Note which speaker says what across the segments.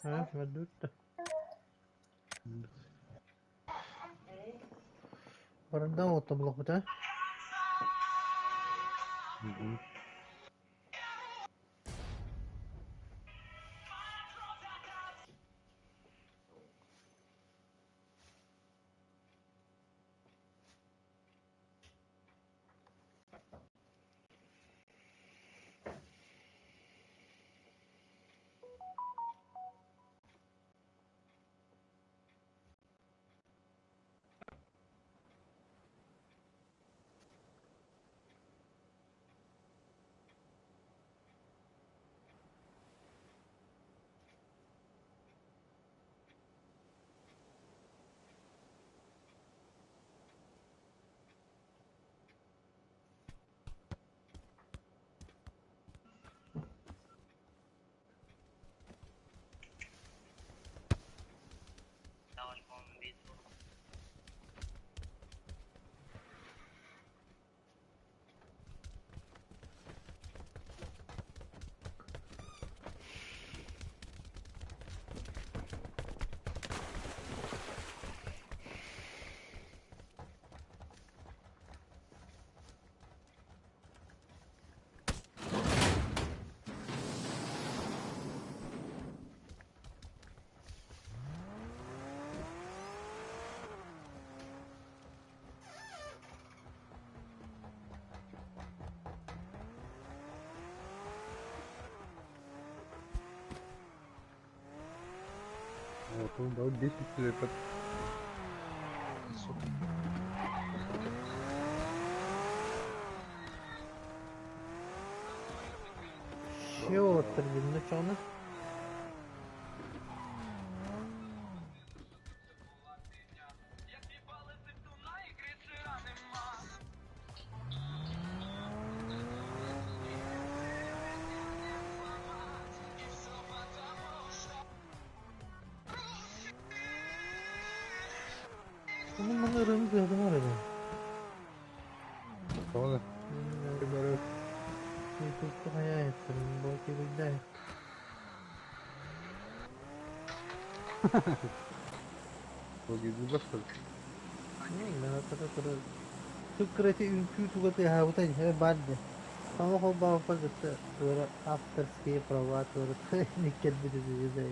Speaker 1: А, мөлдүүр да. Барында оттомлохпут а?
Speaker 2: Вот, он дал 10 этот. Сука.
Speaker 1: Ще уолаттар билинэ чоҕуна. Onun bana ırığını duyalım var ya.
Speaker 2: Тоҕо бары
Speaker 1: Tuttu hayal ettim. Bu gibi de.
Speaker 2: Бу баста.
Speaker 1: Ben hatırla Түккүрэти үҥкүү тугата ыһаабыта э баар дии. Саҥа холбообуппар кытта туора авторские права туора кэлбит этэ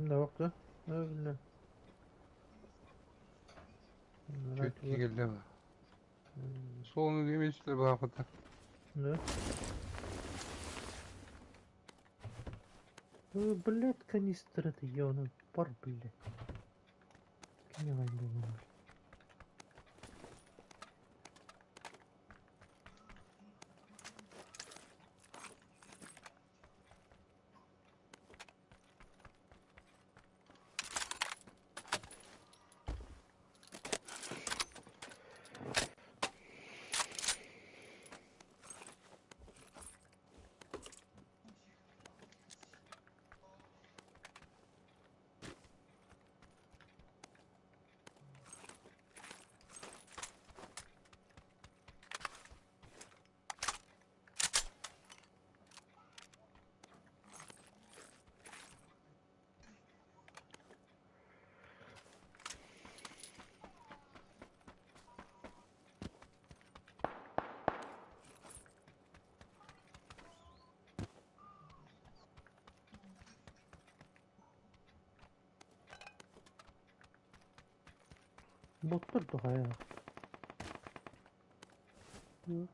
Speaker 1: Şimdi baktı. Öyle.
Speaker 2: Чуть келді. Соны демейсіздер бақыты.
Speaker 1: Да. Блядь, канистра это ёна, пар, блядь. Киневай было. Боттор тухайа. Öyle.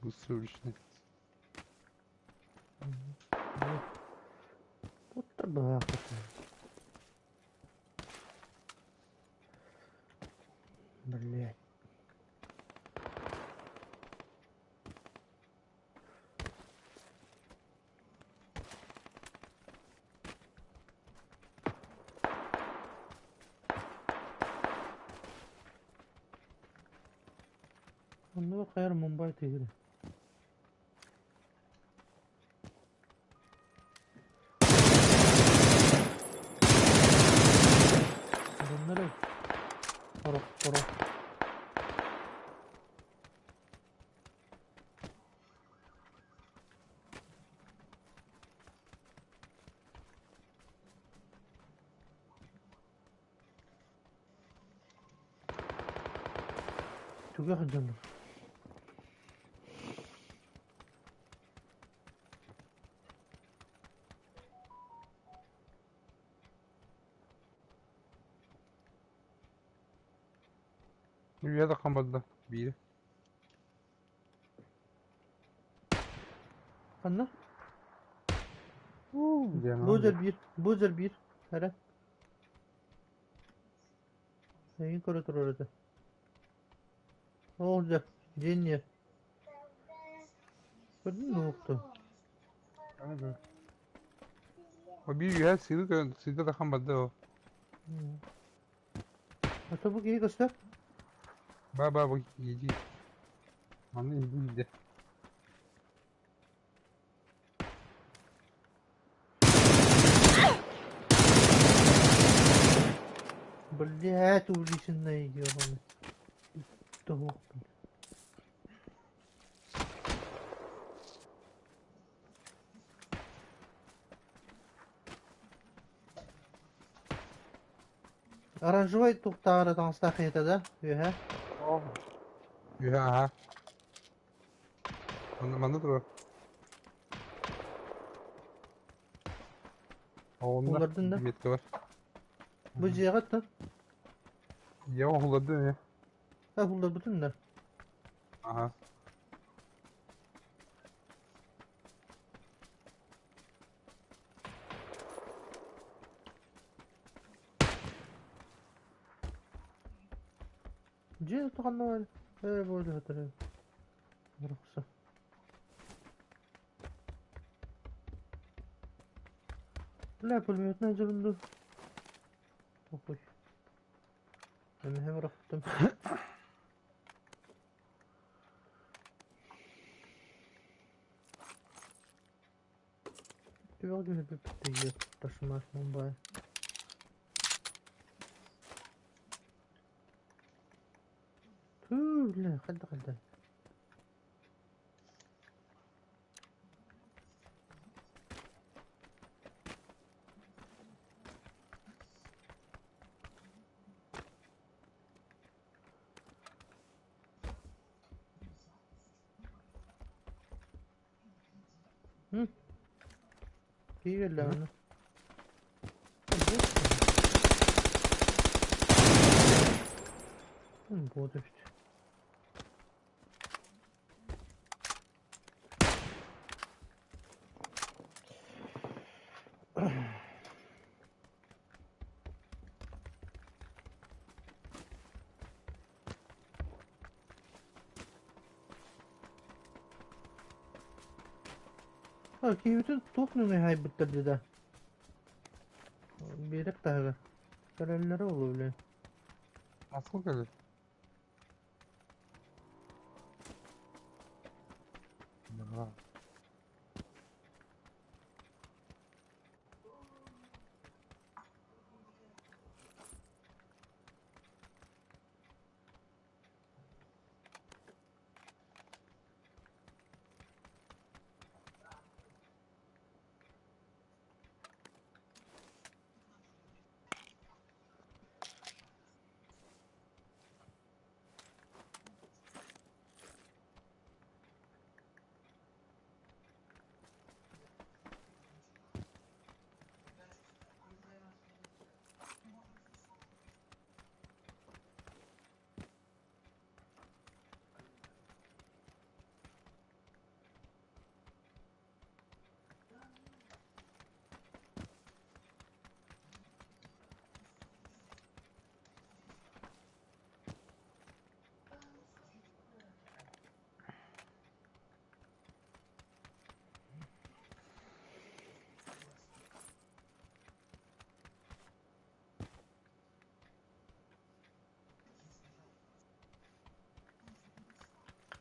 Speaker 2: Выставочный.
Speaker 1: Будто бы Блять. Онно хайар Мумбай тыгыры. Bunları Хорох, хорох. Түгэх дьон.
Speaker 2: Үйэ да хамбадда биир.
Speaker 1: Ханна? Бузер биир, бузер биир. Эрэ. Эйигин көрө турар этэ. Ол дьэ, дьиэн Көрдүн дуо
Speaker 2: О биир үһэ сыыры көрөн сыырда да хамбадда о.
Speaker 1: А бу киһи көстөр?
Speaker 2: Ба ба бу иди. Манна иди иди.
Speaker 1: Блять, увлеченная ебаный. Туох. Оранжевай туохтааҕар таҥастаах киһитэ да үөһэ.
Speaker 2: Үһэ аха. Манна манна турар. Онно
Speaker 1: Улардын да?
Speaker 2: метка бар.
Speaker 1: Бу дьиэҕэ оттон?
Speaker 2: Дьиэҕэ уһуллардын эмиэ.
Speaker 1: А уһулларбытын да?
Speaker 2: Аха.
Speaker 1: Дьиэ ханна баар? Ээ буолуо сытар. Рухса. Бля, пулеметная дьабынду. Похуй. Эмиһэ бырахтым. Түбэх түһэрбиппит Ташмаш Мумбай. Түү, бля, хайда хайда. Киирэллэ аны. Вот эбит. А, киһибитин туох нөҥүө хаайбыттар дии да? Биэрэк таһыгар. Көрөллөрө буолуо билэн.
Speaker 2: Насколько кэлэр? Да.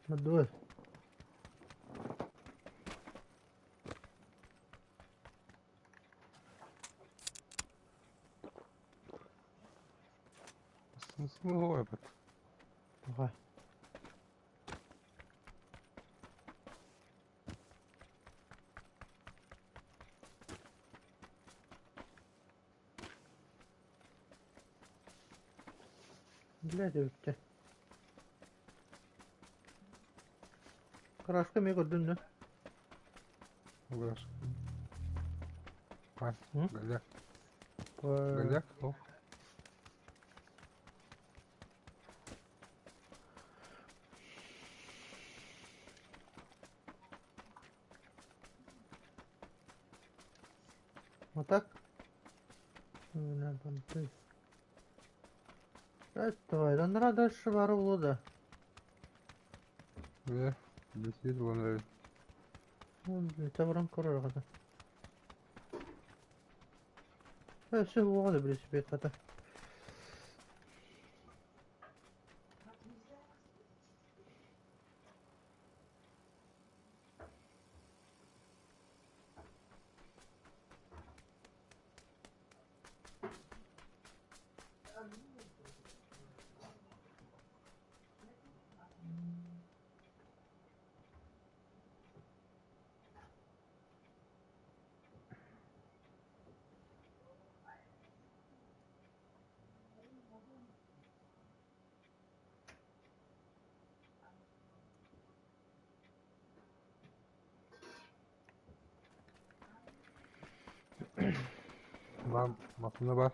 Speaker 1: Дуо?
Speaker 2: Смысл
Speaker 1: Давай. Блядь, эбиттэ. Краска эмиэ көрдүн да? М?
Speaker 2: Голяк. Голяк. Ох.
Speaker 1: Вот так? Бля, понты. Давай, да дальше бары буолуо
Speaker 2: Бля, бесит он.
Speaker 1: Да? Баран көрөр аҕата. Өссө уоҕа да велосипед хата.
Speaker 2: Бар, массыына бар.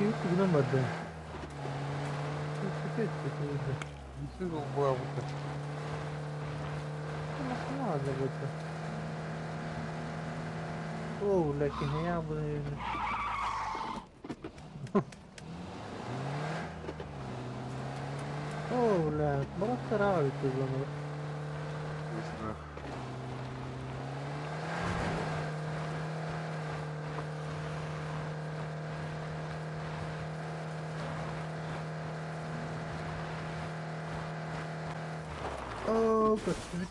Speaker 1: Киһи тугунан барда? Велосипед какой-то.
Speaker 2: Бесит была будто.
Speaker 1: Массыына быта. О, бля, киһи буду. О, бля, бараттар бит зону. О, көстүбүт.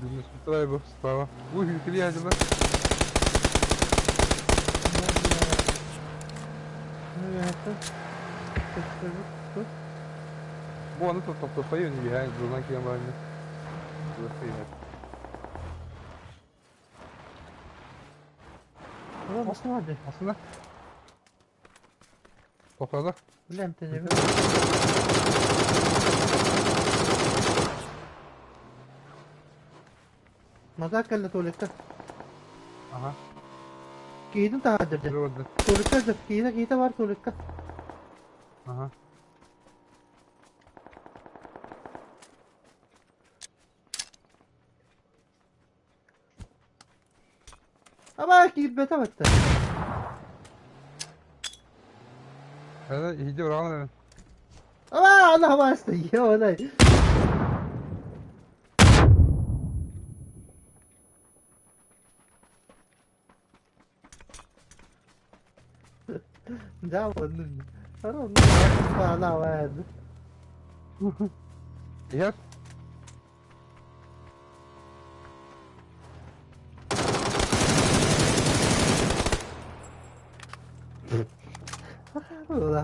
Speaker 2: Один из справа. Ой, приятель.
Speaker 1: Ну, это... Что?
Speaker 2: Вон, это тобто стою, не бігає, до знаки я маю.
Speaker 1: Ulan nasıl vardı?
Speaker 2: Aslında. Topladı.
Speaker 1: Bilem teni. Маза кэллэ туалекка.
Speaker 2: Ага.
Speaker 1: Киһитин таһаардырды.
Speaker 2: Жүрөдү.
Speaker 1: Туалекка сып. Киһитэ киһитэ бар туалекка.
Speaker 2: Ага.
Speaker 1: Абаа киирбэтэ батта.
Speaker 2: Hadi иһирдьэ быраҕан эрэн.
Speaker 1: Абаа ана хабааста ёбаный. Дьаа оннук. Ара оннук ана абаа.
Speaker 2: Иһэр.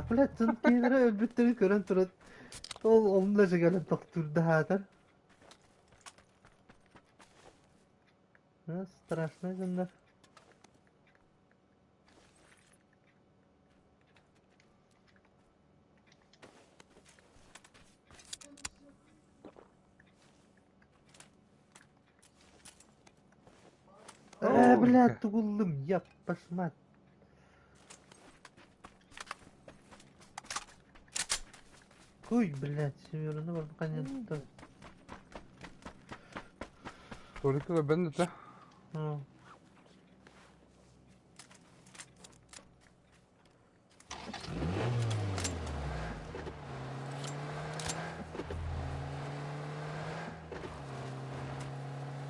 Speaker 1: Блядь, дьон кинилэри өлбүттэрин көрөн туран ол онно дьиҥэлэн тохтуурдаһаатар. Страшно дьоннор. Э, блядь, тугуллум, я пошмат. Хуй, блядь, семероны барбаканеттан.
Speaker 2: Только ben de.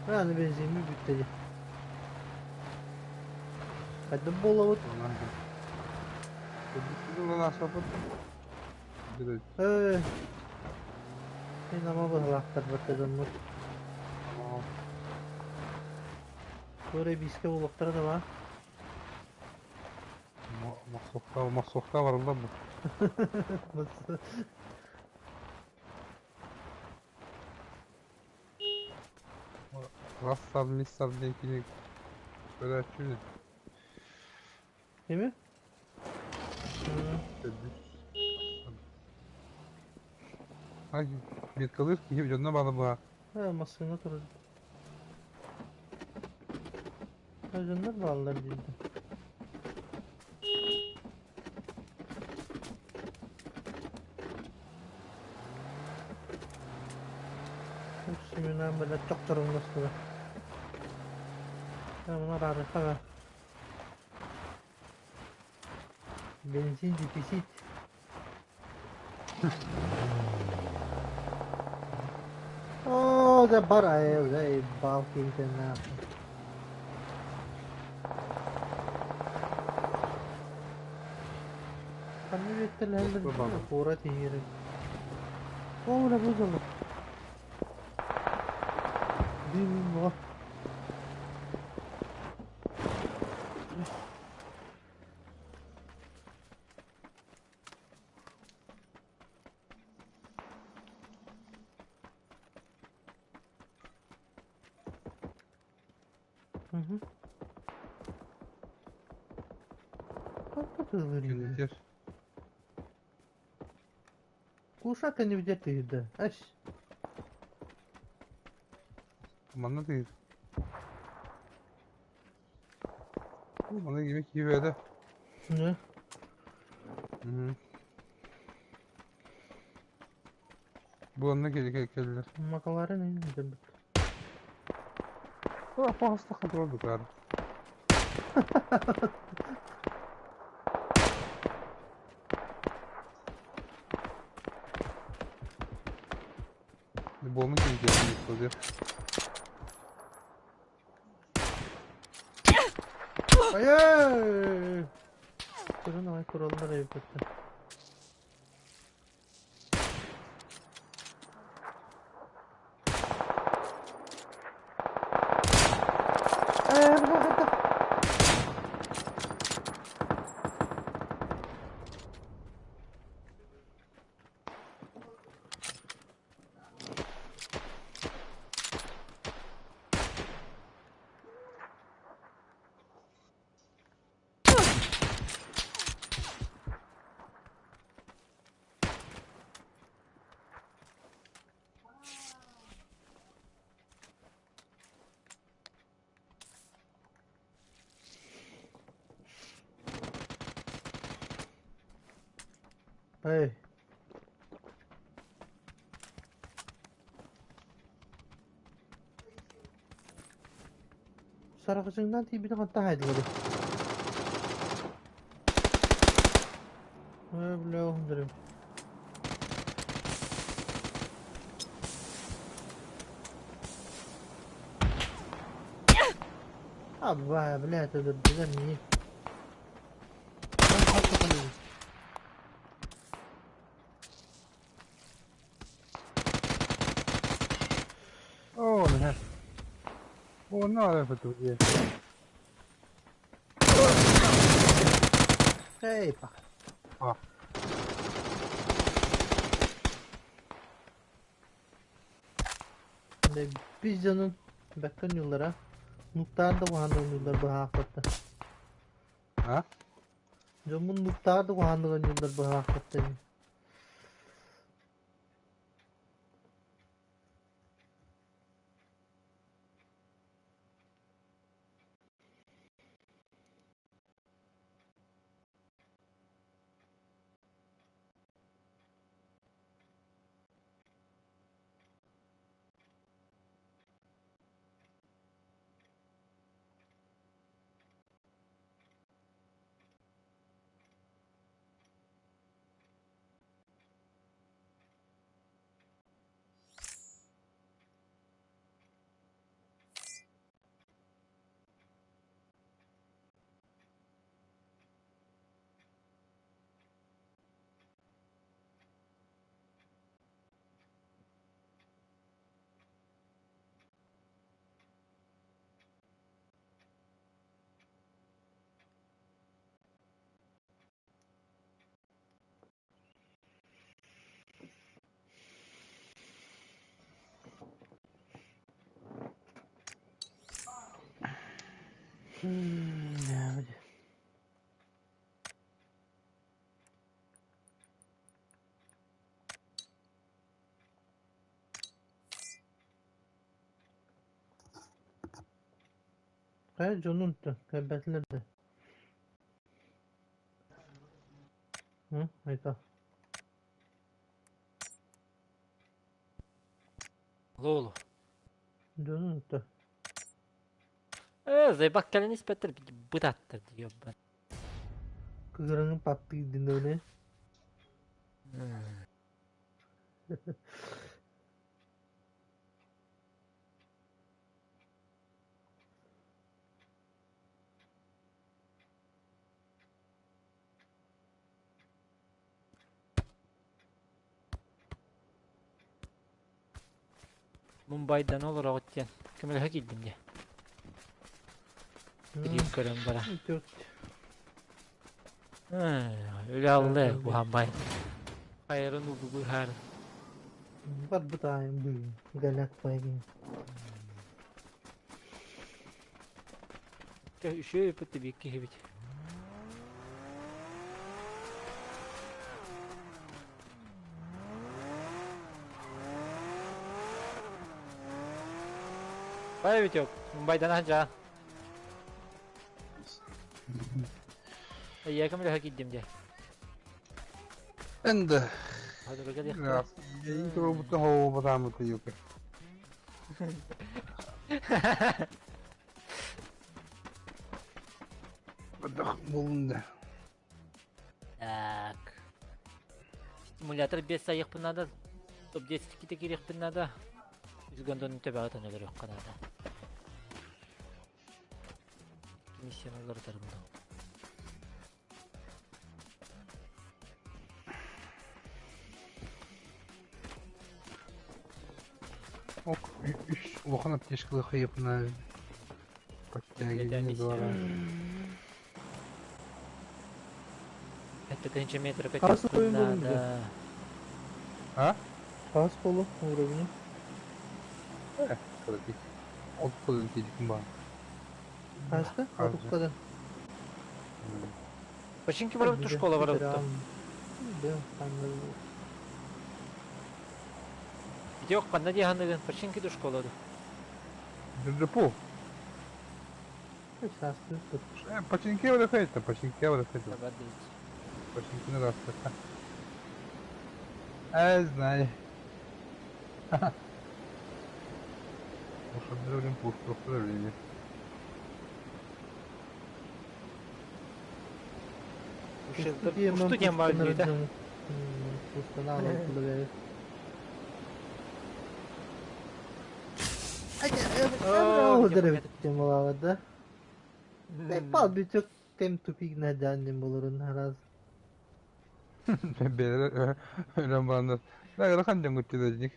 Speaker 1: Аны бензиммин бүттэ дии. Хайдах буолабыт? Ээ, мин ама быһалаахтар барда дьоммут. Туора эбиискэ буолуохтара да баар.
Speaker 2: Мохсуохта мохсуохта барыллар бу. Рассар миссар диэн кини көрөөччү
Speaker 1: Değil mi?
Speaker 2: Ай, меткалыыр киһи дьонно баала баа.
Speaker 1: Ha, массыына турар. Дьоннор бааллар дииллэр. Семена бэлэ чохчоруҥнастылар. Мына араарыха Бензин дефицит. Оо, дьэ бар айыл, баал киһитиннээх. Ханна үөттэлэһэллэр куорат иһигэр. Оо, бля, бу дьоно. Дым буо. Мгм.
Speaker 2: Кэннитер.
Speaker 1: Кушака не где ты да. Ась.
Speaker 2: Манна тыыр. Манна кими киибэдэ.
Speaker 1: Да.
Speaker 2: Бу онно кэллэр.
Speaker 1: Макаларын эҥин дьэрбит.
Speaker 2: Паастаха турар букаар. Буолма киһи
Speaker 1: Ай-ай! Туран аҕай тураллар эбит. Ээ, Эй. Саргычыңнан тиийбитин хантан хаайдылар? Ээ, бля, уһун Абба, блядь, өлөрдүлэр миигин.
Speaker 2: Оо, наһаа. Уонна арай фото
Speaker 1: Эй, пах.
Speaker 2: А.
Speaker 1: Biz дьонун бэккэ ойууллара, нуктаар да куһаҕаннык ойууллар быһаахпатта.
Speaker 2: А?
Speaker 1: Дьоммун нуктаар да куһаҕаннык ойууллар быһаахпатта ини. Хайа дьонун кэлбэтилэр да. Айта.
Speaker 3: Лолу.
Speaker 1: Дьонун
Speaker 3: Зайбак кэлэн испэттэр бытаттар диэббат.
Speaker 1: Кыгыраңын паттыы динэне.
Speaker 3: Мумбайдан олороҕут диэн көмөлөһө киирдим дии. Билиим көрөн бара. Үлэ аллы уһаммай. Хайарын улугуһар.
Speaker 1: Барбытайым быын, галак пайгин.
Speaker 3: Үшөө ыпытты бикки хибит. Бай Витек, Мумбайдан аһа. Эйиэхэ көмөлөһө киирдим дии.
Speaker 2: Энде.
Speaker 3: Хадырга диэхтэрэ.
Speaker 2: Интро хообатаамыт юка. Бадах булунда.
Speaker 3: Так. Стимулятор 5 сайыхпын надо. Топ-10 ките кириэхпин надо. Үс гондон төбөҕө өлөрүөххэ наада. Миссияны уларытарым доо.
Speaker 2: Ок, үс улахан аптечкалы хайыпна. Подтягивание двора.
Speaker 3: Это тысяча метров
Speaker 1: Хас
Speaker 3: көтүөхпүн
Speaker 1: уровень
Speaker 3: наада.
Speaker 2: А?
Speaker 1: Хас болу уровень.
Speaker 2: Кырати. От кылын тидикин ба.
Speaker 1: Хаста? Отуккадан.
Speaker 3: Починки барабыт школа барабыт.
Speaker 1: Да, анны.
Speaker 3: Витек, ханна дии ханыгын, починки ду школа ду.
Speaker 2: Депо.
Speaker 1: Хаста.
Speaker 2: Починки врахайта, починки врахайта.
Speaker 3: Табардыбыт.
Speaker 2: Починки на раста. Ай, знай. Уж обдравлен пушку, обдравление.
Speaker 3: Усту диэн баар үһү
Speaker 1: Да. Бал бүтөк тем тупик надянным болорун хараз.
Speaker 2: Бэйэлэр өлөн бараннар. Да, ыарахан дьон көттүлэр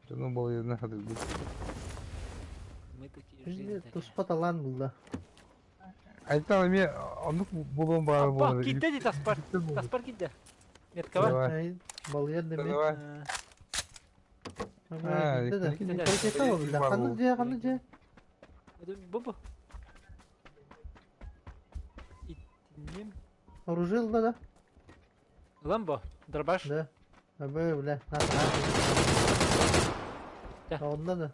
Speaker 2: Дьону балыйына сатыырбыт.
Speaker 3: Мы такие жизнь такая.
Speaker 1: Туспа талаан булла.
Speaker 2: Айтан эмиэ оннук буолуон баҕар
Speaker 3: Аппа,
Speaker 2: буолар.
Speaker 3: киирдэ дии таспар. Таспар киирдэ. Меткаба.
Speaker 2: Давай.
Speaker 1: Балыйар да эмиэ.
Speaker 2: Давай.
Speaker 1: Киирдэ да. Ханнык дьиэ, ханнык дьиэ?
Speaker 3: Бу бу. Итинним.
Speaker 1: Оружие ылла да?
Speaker 3: Ылан бо. Дробаш.
Speaker 1: Да. Абы, бля. Онно да.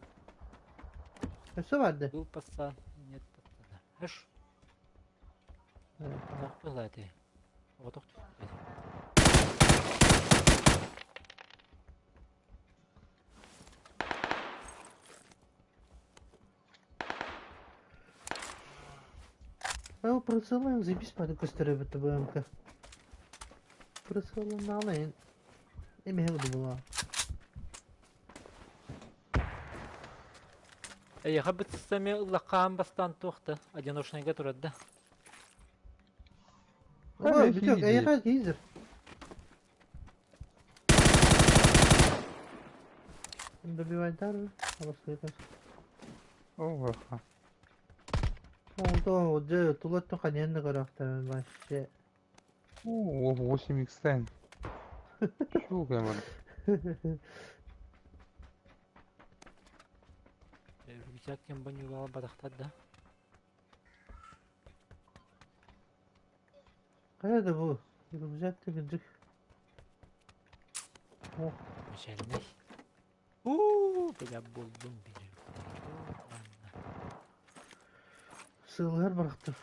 Speaker 1: Өссө бар да.
Speaker 3: Был пацан. Нет пацана. Эш. Была ты. Вот
Speaker 1: Ол прицелын заебись пады көстөрөбүт БМК. Прицелын алайын. Эме була.
Speaker 3: Эйиэхэ бытсами ыллаххаан бастаан туохта одиночныйга турар да.
Speaker 1: Ой, бүтөк, эйиэхэ гейзер. Добивайдар, аласлыйдар.
Speaker 2: О,
Speaker 1: Онто дьэ тулаттан ханьян да көрөөхтөрүн вообще.
Speaker 2: О, 8 x Шо гэмэн.
Speaker 3: Рюкзак кем банюгала бадахтар да.
Speaker 1: Хайа да бу? Рюкзак кырдьык. О.
Speaker 3: Мишельный. Уу, бля, булдум били.
Speaker 1: Сыылыгар барахтым.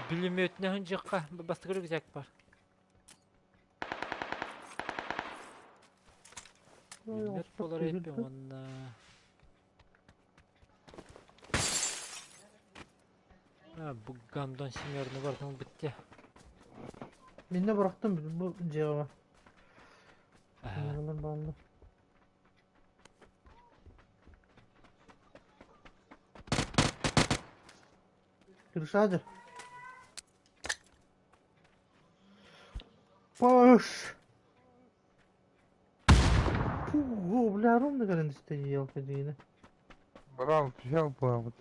Speaker 3: Бүлүмүөтүнэ сылдьыахха бастакы рюкзак бар. Бүлүмүөт буолар эбиппин уонна бу гандон семерны барытын ылбыт
Speaker 1: Минне бырахтым бу дьиэҕэ. Баллы. Крышадыр. Паш! Фу, бля, ровно кэлэн истэ елка диина.
Speaker 2: Брал, взял вот.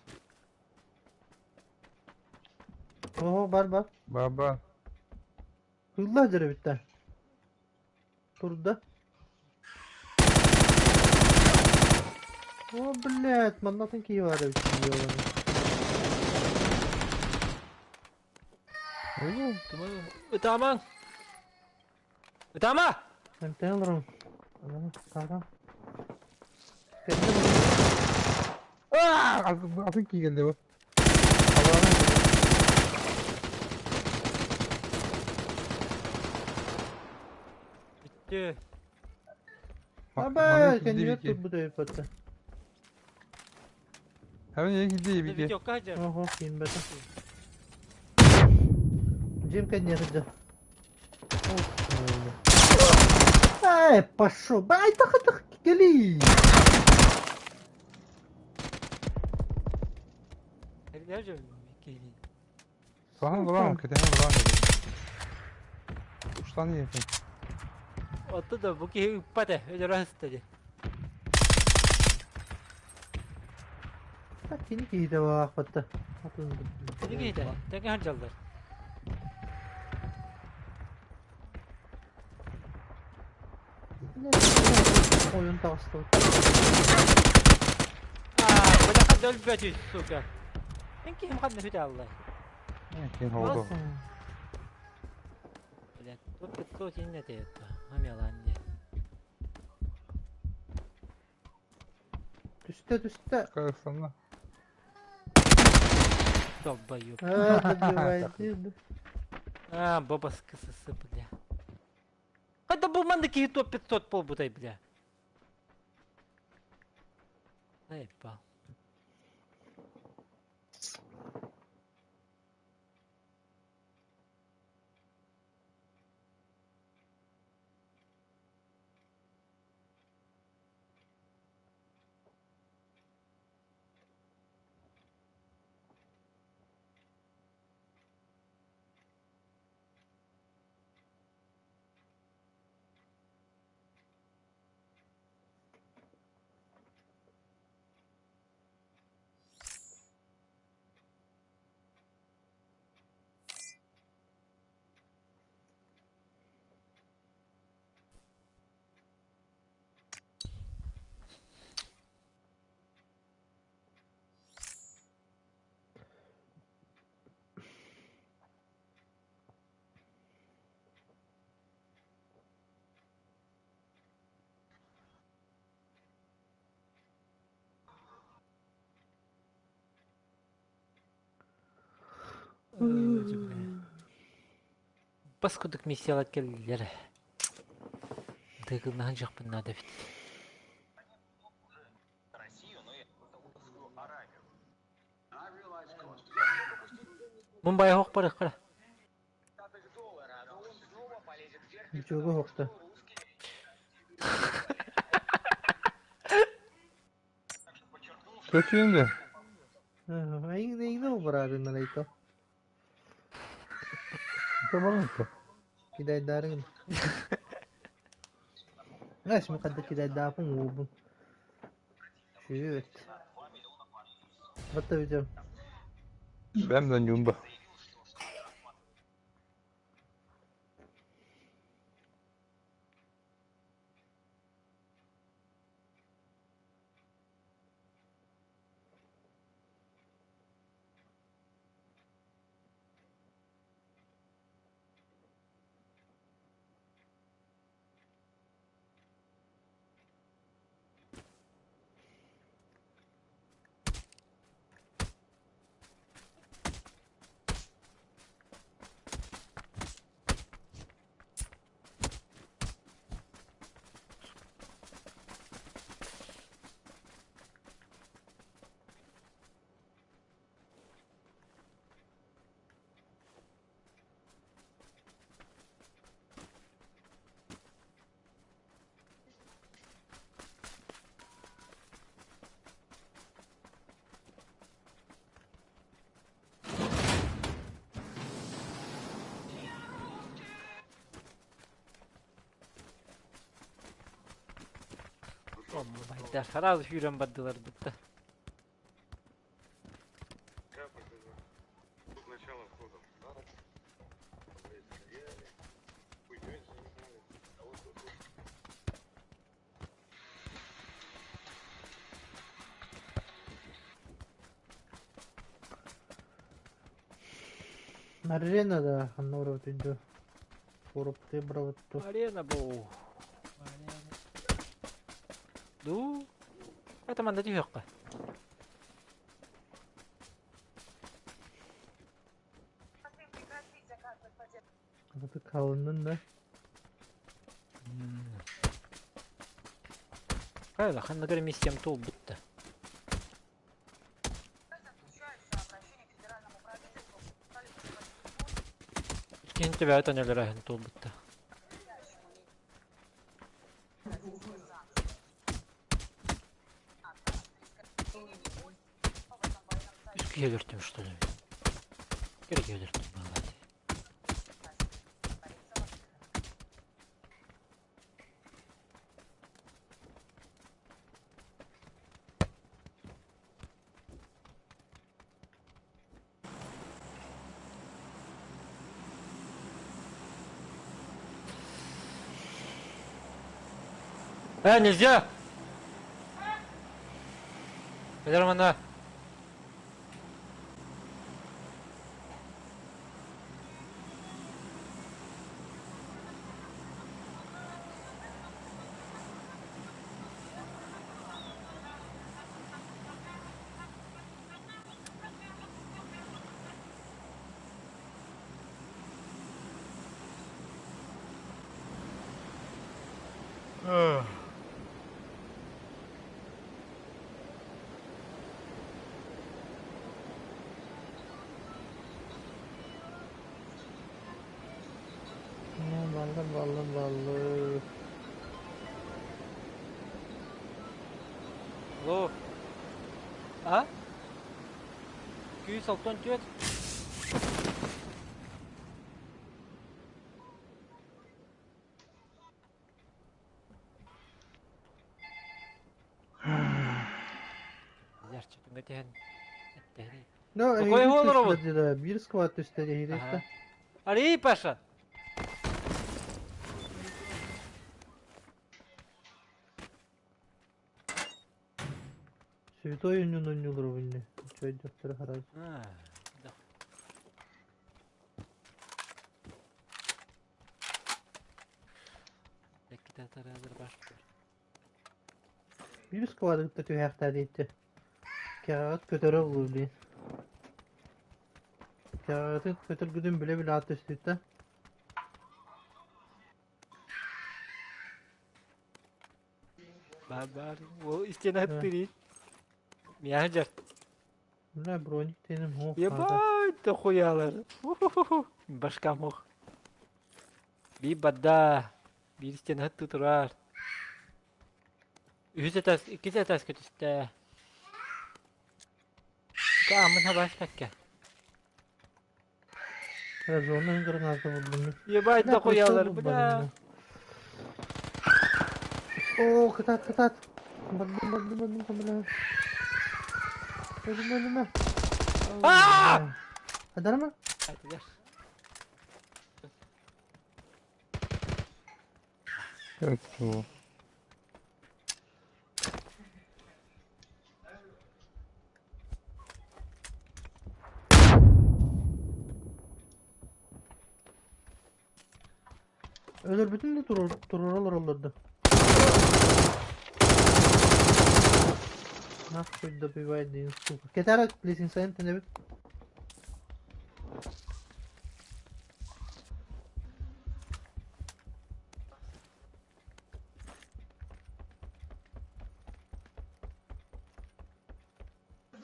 Speaker 1: Ого, бар бар.
Speaker 2: Баба.
Speaker 1: Хылла дьэрэ Турда. О, блядь, маннатын киһи баар эбит
Speaker 3: Ытаамаҥ! Ытаама!
Speaker 1: Эмтээн олорон. Таара.
Speaker 2: Атын киигэнде бу.
Speaker 3: Бүттү.
Speaker 1: Аба, кэннигэр турбут өйпөттө.
Speaker 2: Hemen килди бики.
Speaker 3: Видеокка сылдьар.
Speaker 1: Ого, киинбэтэ. Дьиэм кэннигэр сылдьар. Ай, пошел. Бай, тах, тах, кели.
Speaker 2: Сахан булам, кетен булам. Уштан епен.
Speaker 3: Отто да бу киһи ыппат ээ, өлөрө сыста дии.
Speaker 1: Так, кини киһитэ баахпатта.
Speaker 3: Кини киһитэ, тэҥҥэ сылдьаллар.
Speaker 1: Ойун таҕыстыбыт.
Speaker 3: Аа, быдаха өлбөтүй, сука. Эн киһим ханна сүтэ аллай?
Speaker 2: Кин холду.
Speaker 3: Блядь, тут 500 иннете это. Амелан де.
Speaker 1: Түстэ, түстэ.
Speaker 2: Кайсана.
Speaker 3: Долбоёб.
Speaker 1: А, добивайте.
Speaker 3: А, Боба с КСС, бля. Хайда бу манна киһи топ 500 буолбутай, бля. Ай, пал. Бас курдук миссиялар кэллилэр. Тыгылнаһан дьахпын наада эбит. Мумбай оһох барыаххара.
Speaker 1: Ничего оһохто.
Speaker 2: Көтүөн да.
Speaker 1: Эйигин эйигин убараарын айто.
Speaker 2: Табаланта.
Speaker 1: Кидайдаарыҥ. Знаешь, мы когда кидайдаапын уолбун. Чүөт. Батта видео.
Speaker 2: Бэм да ньумба.
Speaker 3: Байдар сразу сүүрэн бардылар бытта.
Speaker 1: Арена да, ханна үрдү. Куорапты браватту.
Speaker 3: Арена бу. Ду. Это манда түһүөххэ.
Speaker 1: Это калыннын да.
Speaker 3: Хайла, ханна миссиям тол бутта. Кин тебя это не лерахин тол бутта. Үскү өлөртүм что ли? Керек өлөртүм балады. Нельзя! Нормально.
Speaker 1: Ballı ballı ballı.
Speaker 3: Алло. А? Күйіс алтон түйет.
Speaker 1: No,
Speaker 3: Какой его робот?
Speaker 1: Bir squad üstleri
Speaker 3: Ага. Ари, Паша!
Speaker 1: Святой үнүн үнү. Чөйдөктөр харай.
Speaker 3: А, да.
Speaker 1: Bir squad түһәхтә дийтте. Кәгать көтөрө булды. Кэҕэтин көтөргүтүн билэ-билэ аат түстүттэ.
Speaker 3: Баар баар. Ол истиэнэ ыттырый. Миэхэ дьар.
Speaker 1: Бля, броник теним хуох хаата.
Speaker 3: Ебать, да хуялар. Башка мох. Биир барда. Биир истиэнэ ыттыы турар. Үһүс этаас, иккис этааска түстэ. Ааммын хабааспакка.
Speaker 1: Зона граната булдум.
Speaker 3: Ебать,
Speaker 1: Бля,
Speaker 3: да
Speaker 1: прицел
Speaker 3: хуялар,
Speaker 1: булбатым
Speaker 3: бля.
Speaker 1: да. О, кытаат, кытаат. Бардым, бардым, бардым, бля. Өлүмэ, өлүмэ.
Speaker 3: Аа!
Speaker 1: Адарма?
Speaker 3: Айтылар.
Speaker 2: Это
Speaker 1: Өлөрбүтүн да туруралар олорду. Нахуй добивай дин, сука. Кетара лесенсайын тенебит.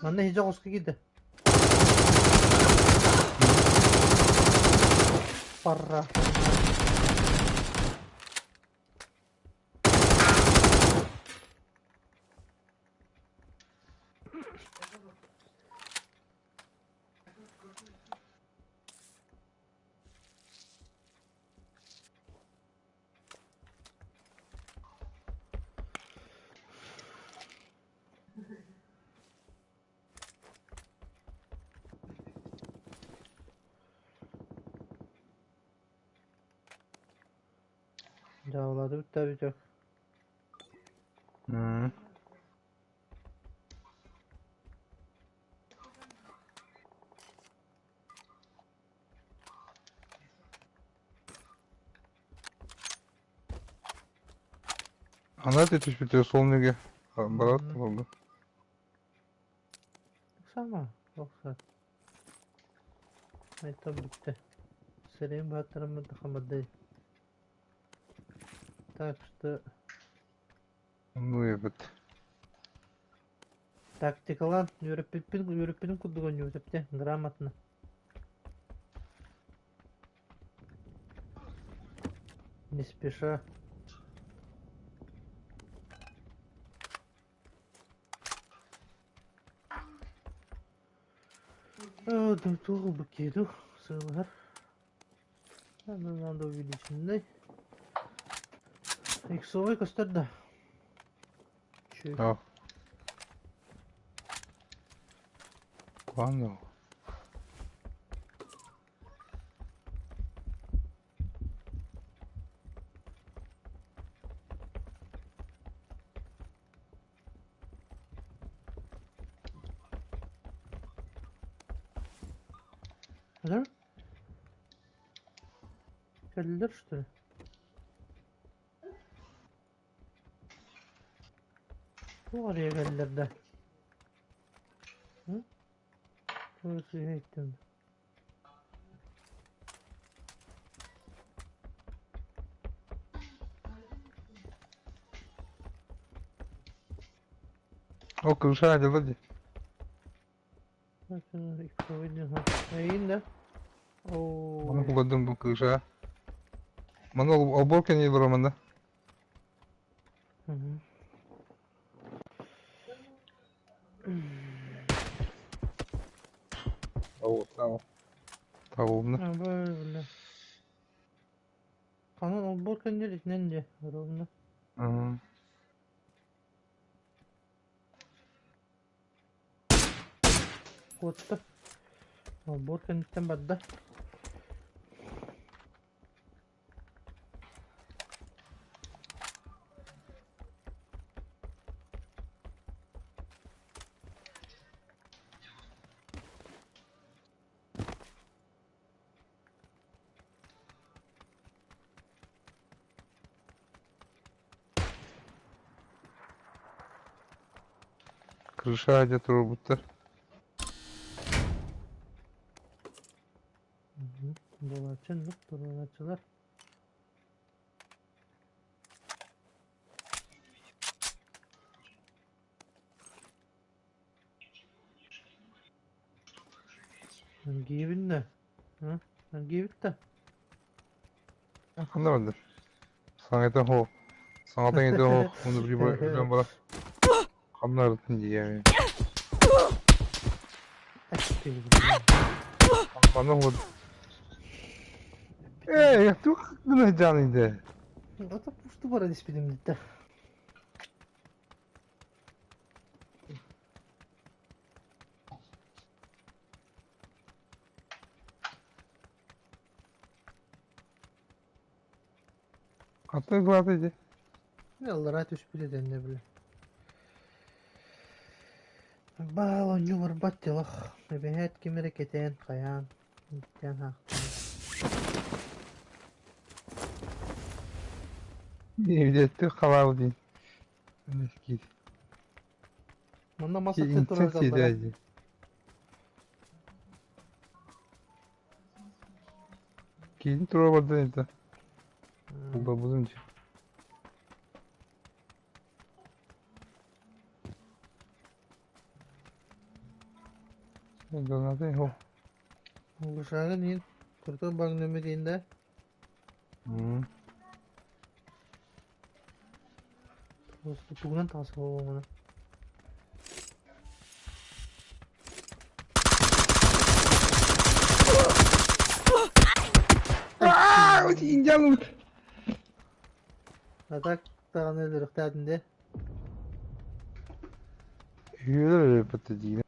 Speaker 1: Манна иһдьэ оҕуска киирдэ. Парра. Дьаалааты бүттэ бүтэ.
Speaker 2: М. Она ты түспүтэ солнеге барат буолду.
Speaker 1: Сама охсат. Айтам бүттэ. Сэрин бааттарыммыт хамадай. Так что
Speaker 2: Ну эбит.
Speaker 1: тактикалаан үөрэппиппин үөрэппитин курдук оонньуубут грамотно. Не спеша. Туох ылбыт сыалыһар. Надо увеличенный. Иксовый көстөр да. Чү.
Speaker 2: А. Ладно.
Speaker 1: Да? Кэллилэр что ли? Туох эрэ кэллэр да? М? Туох сыыһа иһиттим.
Speaker 2: О, крыша дела
Speaker 1: Эйин да?
Speaker 2: Маны
Speaker 1: Оо.
Speaker 2: кугадым бу крыша. Маны оборка не романа.
Speaker 1: Мгм.
Speaker 2: Тау. Тау.
Speaker 1: А, бля. Ханан олбор көннөр итинэн дьэ, ровно. Куотта. Олбор кэнниттэн барда.
Speaker 2: Крыша где-то роботтар.
Speaker 1: Чыннык туруорааччылар. Эргийэбин да, эргийэбит да.
Speaker 2: Ханна бардар? Саҥата суох. Саҥата иҥэтэ суох. Ону өлөн баран ханна барытын дии. Манна уһун. Ээ, туох гына сылдьаҕын инде?
Speaker 1: Ото пусту баран испитим дитэ.
Speaker 2: Хантан кылаата ити?
Speaker 1: Аллараа түспүт этэннэ били. Баал оонньуу барбат дьолох. Эбэһээт ким эрэ кэтээн, хайаан, иттээн хаахтаан.
Speaker 2: Билеттик халаабы дии. Киир.
Speaker 1: Манна мас аттын турар аллара.
Speaker 2: дии. Киин тура бардан это. Булда дии. Донаты хо.
Speaker 1: Улушагын иин, крутой баг нөмерин да. Тугунан таҕыса буолуоҕуна.
Speaker 2: Аа, инжан.
Speaker 1: А так даҕаны өлөрүөхтээтин дии.
Speaker 2: Үөрэр бата дии.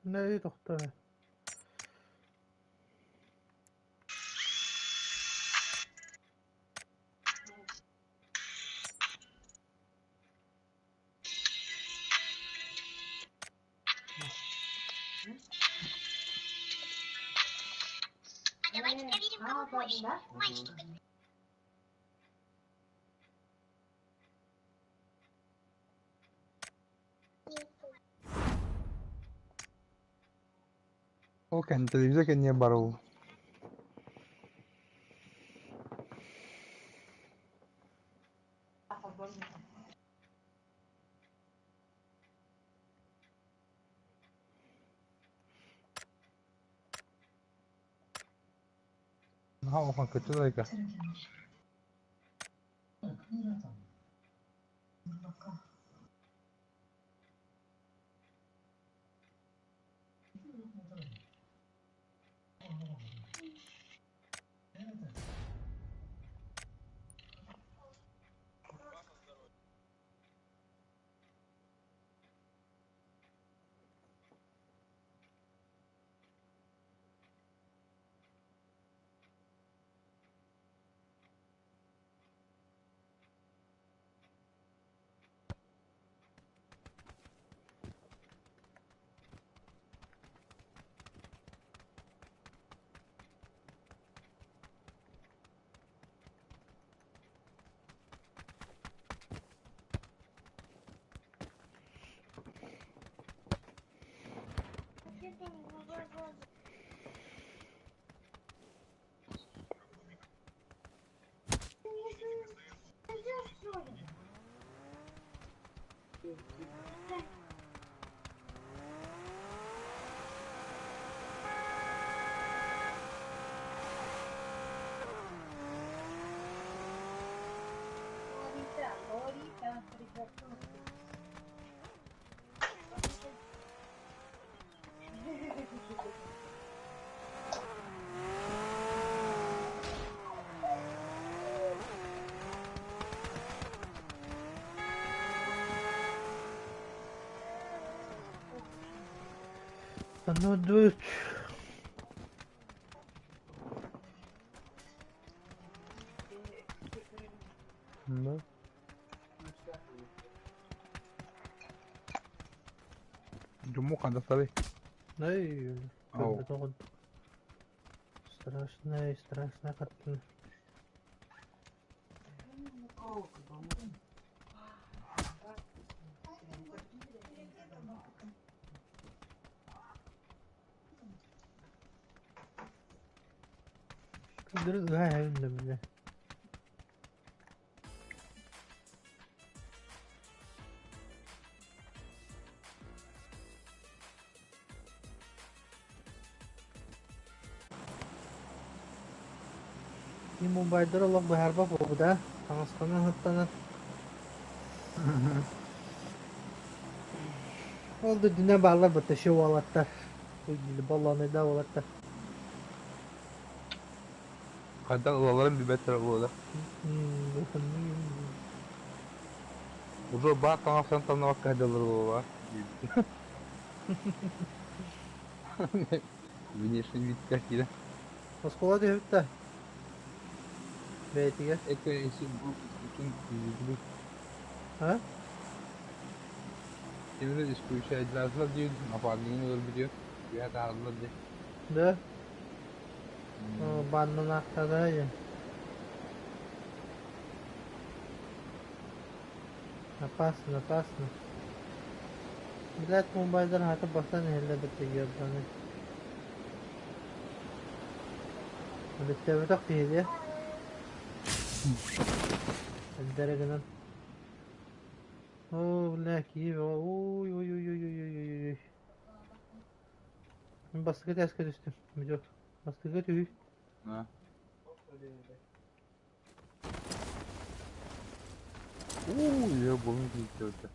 Speaker 1: Нөй тохтоо.
Speaker 2: Ол кэн телевизор кэнниэ барыл. Наһаа улахан кыччыдайка.
Speaker 1: Anladık. Да.
Speaker 2: Дьоммут хантастарый?
Speaker 1: Эй,
Speaker 2: Ау.
Speaker 1: көрбөтөҕүн. Страшная, страшная картина. Кыргыр бile. Мумбайдар олох быһаарбат буолбута, таҥастанан сыттанан. Ол да үрдүнэн бааллар батташи уолаттар, баллонайдаах уолаттар.
Speaker 2: Хайдах ылалларын билбэттэрэ буолар. Уже баар таҥастарын таҥныбакка сылдьаллар буолуо Внешний вид киирэ.
Speaker 1: Оскуола түһүбүт да бэйэтигэр.
Speaker 2: Это если
Speaker 1: А?
Speaker 2: Именно исключать диир, напарнигын өлбүтү, үөһэ таһаараллар дии.
Speaker 1: Да? Баннан аахтара диэн. Опасно, опасно. Блядь, мумбайдар хата басан иһэллэр битте герданы. Бүттээбэтэх киһи диэ. Элдэрэ гынан. Оо, бля, киһи бөҕө. Ой, ой, ой, ой, ой, ой, ой. Мин бастакы этээскэ түстүм. Бүтүөх. Бастакы түһүү.
Speaker 2: Да. Уу, я буолан киирдэ.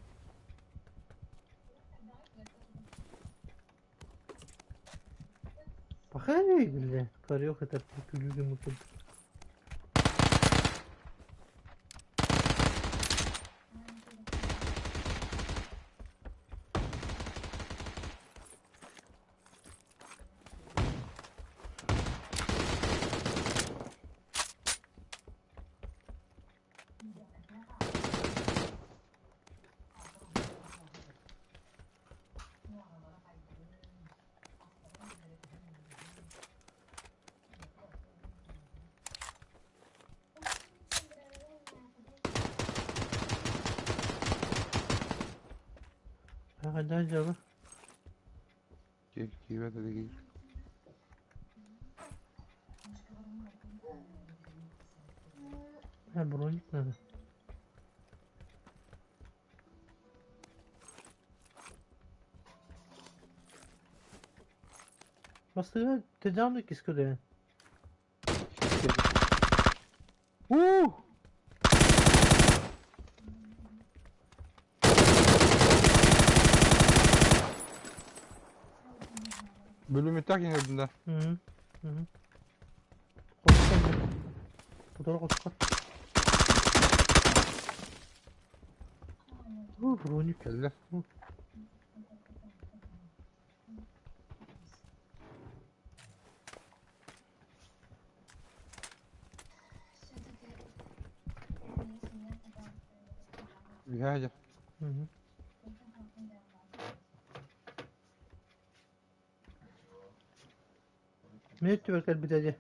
Speaker 1: Пахай, бля, корёх это күлүгүм курдук. Хайдах дьоно?
Speaker 2: Киирбэт этэ киир.
Speaker 1: Э, броник надо. Бастыга тыдамды кискөдө.
Speaker 2: Уу! Бөлүмүттэх киҥэрдин да.
Speaker 1: Мм. Мм. Хотуттан Утары хотукка. Уу, броник.
Speaker 2: Кэллэ. Үһээ дьэ.
Speaker 1: Мм. Мен өттүбэр кэлбитэ дии.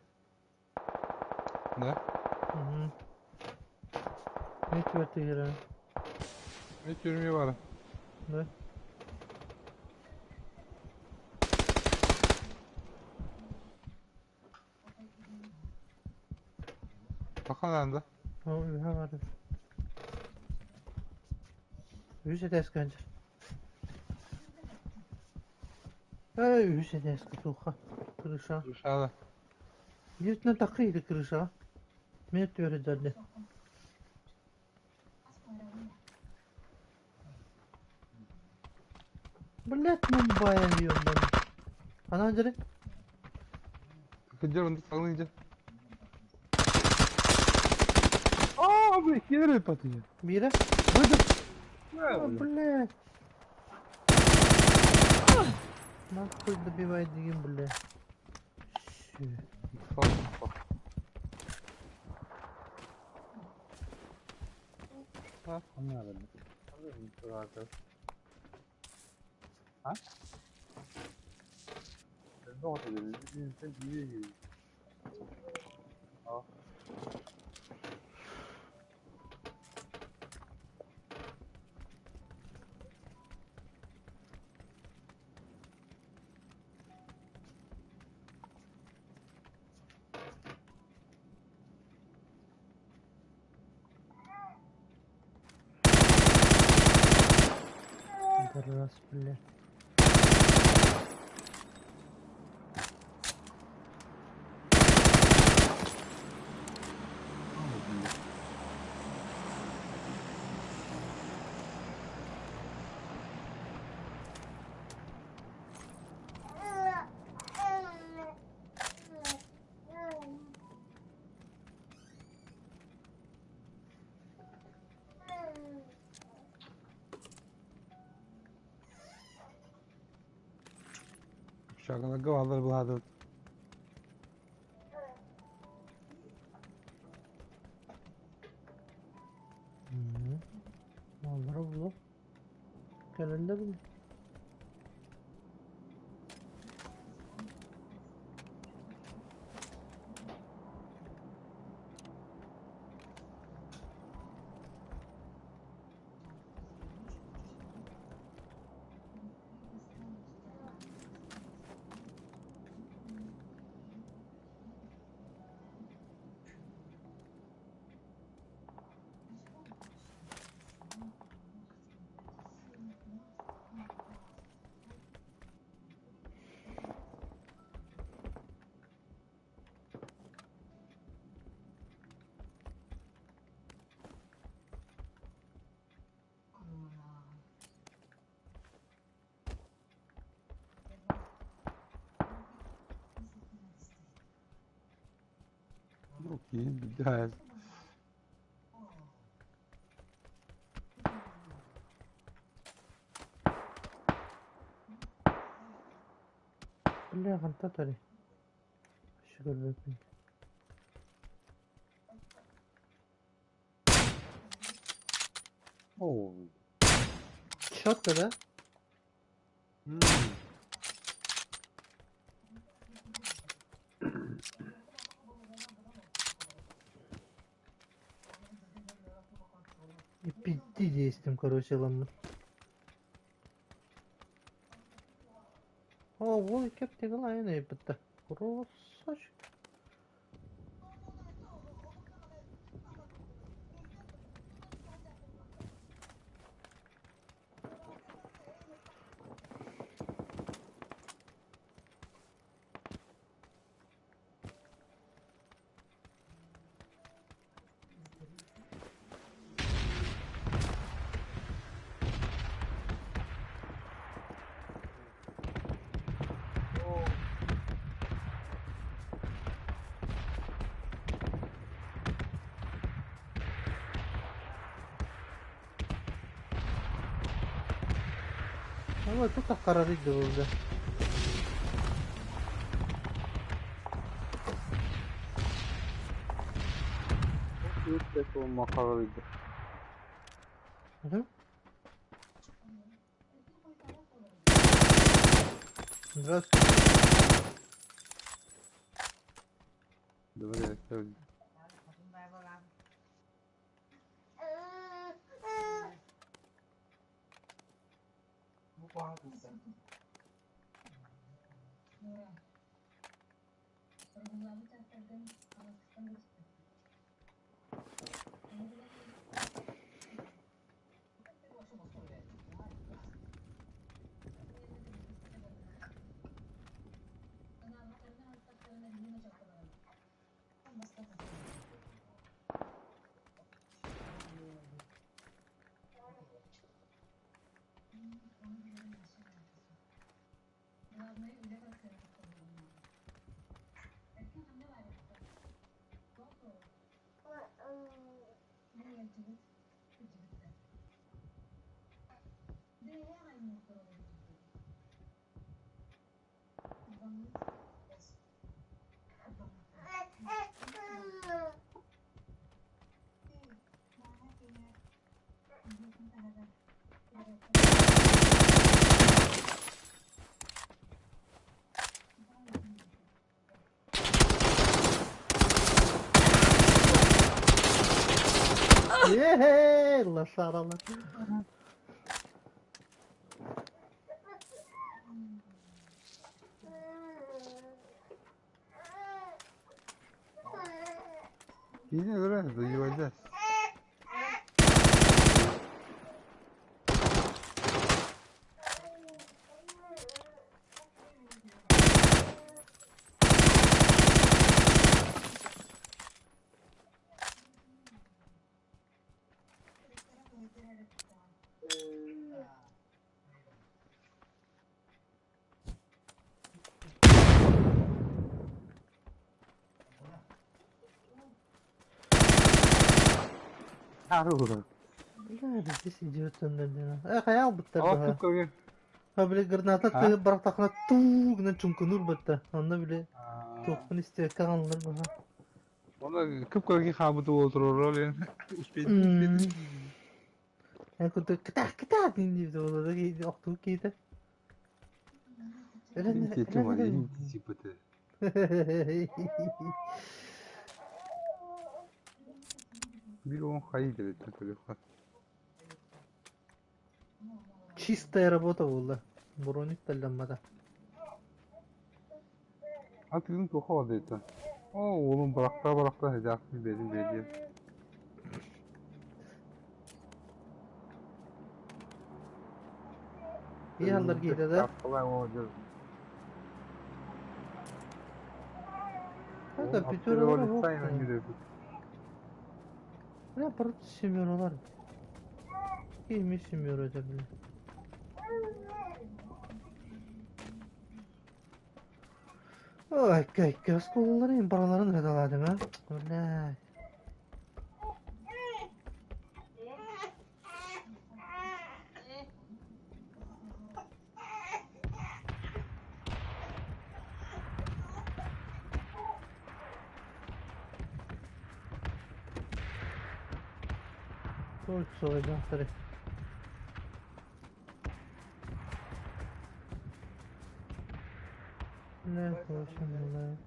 Speaker 2: Да?
Speaker 1: Мм. Мен өттүбэр тыһыра.
Speaker 2: Ne тюрьме бар.
Speaker 1: Да?
Speaker 2: Тахан да.
Speaker 1: О, үһэ бар. Үс этээс кэнчэр. Э, үс этээскэ туха. Крыша.
Speaker 2: Крышада.
Speaker 1: Бииртэн таххы крыша. Мен өттүбэр дьэрдэ. Блять, Мумбай ёбаный. Ханан дьэрэ?
Speaker 2: Кыдьар онно саҥа илдьэ. Аа, бля, херы патыйа.
Speaker 1: Биирэ?
Speaker 2: Выйду.
Speaker 1: А, блядь. Нахуй добивай дигин, бля.
Speaker 2: А?
Speaker 1: Раз, бля.
Speaker 2: Шагана алар булады.
Speaker 1: Аллара булу. Кэлэллэр били.
Speaker 2: Блядь.
Speaker 1: Бля, хантатари. Шүгөр.
Speaker 2: О.
Speaker 1: Четко, да? И 50, короче, ламы. О, вон кептик лайны бітті. Красавчик. Ama тут kararıydı burada.
Speaker 2: Makaralıydı.
Speaker 1: Hı? Здравствуйте.
Speaker 2: Добрый вечер.
Speaker 1: Ей, лошаралар.
Speaker 2: Yine öğren, duyuyorlar.
Speaker 1: Бля, здесь идет он. Эх, я бы
Speaker 2: Aa
Speaker 1: тогда.
Speaker 2: кып-кыргы.
Speaker 1: Ha били граната
Speaker 2: А?
Speaker 1: тыгы барактахына туу гынан чуҥкунуур батта. Онно били туохпун истибэккэ хааллар баха.
Speaker 2: Оны кып-кыргы хаабыты олтурор ол
Speaker 1: Эн курдук кытаах кытаах диэн диэбитэ буолла да охтуу киһитэ. Өлөн өлөн
Speaker 2: Bir on hayır dedi çocuklar.
Speaker 1: Чистая работа буолла. Броник талламмата.
Speaker 2: Atılın toha dedi. O oğlum bıraktı bıraktı hediye benim belli.
Speaker 1: Киһи аллар киһитэ да.
Speaker 2: Kolay olacak.
Speaker 1: Это пятеро Бля, просто семеролар. Кими семеро это, бля. Ой, кай, осколларын бараларын ыдаладым, а? Бля. Ой, Не, восемь, да.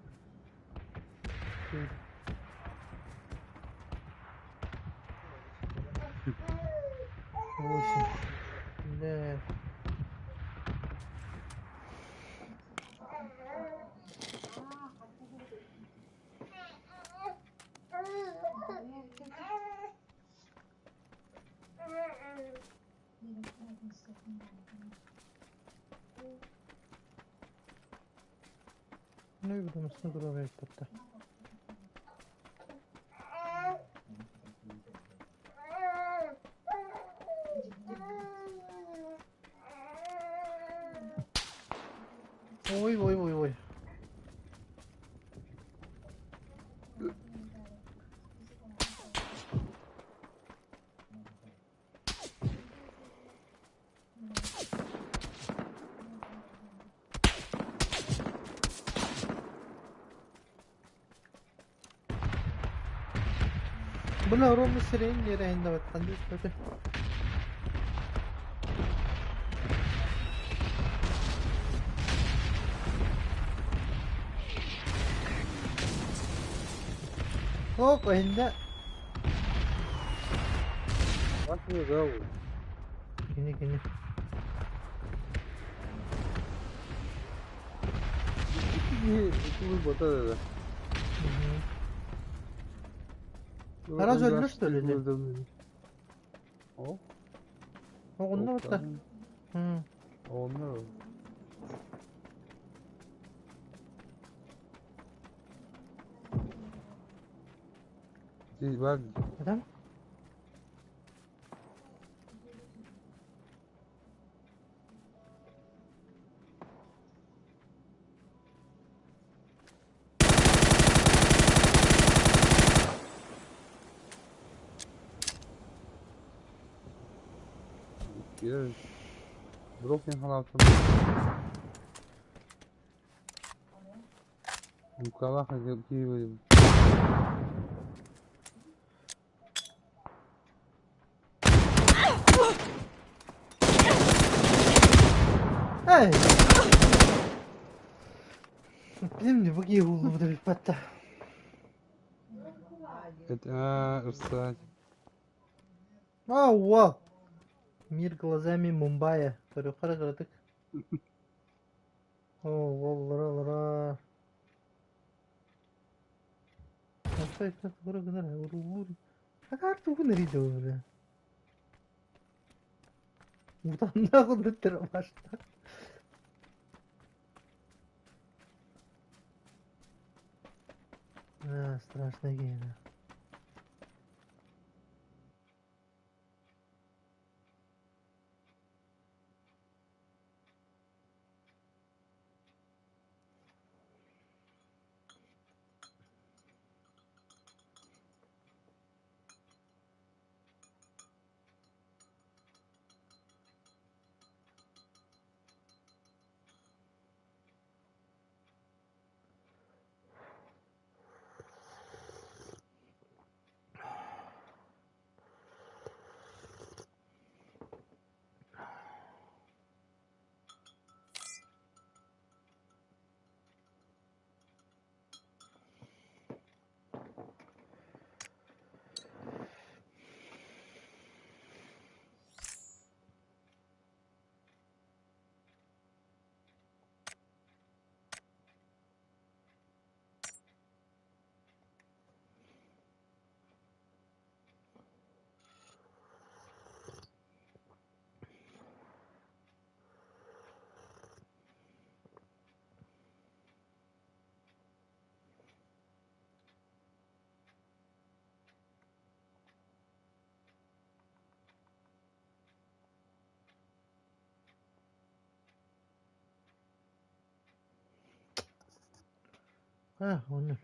Speaker 1: Восемь. Да. Ну и потом снова это. Ой, ой, ой, ой. Бля, Рома сирень не рейн. Оп, инде.
Speaker 2: Bakmıyor da bu.
Speaker 1: Кини, кини.
Speaker 2: İki bota dedi.
Speaker 1: Раз өлдө, что ли, не?
Speaker 2: О?
Speaker 1: Оҕунна батта.
Speaker 2: Onlar. Var.
Speaker 1: Адам?
Speaker 2: Bir Broken halatım. Mukavah gibi.
Speaker 1: Эй! Билим бу киһи ууллубута бүппэт да.
Speaker 2: Это встать.
Speaker 1: Ау, Мир глазами Мумбая. Көрүөххэ кыратык. Оо, оллара олора. Акаар тугун эрийдэ бу Утаннаах ылыттар башта. А, страшная гена. А, он.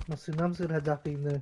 Speaker 1: Masınam sıradakiler.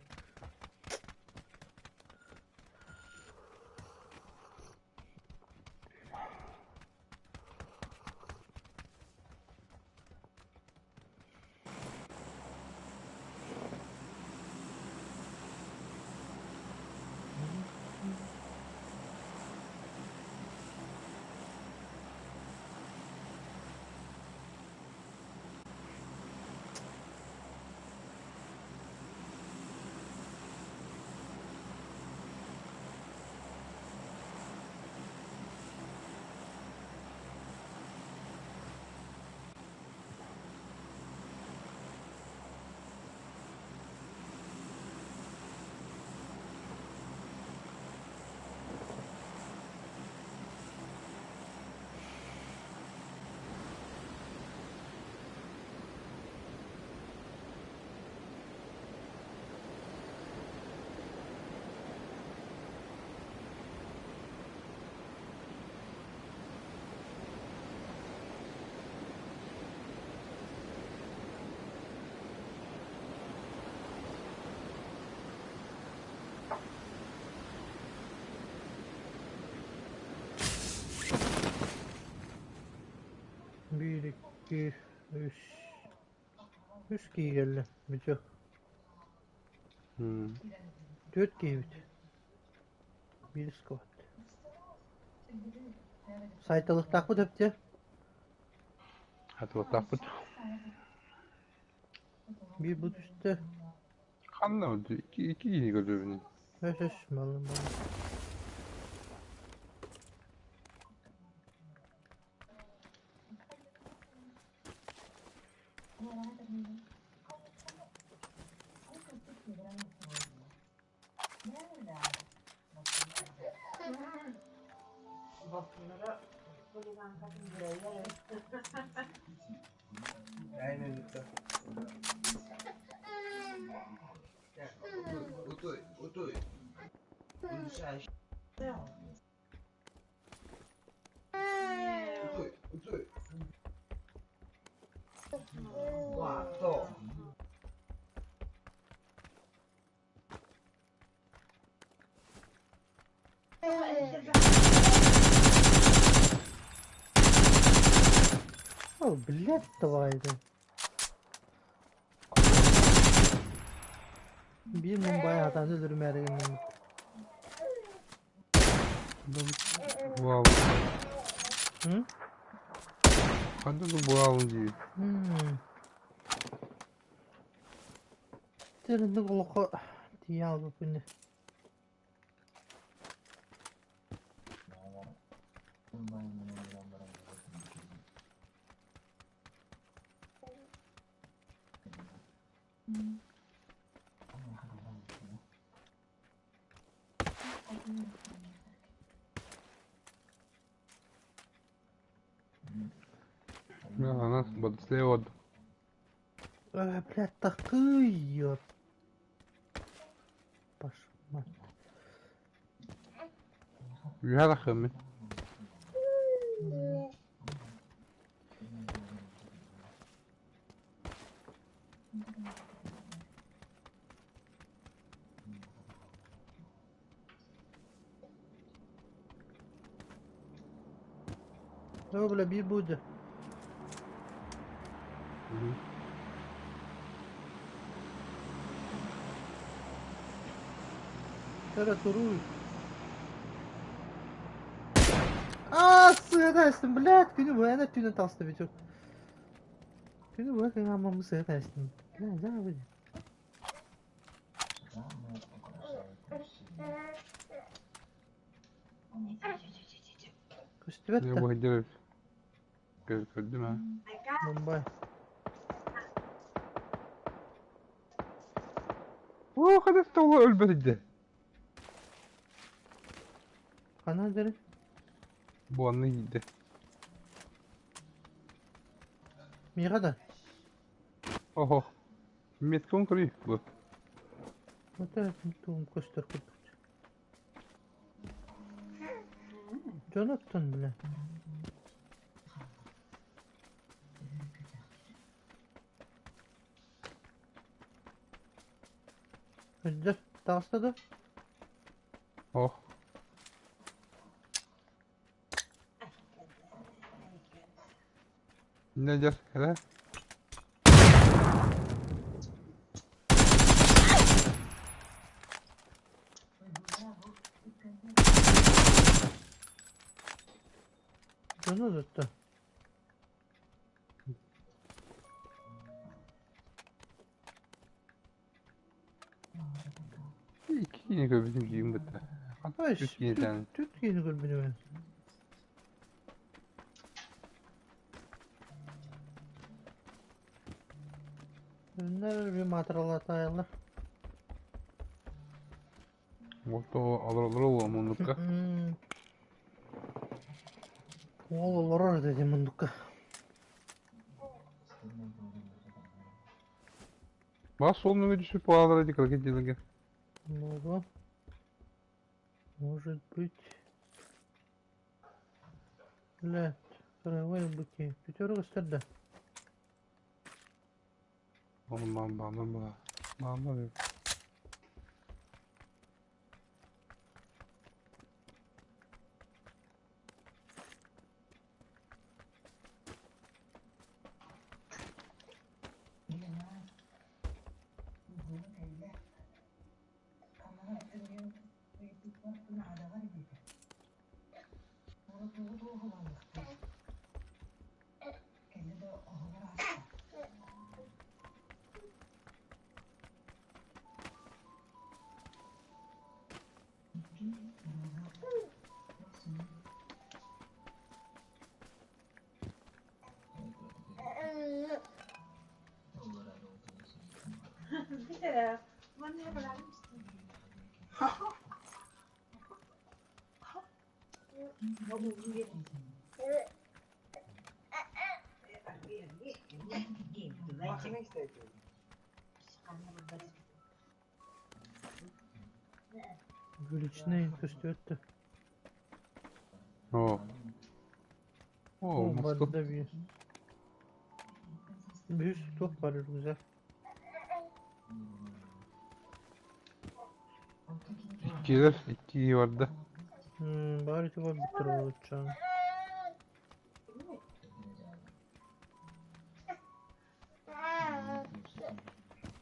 Speaker 1: 2, 3. 3 киһи кэллэ. Бүтүөх. 4 киһибит. Биир склад. Сайталыктаахпыт өптө.
Speaker 2: Хатылыктаахпыт.
Speaker 1: Биир бу түстэ.
Speaker 2: Ханна икки икки киһини көрдүбүн.
Speaker 1: Өс өс малым малым. О, блядь, давай это. Биир Мумбай хатан өлөрүмээри гынным.
Speaker 2: Буолабын. Ханна да буолабын дии.
Speaker 1: Тэринник олоххо тиийэн албыппын.
Speaker 2: Анас бадыслеод.
Speaker 1: Блядь, такой ёп. Пошла.
Speaker 2: Үһэ хыммын.
Speaker 1: О, бля, би будет. Туруй. А, сыгайстым, блядь, күнү бу әнә түнен тасты бит. Күнү бу кыңа мамы сыгайстым. Бля, жа бу. Көстүбэт
Speaker 2: Не
Speaker 1: да.
Speaker 2: бу хидер. Көрдүм ha.
Speaker 1: Мумбай.
Speaker 2: О, хадас тола өлбөт
Speaker 1: Хана дери.
Speaker 2: Бу анны иде.
Speaker 1: Мига да.
Speaker 2: Охо. Меткон көрүй бу.
Speaker 1: Вот туум көстөр курдук. Жонаттан, бля. Өздө, тағыста да.
Speaker 2: Ох. Не жер, хәлә?
Speaker 1: Жону tuttu.
Speaker 2: Икки киһини көрбүтүм киим бытта.
Speaker 1: Ой,
Speaker 2: Үт киһитен.
Speaker 1: Түт киһини көрбүнүм. Өннер bir матралатайлар.
Speaker 2: Ото алыр ол мундукка.
Speaker 1: Ол олорор деди мундукка.
Speaker 2: Бас сол нүгө түшүп алыр эди кыргыз дилге.
Speaker 1: Много. Может быть. Блядь, второй быки. Пятерка стерда.
Speaker 2: Мам мам мам мам.
Speaker 1: Увеличенный көстүөт да.
Speaker 2: О. О,
Speaker 1: О,
Speaker 2: Москва.
Speaker 1: барда биир. Үһүс туох бар рюкзак?
Speaker 2: Иккилэр, икки барда.
Speaker 1: Баар ити барбыттар уолчаан.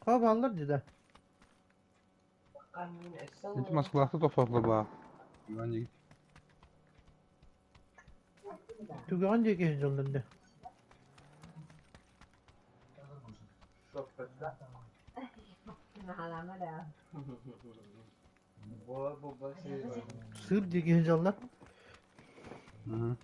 Speaker 1: Хаа бааллар дии да.
Speaker 2: Ити Москвалаахта тохтоотулар баа. Иван диэки.
Speaker 1: Түгэҕин диэки сылдьаллар дии. Сыыр диэки сылдьаллар.
Speaker 2: Мгм.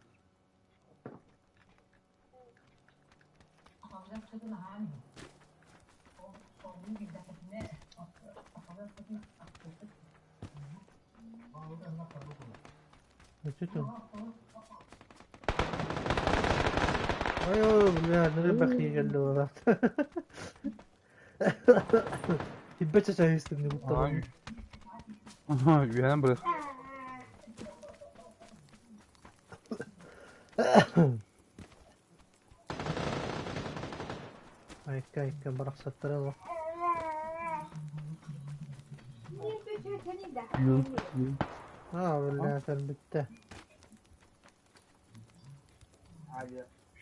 Speaker 1: Өтүтүн. Ой, ой, бля, ныры бэхиигэл буолаат. Тиббэчэ чайыстым
Speaker 2: Ай.
Speaker 1: кутталым.
Speaker 2: Үһээн бырах.
Speaker 1: Айка, айка, барахсаттара ыла. Аа, бля, кэлбиттэ.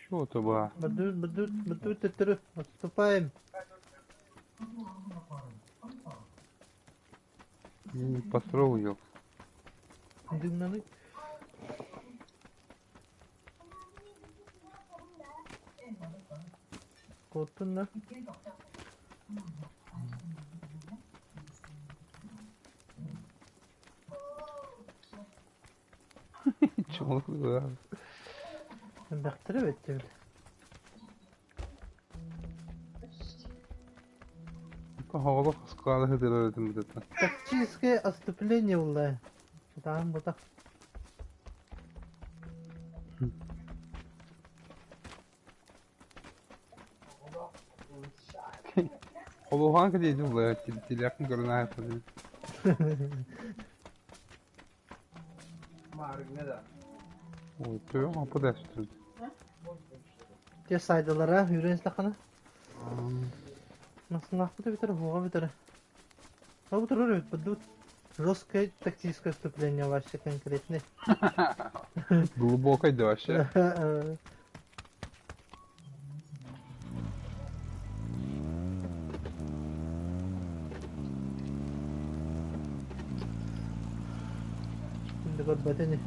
Speaker 2: Что это ба?
Speaker 1: Бадут, бадут, бадут, төттөрү. Отступаем.
Speaker 2: Не построил ее.
Speaker 1: Дымнаны. Куоттун да.
Speaker 2: Чего да?
Speaker 1: Элбэхтэрэ эбит
Speaker 2: Оҕолох склада сытыарар этим бытыттан.
Speaker 1: Тактическое отступление булла. Сатаан бутах.
Speaker 2: Холуһаан кэдиэтин булла тилэххин көрөн ааһыахпын. Ой, төбөм аппа да сүтүрдү.
Speaker 1: Те сайдалара үүрэн истэххинэ Массыыналаахпыт эбэтэр уһуоҕа бүтэрэ. Ол турар эбит бу жесткое тактическое отступление вообще конкретный.
Speaker 2: Глубокой да вообще.
Speaker 1: Şimdi көрбөтүн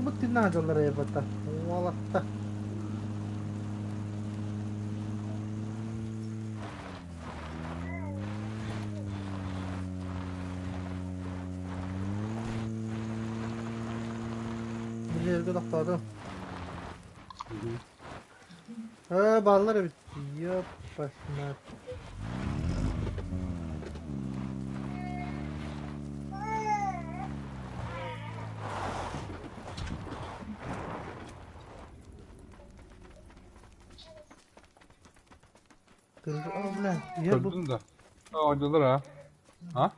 Speaker 1: Олорбут тинна дьаллар эбата. Уолатта. Билэргэ тохтоотум. Ээ, бааллар эбит. Ёппасмат. О, бля, я бу
Speaker 2: Көрдүн да. Оонньуулар а? А?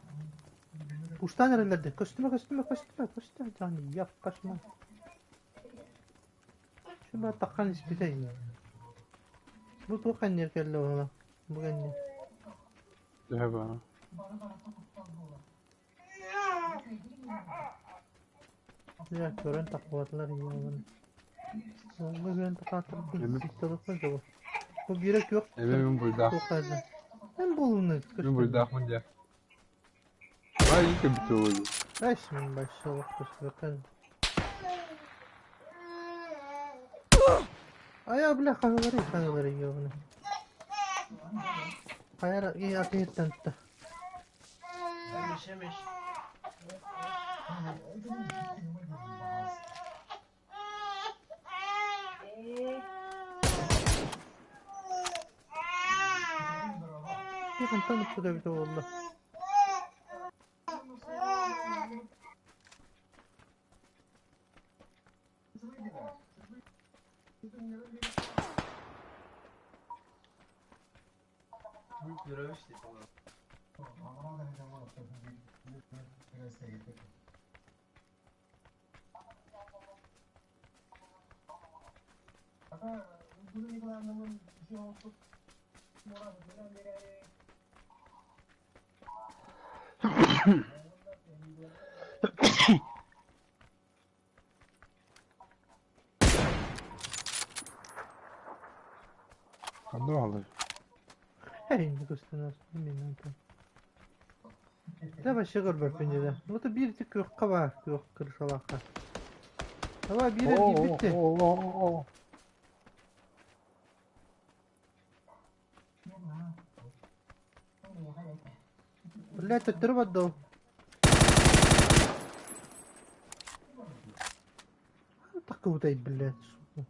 Speaker 1: Устан эрэллэрдэ. Көстүмэ, көстүмэ, көстүмэ, көстүмэ. Жан, яппасмат. Шуба таххан испитэ. Бу туох кэннир кэллэ буола? Бу кэннир.
Speaker 2: Төһө баа?
Speaker 1: Дьэ, көрөн таххыбатылар ийэбин. Онно көрөн тахааттарбын
Speaker 2: Эми
Speaker 1: ситталыкпын сөбө. Бу биирэ күөх
Speaker 2: эми мин буруйдаах.
Speaker 1: туох хаалла. Эн буолумна
Speaker 2: Мин
Speaker 1: көстөн.
Speaker 2: буруйдаахпын дьэ. Бай көбүтэ буолуо.
Speaker 1: Ай, мин большого көстүбэккэн. Айа, бля, хаҥалары, хаҥалары ёбаны. Хайара, и атыттан та. Хантан ыппыта эбитэ буолла?
Speaker 2: Ханна бааллар?
Speaker 1: Эйни көстөн мин онтон. Да вообще көрбөппүн дьэ. Вот биир ити күөххэ баар, күөх крышалаахха. Давай биир эргийбит.
Speaker 2: О,
Speaker 1: Блядь, төттөрү барда ол. Такыбытай, блядь, сука.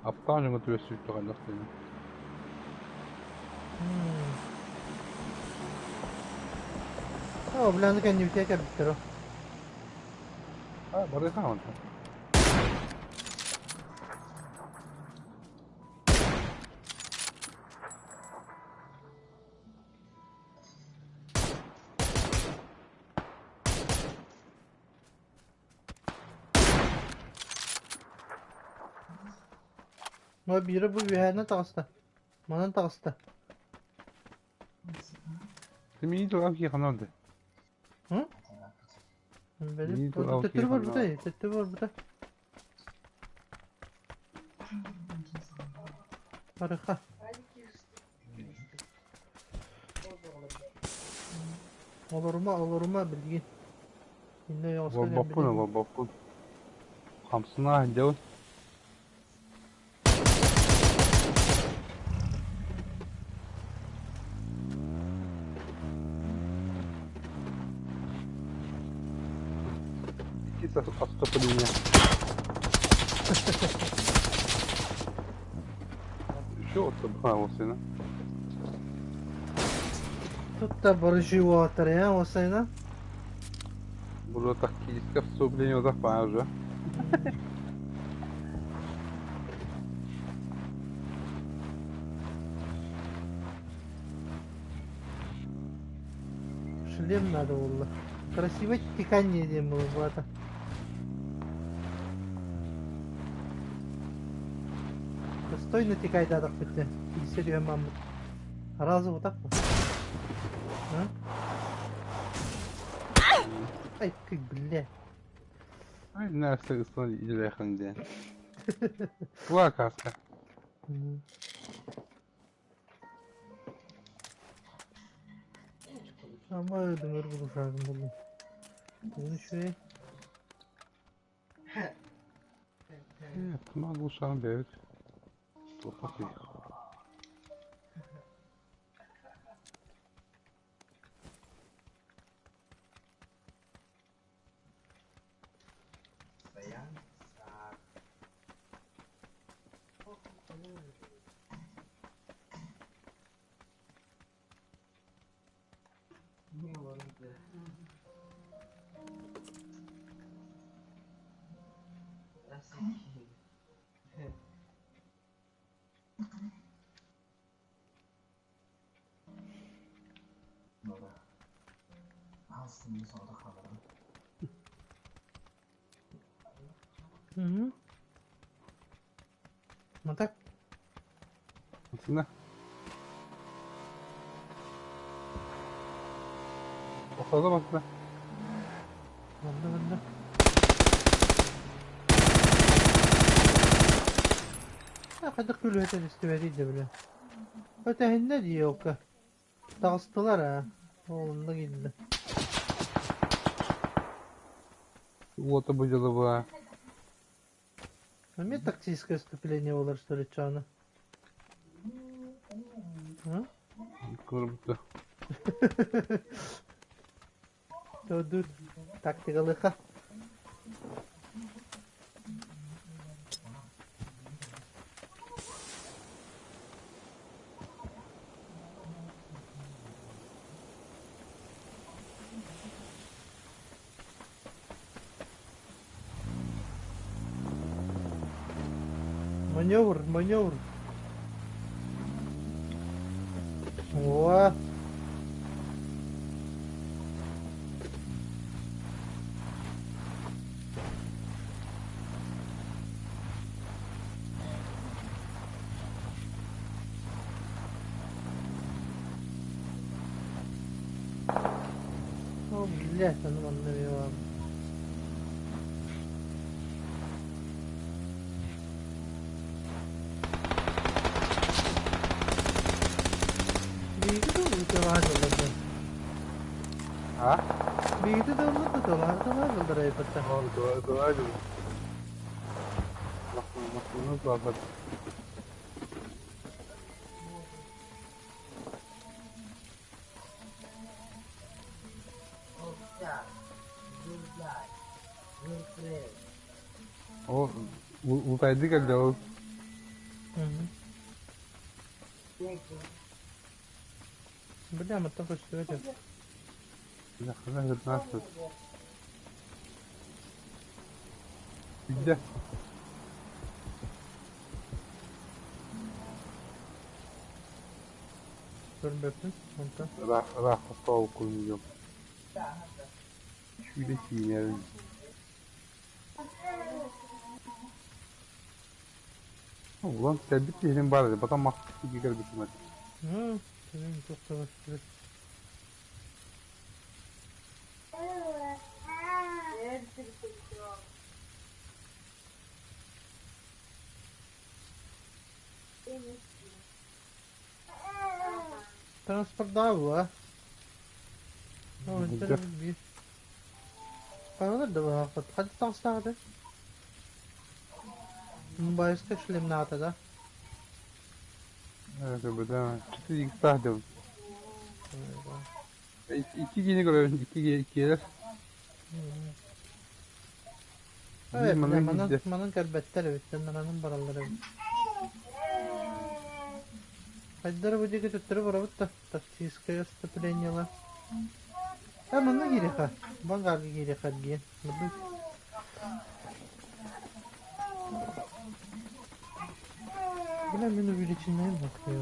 Speaker 2: Аптаах дьоҥҥо түбэспит хайдах диэн.
Speaker 1: Оо, бля, аны кэннибитигэр кэлбиттэр оо.
Speaker 2: А, барыха онтон.
Speaker 1: Ма биирэ бу үөһээнэн таҕыста. Манан таҕыста.
Speaker 2: Ты мини тугам киһи
Speaker 1: Hı?
Speaker 2: Мини тугам
Speaker 1: Төттөрү барбыта, төттөрү барбыта. Барыха. Олорума, олорума билигин. Инне оҥосто
Speaker 2: Олорбоппун, олорбоппун. Хамсына дьон. Иккис отступление. Еще отступление сына.
Speaker 1: Тут барыжи уолаттар, я осайна.
Speaker 2: Было тактическое вступление запа уже.
Speaker 1: Шлем надо было. Красиво текание диэн было баата. Достойно тикайдаадах бүттэ. Килсэ түһэн маммыт. Разы вот так А? Ай, как бля.
Speaker 2: Ай, нәрсә ыстан иләхин дигән. Була каска.
Speaker 1: Ама ödümөр buluşardım buldum. Bunu şuraya.
Speaker 2: Tamam buluşalım bir. Topak iyi.
Speaker 1: Угу. Ну так.
Speaker 2: Aslında. Fazla bak.
Speaker 1: Манна манна. Хайдах күлүһэтэн истибэтий да бile. Өтөһүннэ дии окка. Таҕыстылар аа. Ол онно киирдэ.
Speaker 2: Вот будет была.
Speaker 1: А мне тактическое вступление было, что ли, чё А?
Speaker 2: Круто.
Speaker 1: Тут. Тактикалыха. Маневр, маневр. О! О, блядь, ону манна эмиэ баар. Биһиги да ытыалаһан ылларда.
Speaker 2: А?
Speaker 1: Биһиги да ыллар да ытыалаһан ытыалаһан ыллар эбиппэттэ.
Speaker 2: Давай, давай. Махмуд О, утайды кэллэ ол.
Speaker 1: Бля, маттан көстүбэт.
Speaker 2: Хана Билде.
Speaker 1: Көрбөппүн, онтон.
Speaker 2: Ыраах ыраах хостоо куйуйум. Сүүрэ киинэ. Улан кэлбит киһинин баар этэ, потом махтыы кэлбитим этэ.
Speaker 1: Ну, тыын туох да көстүбэт. Транспортдаабы
Speaker 2: Билде.
Speaker 1: Хайалар да баһаахпыт. Ханна таҕыстаах этэ? Мубайска шлемнаата да?
Speaker 2: Это да. Четыре икса деп. Икки киһини көрөбүн, икки иккиэлэр.
Speaker 1: Evet,
Speaker 2: Биир манан
Speaker 1: манан
Speaker 2: киирдэ.
Speaker 1: манан көрбөттөр эбит, наранан бараллар эбит. Хайдара бу диэки төттөрү барабыт да, тактическое отступлениела. А манна киириэхэ, бангарга киириэхэ эргийэн. Бля, мин увеличенная нахуй.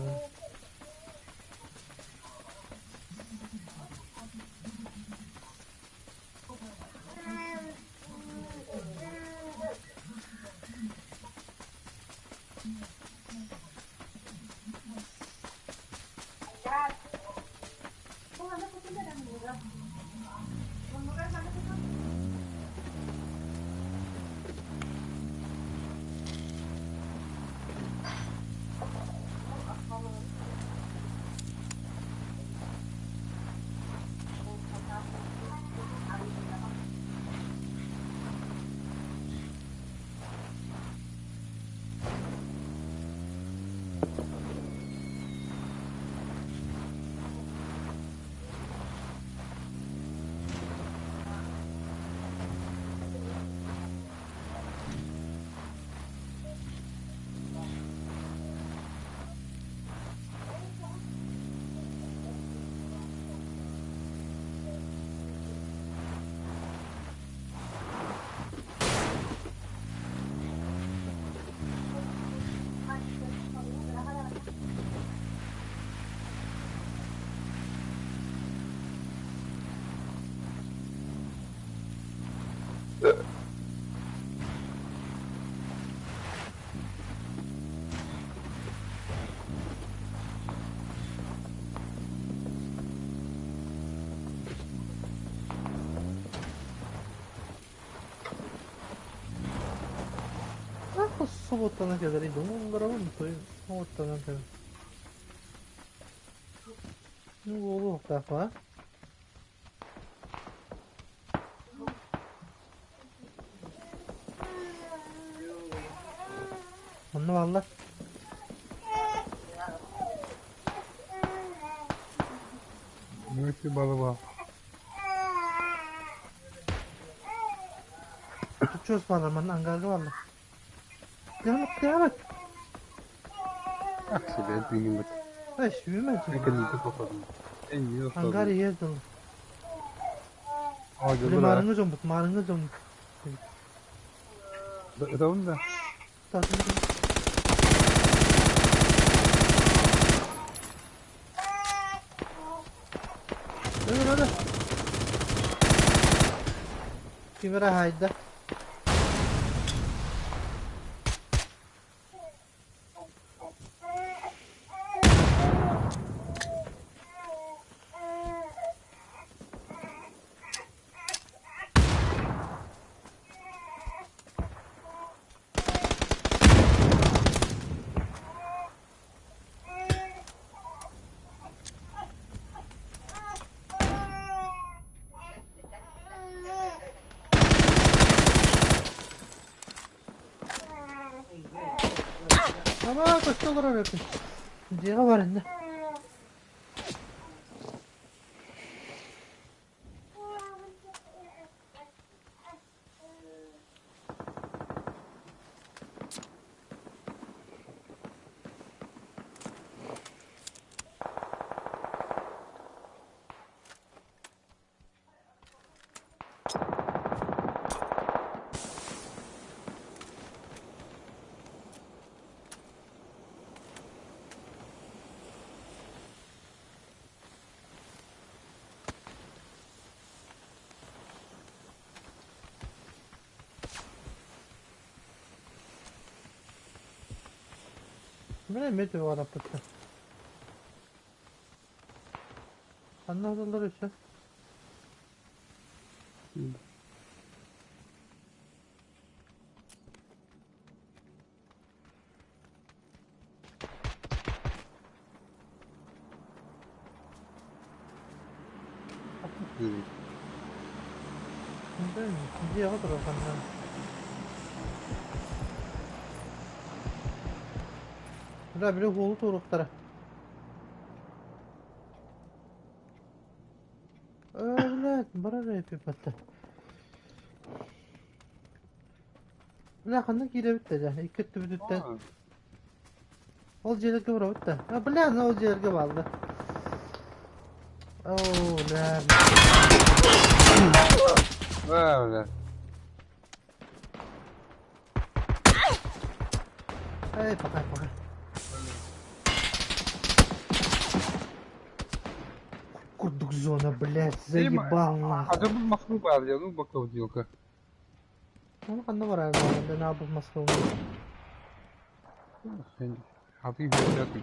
Speaker 1: Ах, субботтан кэлэр думун той субботтан кэлэр. Ну, буолуохтаах Онно бааллар.
Speaker 2: Нөсі балы бар.
Speaker 1: Чуос бааллар, манна ангарга бааллар. Тыамыт, тыамыт!
Speaker 2: Ах, себе тыынньыммыт.
Speaker 1: Эй, сүүмэн
Speaker 2: Эн
Speaker 1: сүүмэн.
Speaker 2: кэнники тохтоотум. Эн миин
Speaker 1: Ангар
Speaker 2: охтоотум.
Speaker 1: иһэр дылы.
Speaker 2: Аа,
Speaker 1: Били
Speaker 2: дьоллор аа.
Speaker 1: маарыҥҥы дьоммут, маарыҥҥы дьоммут.
Speaker 2: Ытабын да.
Speaker 1: Өлөр, өлөр. Ким эрэ хаайда. Ама көстө олорор эбиппин. Дьиэҕэ бар иннэ. Били эмиэ түгэҕэ Ханна сыталлар өссө? Дьиэҕэ турар ханна? Бля, били уолу туруохтара. Э, блядь, барар эпиппэттэр. Бля, ханна киирэбит да дьэ, икки өттүбүтүттэн. Ол дьиэлэргэ барабыт да. А, бля, ол дьиэлэргэ бааллар. Оо, бля.
Speaker 2: Бля, бля.
Speaker 1: Эй, пока, пока. Курдук зона, блядь, заебал нахуй.
Speaker 2: А бұл Москвы бар, я ну баков делка.
Speaker 1: Ну, ханна барар, да, на Москву.
Speaker 2: Хаты бирдэ.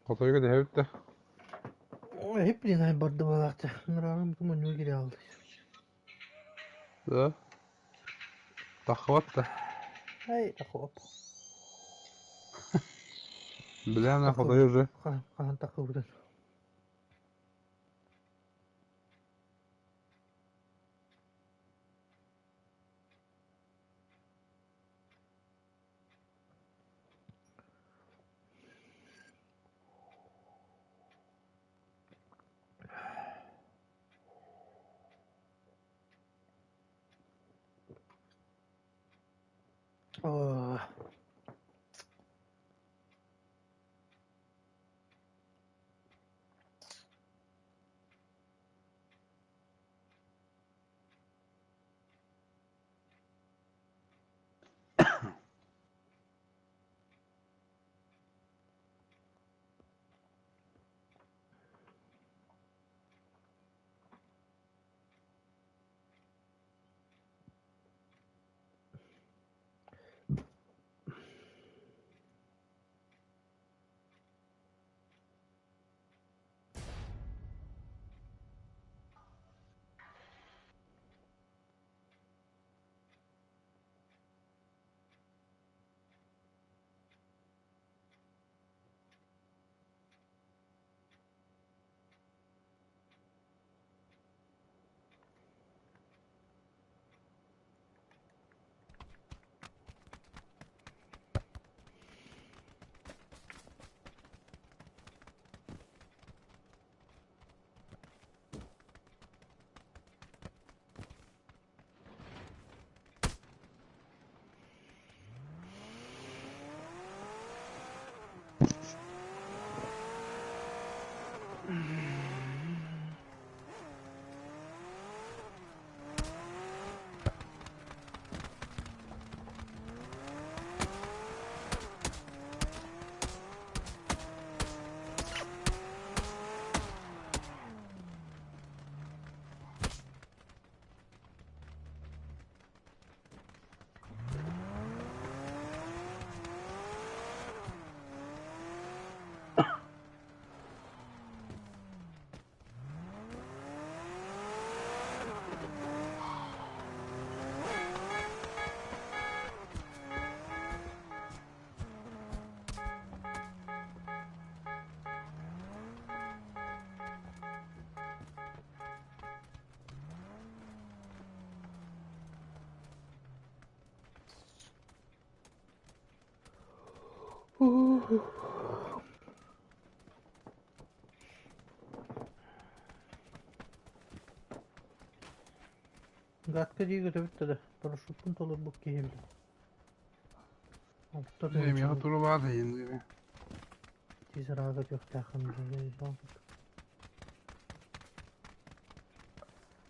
Speaker 2: Хотойго дэһэбит да.
Speaker 1: Ой, блин, ай барды балаахта. Нырааҕым куманньуга кире алды.
Speaker 2: Да. Таххыбат да.
Speaker 1: Ай, тахоп.
Speaker 2: Бля, на хотой уже.
Speaker 1: Хаһан таххыбытын. Гадка дии көтөбүт да, парашюппун толорбут киһи эбит. Алта
Speaker 2: Миэхэ
Speaker 1: тыһыынча
Speaker 2: тура баар иһин.
Speaker 1: тиз ыраага түөхтээххин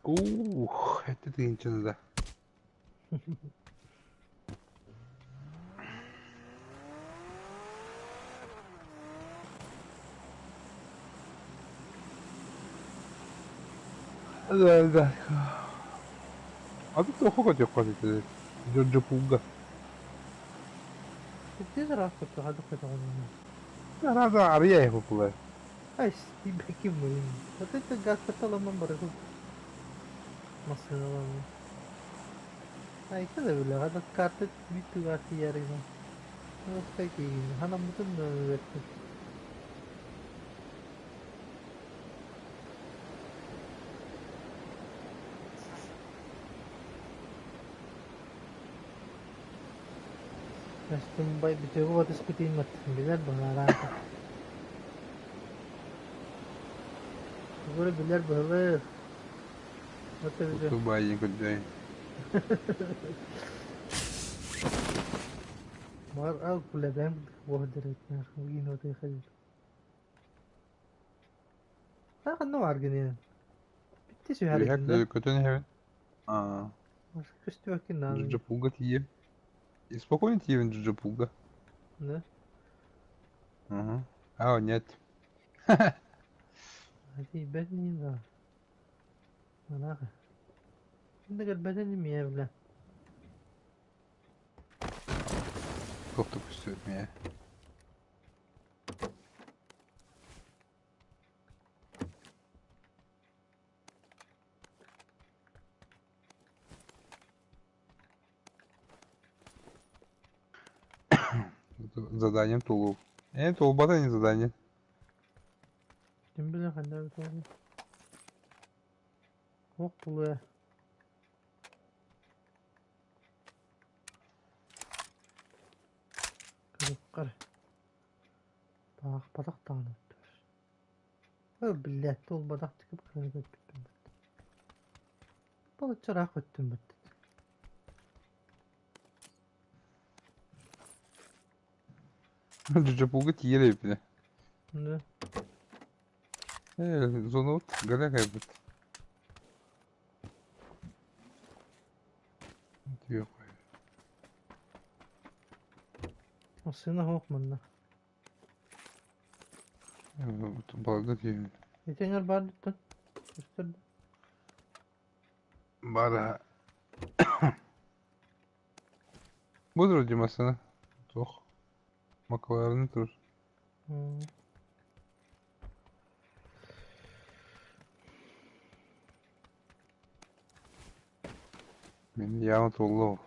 Speaker 2: Ух, это тыынчаны да. Да, да. А тут тоҕо көтүөххэ сөп Джорджопуга.
Speaker 1: Тиз ыраах көтө хадык көтөҕүнүн.
Speaker 2: Арада арыйа популар.
Speaker 1: Ай, стибеки блин. Вот это газка таламан барыгы массыыналаан. Айка да билэҕэ да карта бүттүгэр тиийэригин. Оскай киин ханаммытын да үөттүм. Астым бай бүтүгү батыспытыймат билэр быһаараа. Тугура билэр быһылы. Вот это
Speaker 2: Тубайын көдөй.
Speaker 1: Mar al kuleden وهدرتنا وين وتخيل. Ha var gene. Bitti
Speaker 2: Үйһәк
Speaker 1: süherinde.
Speaker 2: көтөн хэвен. А,
Speaker 1: Көстүөккин
Speaker 2: Джорджопуга тием. И спокойно тием Джорджопуга.
Speaker 1: Да.
Speaker 2: Ага. А, нет.
Speaker 1: هذه بدني لا. مناخ. عندك البدني مية بلا.
Speaker 2: Тоқтап көстүөт мия. Заданием тулуп. Тулбата не задание.
Speaker 1: Kim bilir ханна битэ. Ох тулуя. Кырыккар. Таах батах тааны. Блядь, тул батах тикип кырын көттүм. Балычараах көттүм бит.
Speaker 2: Дьоппуга тиийэр эбиппин.
Speaker 1: Да.
Speaker 2: Зонут гына кэлбит.
Speaker 1: Массыына суох манна.
Speaker 2: Балга тиийэн.
Speaker 1: Ити эҥэр баар диттэн. Көстөр да.
Speaker 2: Бара. Бу вроде массыына. Туох. Макларен тур. Мин яма туолла.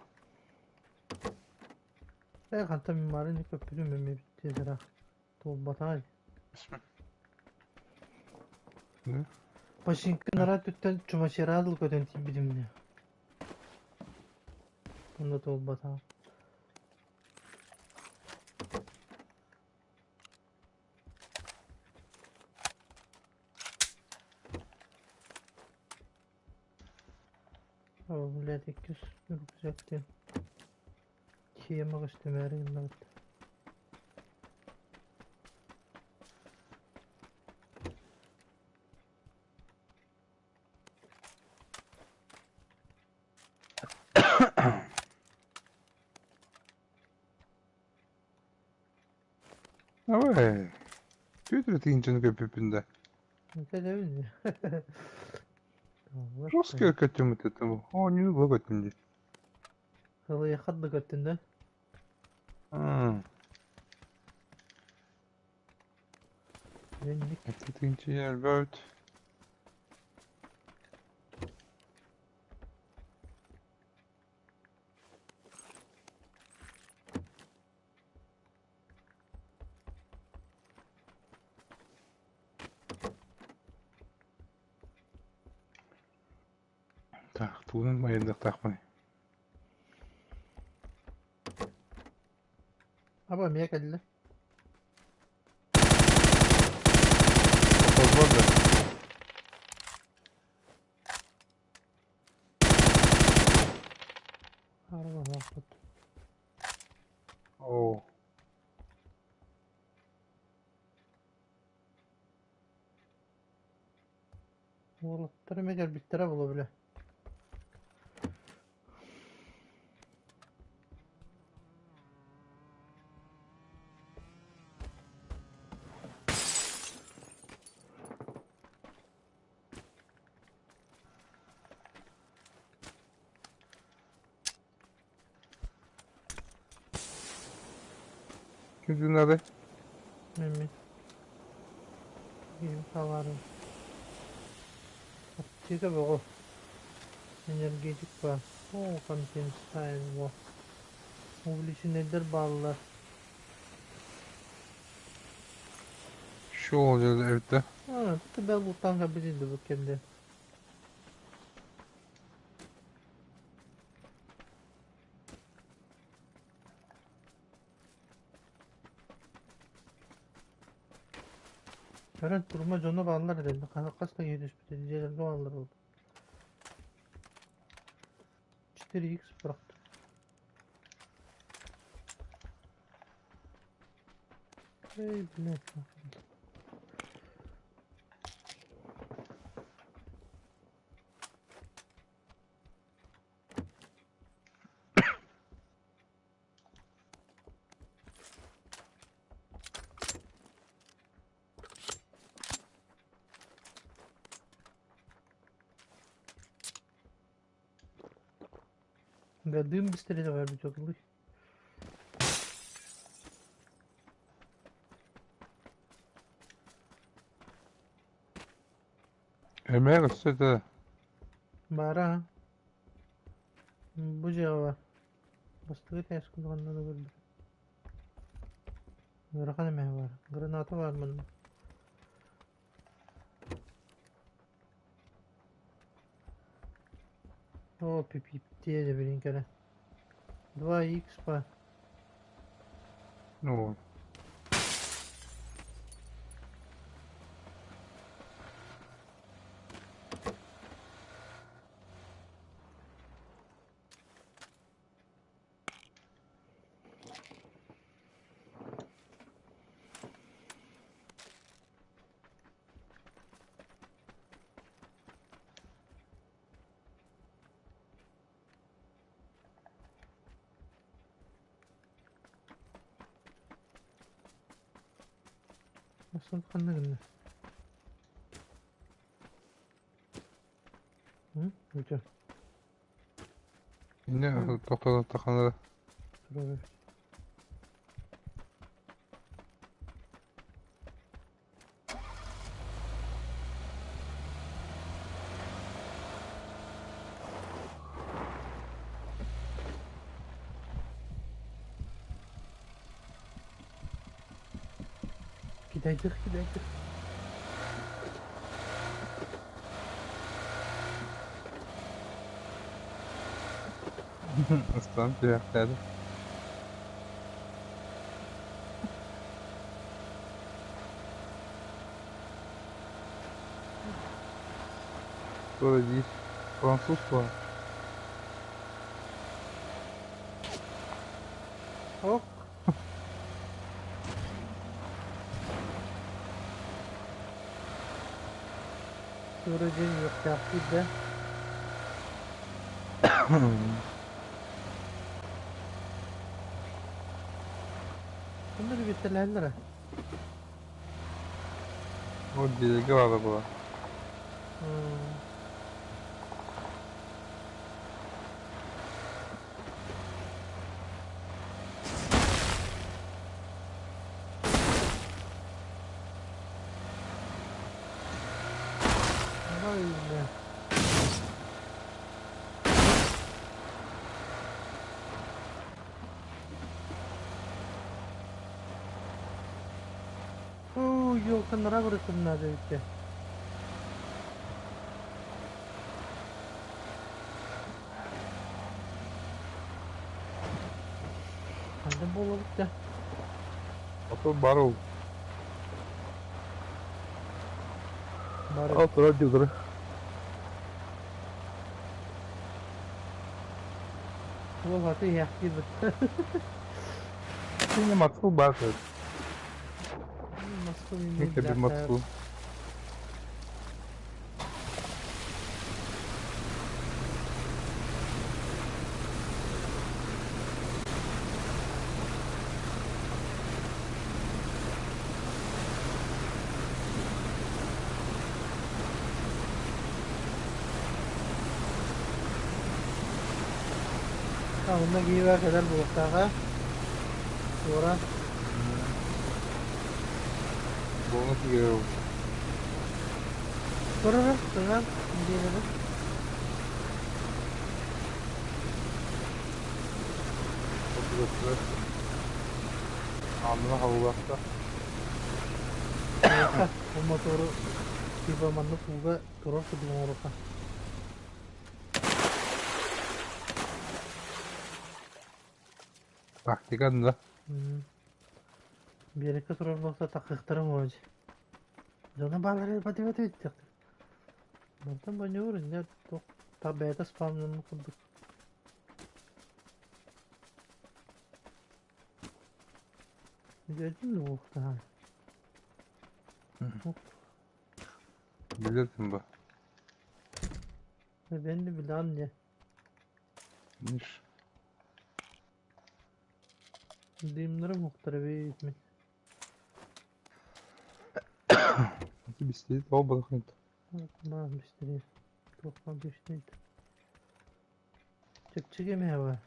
Speaker 1: Э хантан мин баарын көппүтүм эмиэ бүттэ ыраах. Туолбатаҕай. Починка нара түттэн чумачыраадыл көтөн тиийбитим дии. Онно туолбатаҕа. О, блядь, иккис рюкзак диэн. Тема көстүмээри гыннабыт.
Speaker 2: Давай. Петр тыынчаны көппүппүн да.
Speaker 1: Кэлэбин.
Speaker 2: Жестко көттүм это. О, не көттүм дии.
Speaker 1: Ылыйахат да көттүн да.
Speaker 2: Тыынчы элбэт. Так, тугунан айанныахтаахпыный?
Speaker 1: Аба эмиэ кэллэ.
Speaker 2: Холбор да.
Speaker 1: Арба
Speaker 2: Оо.
Speaker 1: Уолаттар эмэ кэлбиттэрэ буолуо бile.
Speaker 2: Ким надо?
Speaker 1: Мин Киһим хаалаарын. Аптека бөҕө. Энергетик баар. Оо, компенсайн во. Увлеченныйдар бааллар.
Speaker 2: Шел эбит
Speaker 1: А, тут бэл бултаан кэлбит бу кэмдэ. Көрөн турма дьоно бааллар этэ. Хас да киһи түспүтэ. Дьиэлэргэ бааллар буолла. 4х бырахтым. Эй, блядь, нахуй. Бля, дым быстрее давай бутёк.
Speaker 2: Эмээ өссө да.
Speaker 1: Баара. Бу дьиэҕэ бар. Бастакы тээскин ханна да көрбүтүм. Ыарахан эмэ бар. Граната бар манна. О, пипиптиэ дьэ билин кэлэн. 2х ба.
Speaker 2: Ну.
Speaker 1: Массыына ханна гынна? М? Үтө.
Speaker 2: Инне тохтотоххуна
Speaker 1: Турар. Кидайдых, кидайдых.
Speaker 2: Ыстаан түһээхтээдэ. Туора диир. Француз дуо?
Speaker 1: Ок. Туора диэн үөхтээхтиир да. Bunları götürlerler.
Speaker 2: Ол диэки баара буолар.
Speaker 1: Ой, Оо, елканнара барытынна дебитте. Ханна буолабыт
Speaker 2: Ото баар ол.
Speaker 1: Бары.
Speaker 2: Ал турар дии утары.
Speaker 1: Уол хаты иһээхтиир бит.
Speaker 2: Кине Москву баар
Speaker 1: Москва
Speaker 2: Микки Москву.
Speaker 1: Онно киирэ кэлэр буолуохтааҕа. Туора.
Speaker 2: Буолна киирэр ол.
Speaker 1: Турар, тыҥан, диэбэбин.
Speaker 2: Отугаттар. Аанына халылаахта.
Speaker 1: Туруохха, ол мотору типа маннык ууга турар курдук оҥоруохха.
Speaker 2: Тактика да.
Speaker 1: Биэрэккэ турар буолта такыахтара оҥоро Дьоно бааллар бати-бати диэхтэр. Мантан бонньуур инньэ туох бэйэтэ спамнаммыт курдук. Дьэтин уохтаһан.
Speaker 2: Билэртин ба.
Speaker 1: Ben de bilmem ne.
Speaker 2: Ниш.
Speaker 1: Дымнары мухтара бит.
Speaker 2: Бистит ол балахын.
Speaker 1: Баа бистери. Туохпа бистит. Чэпчэки эмэ бар.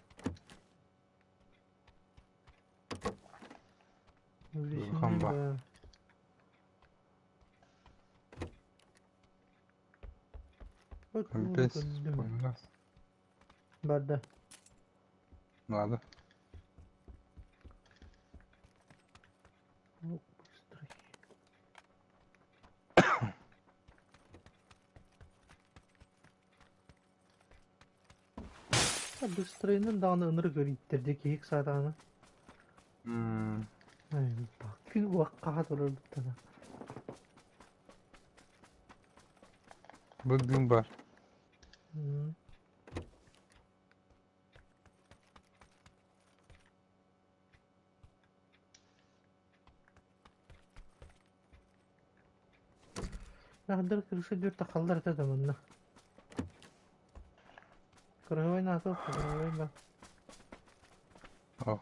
Speaker 2: Улахан ба. Компес поняла.
Speaker 1: Барда.
Speaker 2: Надо.
Speaker 1: Быстрый. Быстрыйынан даҕаны ынырык өрүттэрдэ киһик саатаҕына. Күн уоххаха турар буттана.
Speaker 2: Бу дым бар.
Speaker 1: Нахдар крыша дүр тахаллар это да манна. Кыргыбай наатыл, кыргыбай ба.
Speaker 2: О.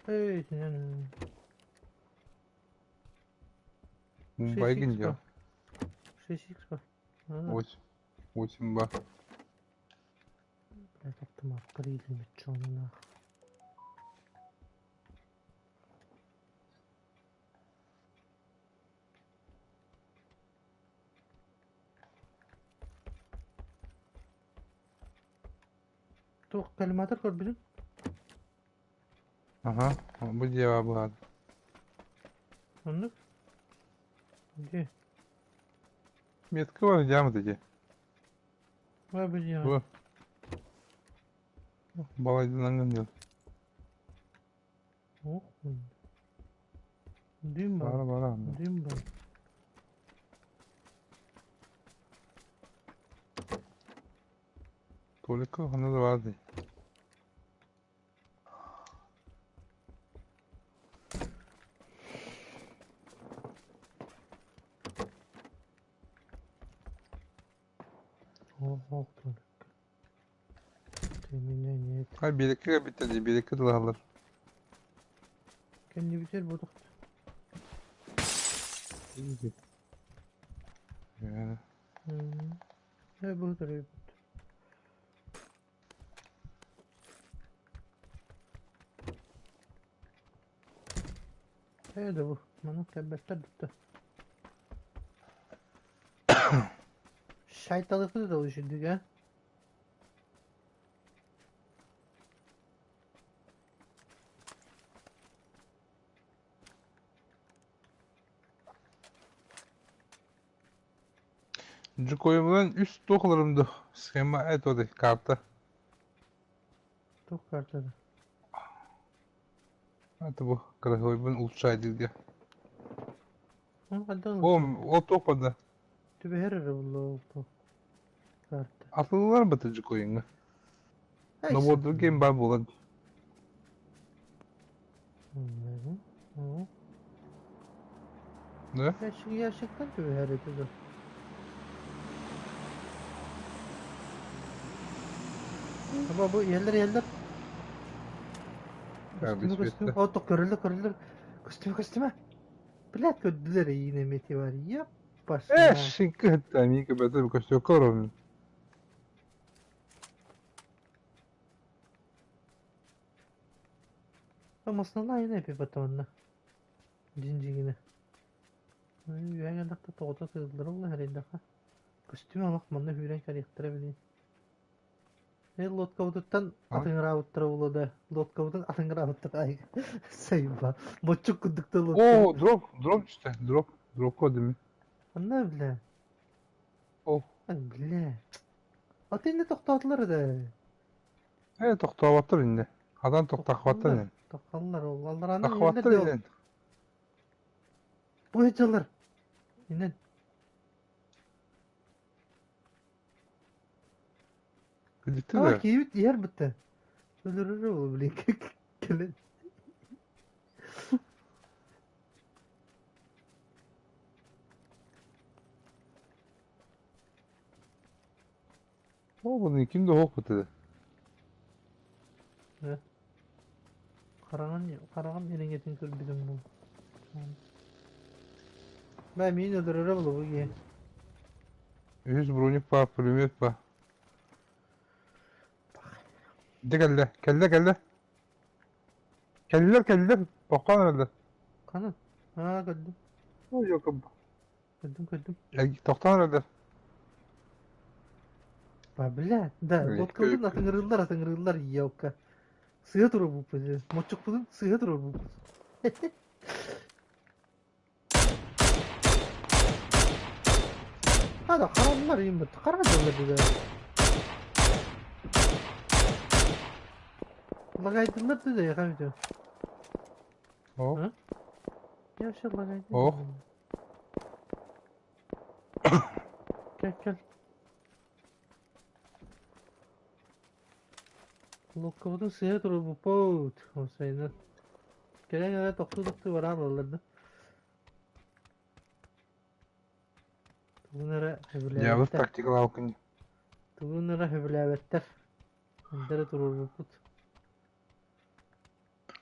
Speaker 1: Эй, итинэн
Speaker 2: Мумбайгын
Speaker 1: 6х
Speaker 2: дьэ.
Speaker 1: ба. 6х ба. А,
Speaker 2: Восемь. Восемь ба.
Speaker 1: блядь, автоматтар иилиммит чуоннаах. Туох коллиматор көрбүтүн?
Speaker 2: Аха. Бу дьиэҕэ быһаат.
Speaker 1: Оннук? Где?
Speaker 2: Метка бар дьаамыт ити.
Speaker 1: Бар бу дьиэҕэ.
Speaker 2: Бу. Балайданан дьыл.
Speaker 1: Ох, дым бар.
Speaker 2: Бара бара.
Speaker 1: Дым бар.
Speaker 2: Толика ханна да бар дии.
Speaker 1: Ох, ох, Толик. Ты меня нет.
Speaker 2: Хай биэрэккэ кэлбиттэр дии, биэрэккэ тылаһаллар.
Speaker 1: Кэннибитигэр ботох.
Speaker 2: Э,
Speaker 1: Э, бу төрөйбүт. Э, да бу. Маны кэлбэттэр да. Шайталыкты да үшүдүк, а?
Speaker 2: Дьукуойбунан үс туох ыларым дуу? Схема это карта.
Speaker 1: Туох картада?
Speaker 2: Это бу красивыйбын улучшай дииргэ.
Speaker 1: Ол хантан
Speaker 2: О,
Speaker 1: ылбыт?
Speaker 2: ол туох барда?
Speaker 1: Түбэһэр эрэ булла ол туох карта.
Speaker 2: Атылылар бата дьукуойуҥҥа.
Speaker 1: Ай,
Speaker 2: Нобуордур киэн баар буолан.
Speaker 1: О.
Speaker 2: Да?
Speaker 1: Gerçekten түбэһэр этэ да. Аба бу иһэллэр иһэллэр. Көстүмэ көстүмэ.
Speaker 2: Бисбетте.
Speaker 1: О, тоқ көрүллэр көрүллэр. Көстүмэ көстүмэ. Блядь, көрдүлэр эйиин эмети бар. Яп
Speaker 2: Э,
Speaker 1: пошла.
Speaker 2: шинкы мика бэтэ көстүөккө олоробун.
Speaker 1: Основная айна эпипатонна. Дьиҥ-дьиҥинэ. Үөһэ кэллэхтэ тоҕото тыыллара буолла эрэйдэххэ. Көстүүм олох манна сүүрэн кэлиэхтэрэ билигин. Эй, лодкабытыттан атыҥыраабыттара буолуо да, лодкабытын атыҥыраабыттара ай сайба. Боччук курдук да лодка.
Speaker 2: О, дроп, дроп түстэ, дроп, дропка дими.
Speaker 1: Анна бля.
Speaker 2: О,
Speaker 1: Ай, бля. Аты инде тохтоотулар да.
Speaker 2: э, тохтооботтор инде. Хадан тохтахваттар
Speaker 1: Тохтоллар.
Speaker 2: инен.
Speaker 1: Тохтоллар ол. Алларанан
Speaker 2: Тахваттар
Speaker 1: иһэллэр де ол.
Speaker 2: инен.
Speaker 1: Бу сылдьаллар. Инен.
Speaker 2: Кыдьыкты
Speaker 1: А,
Speaker 2: да.
Speaker 1: киһибит иһэр бытта. Өлөрөрө ол, блин, кэлэн.
Speaker 2: О, бұны ким да хоқ бітеді.
Speaker 1: Хараҕын хараҕым ириҥэтин көрбүтүм бу. Бээ миин өлөрөрө буолуо бу киһи.
Speaker 2: Үһүс броник па, пулемет па. Де кэллэ, кэллэ, кэллэ. Кэллэр, кэллэр. Тохтоон эрэллэр.
Speaker 1: Ханан? Аа көрдүм.
Speaker 2: Ой, ёком.
Speaker 1: Көрдүм көрдүм.
Speaker 2: Тохтоон эрэллэр.
Speaker 1: Ба бля, да, лодкабытын атыҥырыыллар атыҥырыыллар елка. Сыыһа турар Моччукпутун сыыһа турар Hada хараллар ииммит хараллар да. Лагайдылар да яхамды.
Speaker 2: О,
Speaker 1: Я вообще лагайды.
Speaker 2: Ох.
Speaker 1: Кел кел. Лодкабытын сыыһа турар Осайынан. Кэлэн эрэ тохтуу тохтуу баран ылаллар да. Тугун эрэ
Speaker 2: Дьявол
Speaker 1: сөбүлээбэттэр.
Speaker 2: тактикалаабыккын.
Speaker 1: Тугун эрэ сөбүлээбэттэр. Эндэрэ туруорбуппут.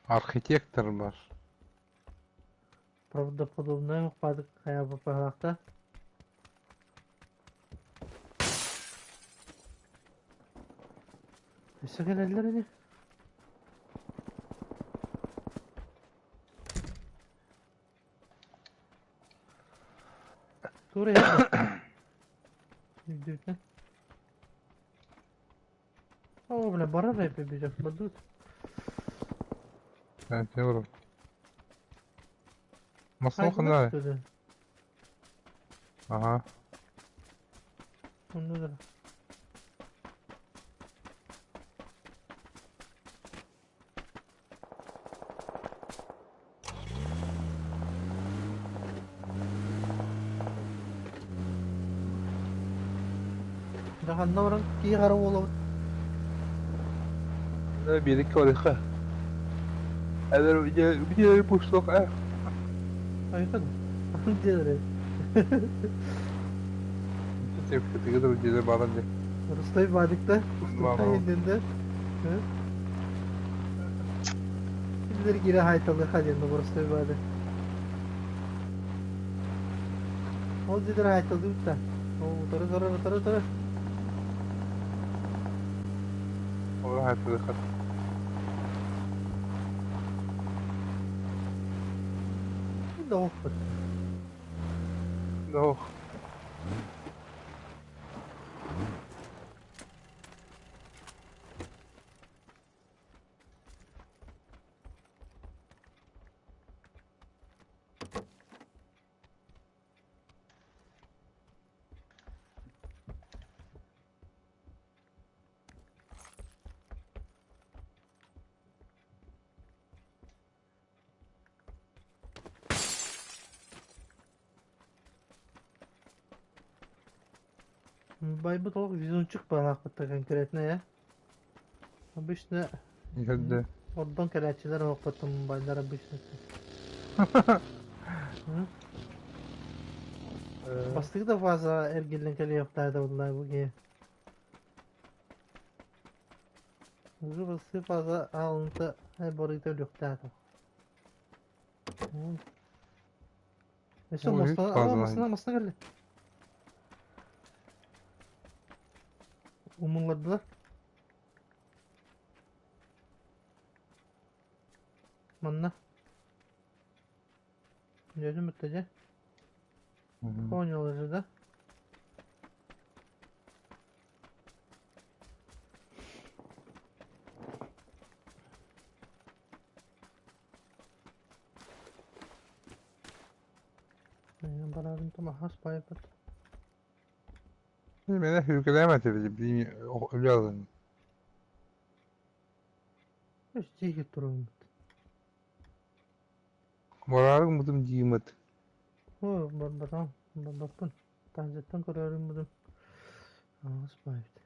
Speaker 2: Архитектор бар.
Speaker 1: Правдоподобная укпадык хайа Өссө кэлэллэр ини. Тура иһэр Үрдүтэ. О, бля, барар эпи бадут.
Speaker 2: Не барар. Массыына ханна? Ага.
Speaker 1: Оннугар. Дьэ ханна баран кии хара буолабыт?
Speaker 2: Биэрэккэ барыахха. Эдэр где пушлох э?
Speaker 1: Айхан. Дьиэлэрэ.
Speaker 2: Тыгыдыр дьиэлэр баалар дьэ.
Speaker 1: Рустой баадыкта, устута инденде. Кинилэр киирэ хаайталыха диэн Рустой баады. Ол дьиэлэр хаайталыыбыт да. Ол утары утары утары утары.
Speaker 2: Ол хаайталыха.
Speaker 1: Доҕоппут.
Speaker 2: Дох.
Speaker 1: Байбыт олох везунчик баалаахпыт конкретно э. Обычно
Speaker 2: Иһэрдэ.
Speaker 1: ордон кэлээччилэр оһохпуттан байлар обычно. Бастакы да фаза эргиллэн кэлиэхтээх да бу киһи. Уже бастакы фаза аалынта барыта өлүөхтээх. Өссө мостана, мостана, мостана кэллэ. Умуллардылар. Манна. Дьөдүм бүтте дьэ. Понял уже, да? Барарын томахас байбыт.
Speaker 2: Мene hürgülemedi bileyim ölü alın.
Speaker 1: Тихий турун.
Speaker 2: Барарың мутум диимыт.
Speaker 1: О, барбатам, барбаппын. Таһырдьаттан көрөөрүм будум. Аҕыс баайбыт.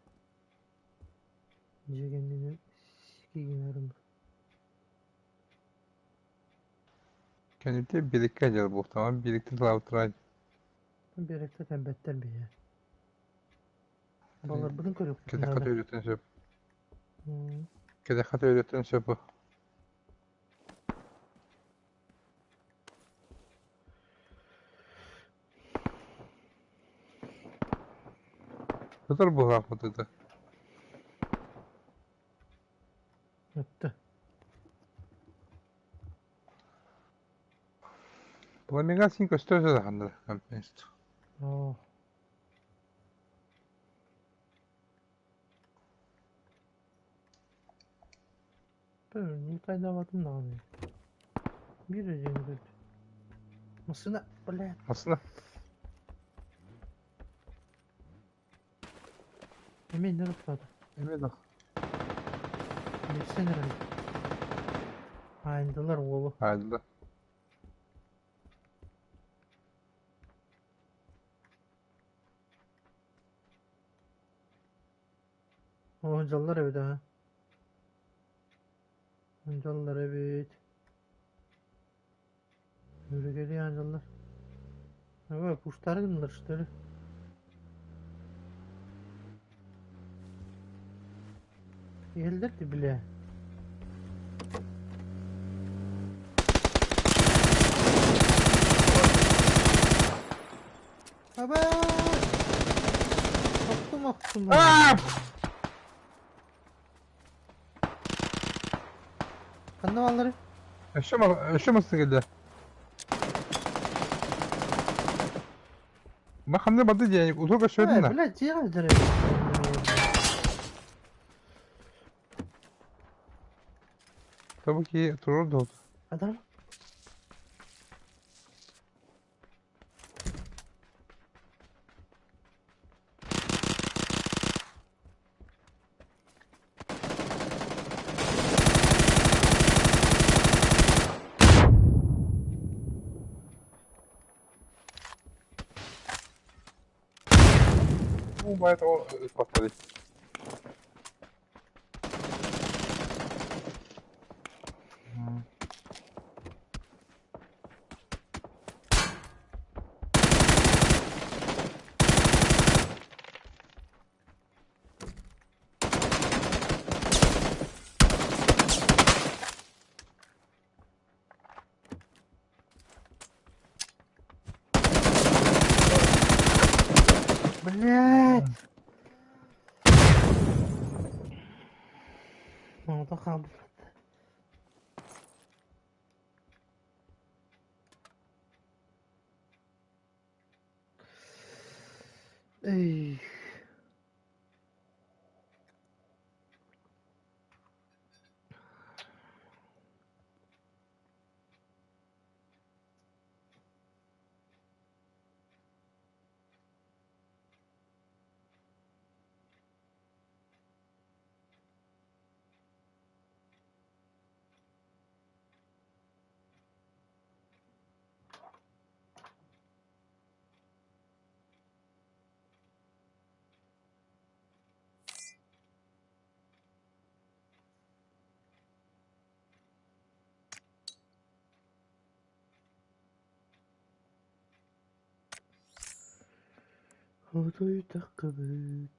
Speaker 1: Дьиэ кэннинэн киигинэрим.
Speaker 2: Кэнники биэрэккэ дьыл буолтаҕа биэрэктэн талаабыттара.
Speaker 1: Биэрэктэ кэлбэттэр биһиэ. Баларбытын көрүөхпүт
Speaker 2: Кэтэххэ
Speaker 1: наада.
Speaker 2: төрүөттэн сөп. Кэтэххэ төрүөттэн сөп. Сытар быһаахпыт это.
Speaker 1: Өттө.
Speaker 2: Пламега син көстөр сатаханнар компенст.
Speaker 1: Оо. Никайдаабатым даҕаны. Биир эдьиийим көрдө. Массыына, блядь.
Speaker 2: Массыына.
Speaker 1: Эмиэ иннэ тохтоото.
Speaker 2: Эмиэ да.
Speaker 1: Билсэн эрэр. Аайдылар уолу.
Speaker 2: Аайдылар.
Speaker 1: Оо, дьаллар эбит аа. Дьаллар эбит. Үрүгэли аадьаллар. Ага, пуштары гыннылар что ли? Иһэллэр ти бile.
Speaker 2: Аа!
Speaker 1: Ханна бааллары?
Speaker 2: Өссө өссө массыына кэллэ. Ма ханна барды диэн утур көрсүбэтин
Speaker 1: Э,
Speaker 2: да.
Speaker 1: блядь, дьиэҕэ илдьэр эбит.
Speaker 2: Tabii ki turur da oldu.
Speaker 1: Adam.
Speaker 2: Bu bayağı o patladı.
Speaker 1: Блядь. Молоток хаалбыт. Эй. Хотуй таххыбыт.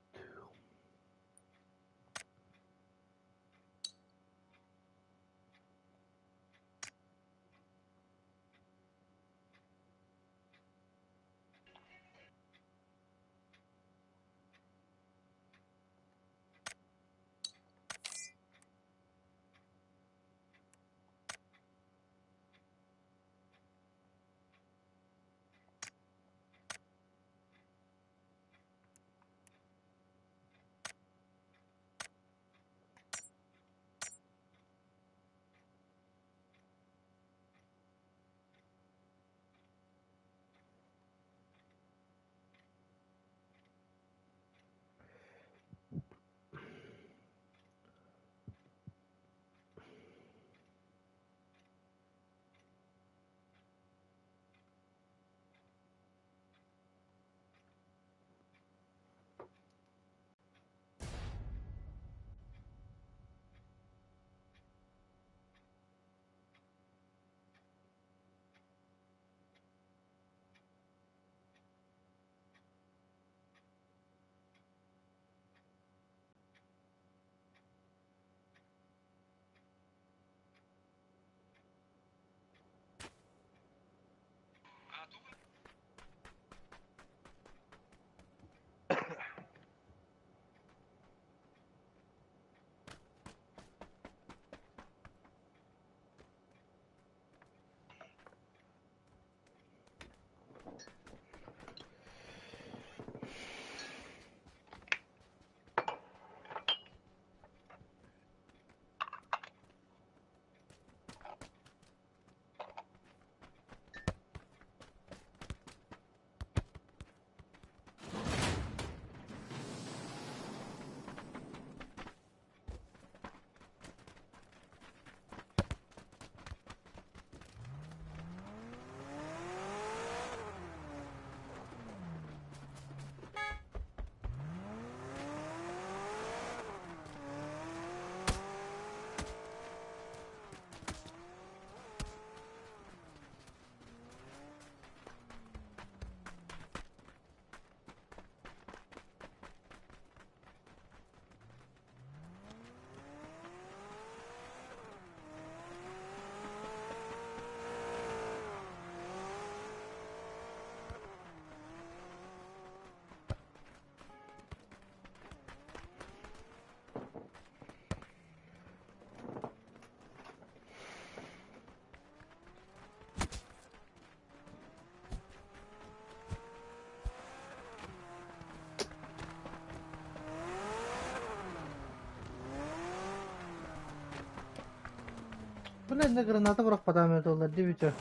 Speaker 1: Бу иннэ граната бырахпатаҕым эбитэ буоллар дии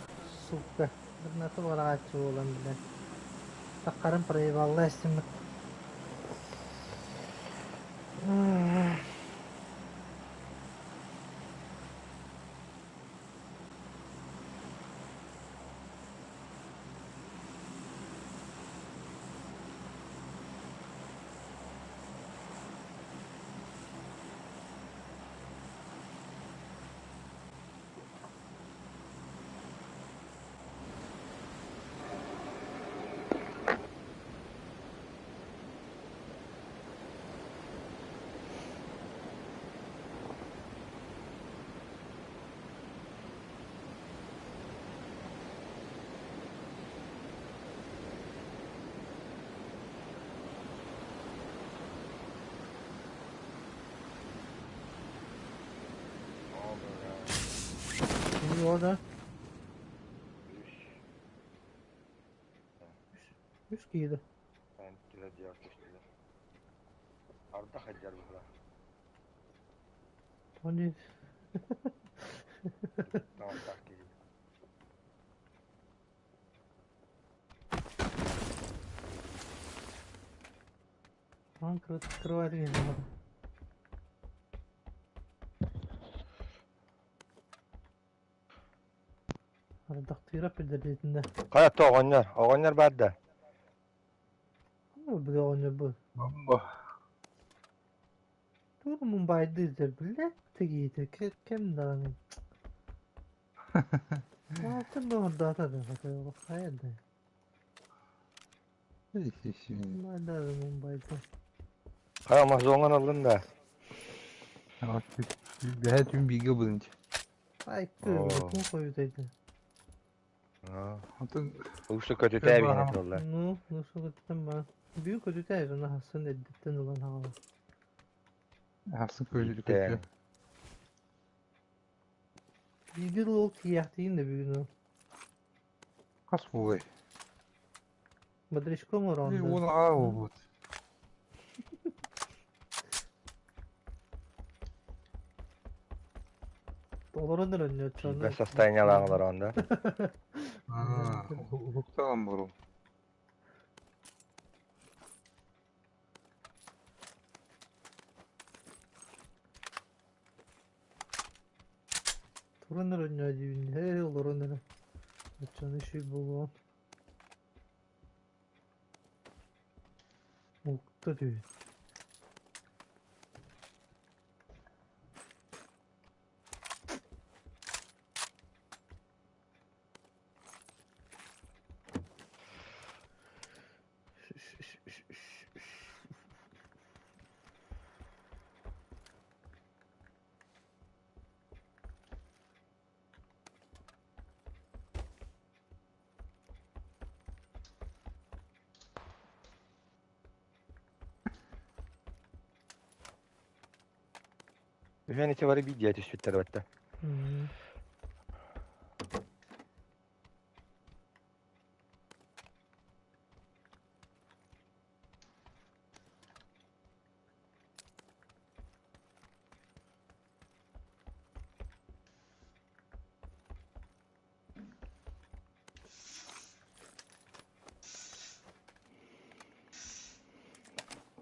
Speaker 1: сука. Граната быраҕааччы буолан билэн. Таххарын проебалла эстиммит. Orada. Үс киһи. Они Аан кровать киһи. Ардахтыыра билэритинэ.
Speaker 4: Хайа то оҕонньор, оҕонньор баар да?
Speaker 1: Били оҕонньор бу.
Speaker 2: Бомба.
Speaker 1: Тугу Мумбайдыы биллэ тигиитэ кэм даҕаны. Аатын доҕордоото да хайа да. Мумбайдаа Мумбайда.
Speaker 4: Хайа Амазоҥҥа ыллын да?
Speaker 2: Бэһэ түн бииргэ булынчы.
Speaker 1: Ай кыыл хойутайды.
Speaker 2: Атын
Speaker 4: Ушу көтүтээ биһине тураллар.
Speaker 1: Ну, ну сугуттан ба. Бүү көтүтээ жана хасын эддиттен ылан хаала.
Speaker 2: Хасын көтүтэ көтүтэ.
Speaker 1: Биир ол тиийэхтиин да бүгүн.
Speaker 2: Хас буолай?
Speaker 1: Бодрячком оронду.
Speaker 2: Уон аҕа буолбут.
Speaker 1: Олорон өрөннө
Speaker 4: Бэс состояниялаах олорон да.
Speaker 2: Уһуктаан бору.
Speaker 1: Туран өрөннө диибин. Ээ олорон эрэ. Оччону үчүй буолуон. Укта түһүн.
Speaker 4: Үһүөн ити бары биир диэ түспүттэр батта.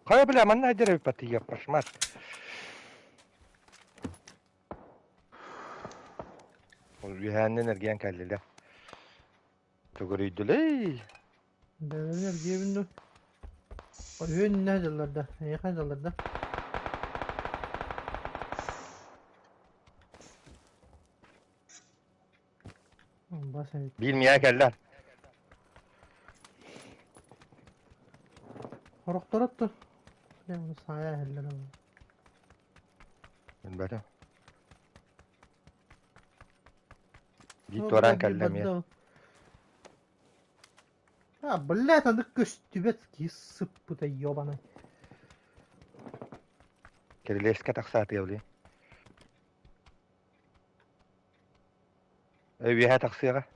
Speaker 4: Хайа бля, манна айдыр эбит пашмат. Ол үһээннэн эргийэн кэллилэр. Төгүрүйдүлэй.
Speaker 1: Бэйэлэрин эргийэбин дуу? Үһүөн иннэ дьыллар да, эйиэхэ дьыллар да. Бас эбит.
Speaker 4: Биир миэхэ кэллэ.
Speaker 1: Хорохторо да. Саайа иһэллэр.
Speaker 4: Билбэтим. Биир туораан кэллэ эмиэ.
Speaker 1: А, блядь, аны көстүбэт киһи сыппыта ёбаный.
Speaker 4: Кирилиэскэ тахсаатыа блин. Үөһэ тахсыаҕа.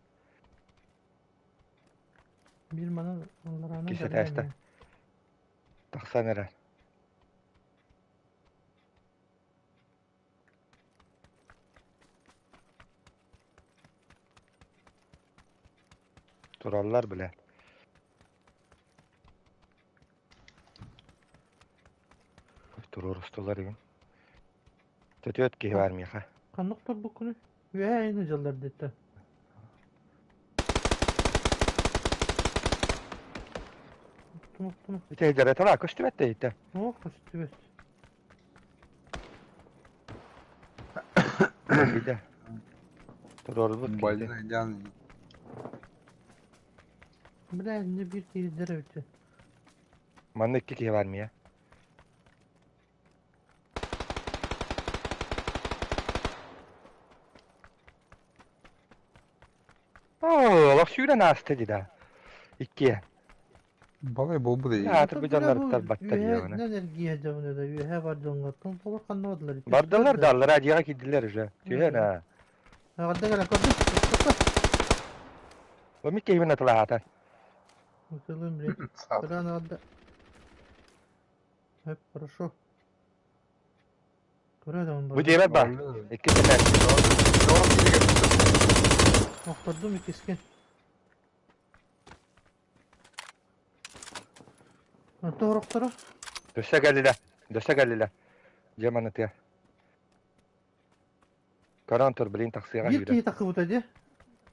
Speaker 1: Биир маны аллараанан
Speaker 4: Кисе тээстэ. Тахсан эрэр. Тураллар бile. Туруорустулар игин. Төтүөт киһи бар миэхэ.
Speaker 1: Ханнык турбуккуну? Үөһээ ини дьаллар диттэ. Тума тума.
Speaker 4: Ити дьарытала көстүбэт да итэ.
Speaker 1: О, көстүбэт.
Speaker 4: Киһитэ. Туруорбут киһитэ.
Speaker 2: Больной дьан
Speaker 1: Бля, не биир киһи эбит.
Speaker 4: Манна икки киһи бар миэ. Оо, олох сүүрэн ааста дии да. Иккиэ.
Speaker 2: Балай буолбут ээ.
Speaker 4: Аатырбыт дьонноруттар баттар диэҕинэ.
Speaker 1: Үөһэ эргийэ дьоҥно да үөһэ бар дьоҥҥоттон толор ханна бардылар?
Speaker 4: Бардылар да аллараа дьиэҕэ киирдилэр уже. Түһэн аа.
Speaker 1: Аҕарда кэлэн көрдүм.
Speaker 4: Омик киһибин атылаата.
Speaker 1: Утылым блин. Кыраан аҕарда. Хөп, хорошо. Көрө да
Speaker 4: Бу дьиэбэр бар. Икки сэтээр.
Speaker 1: Охтордум иккиске. Онто орохторо?
Speaker 4: Дөссө кэллилэ. Дөссө кэллилэ. Дьэ манытыа. Көрөн тур, билин тахсыаҕа
Speaker 1: Биир
Speaker 4: сүүрэн.
Speaker 1: киһи тахсыбыта дии.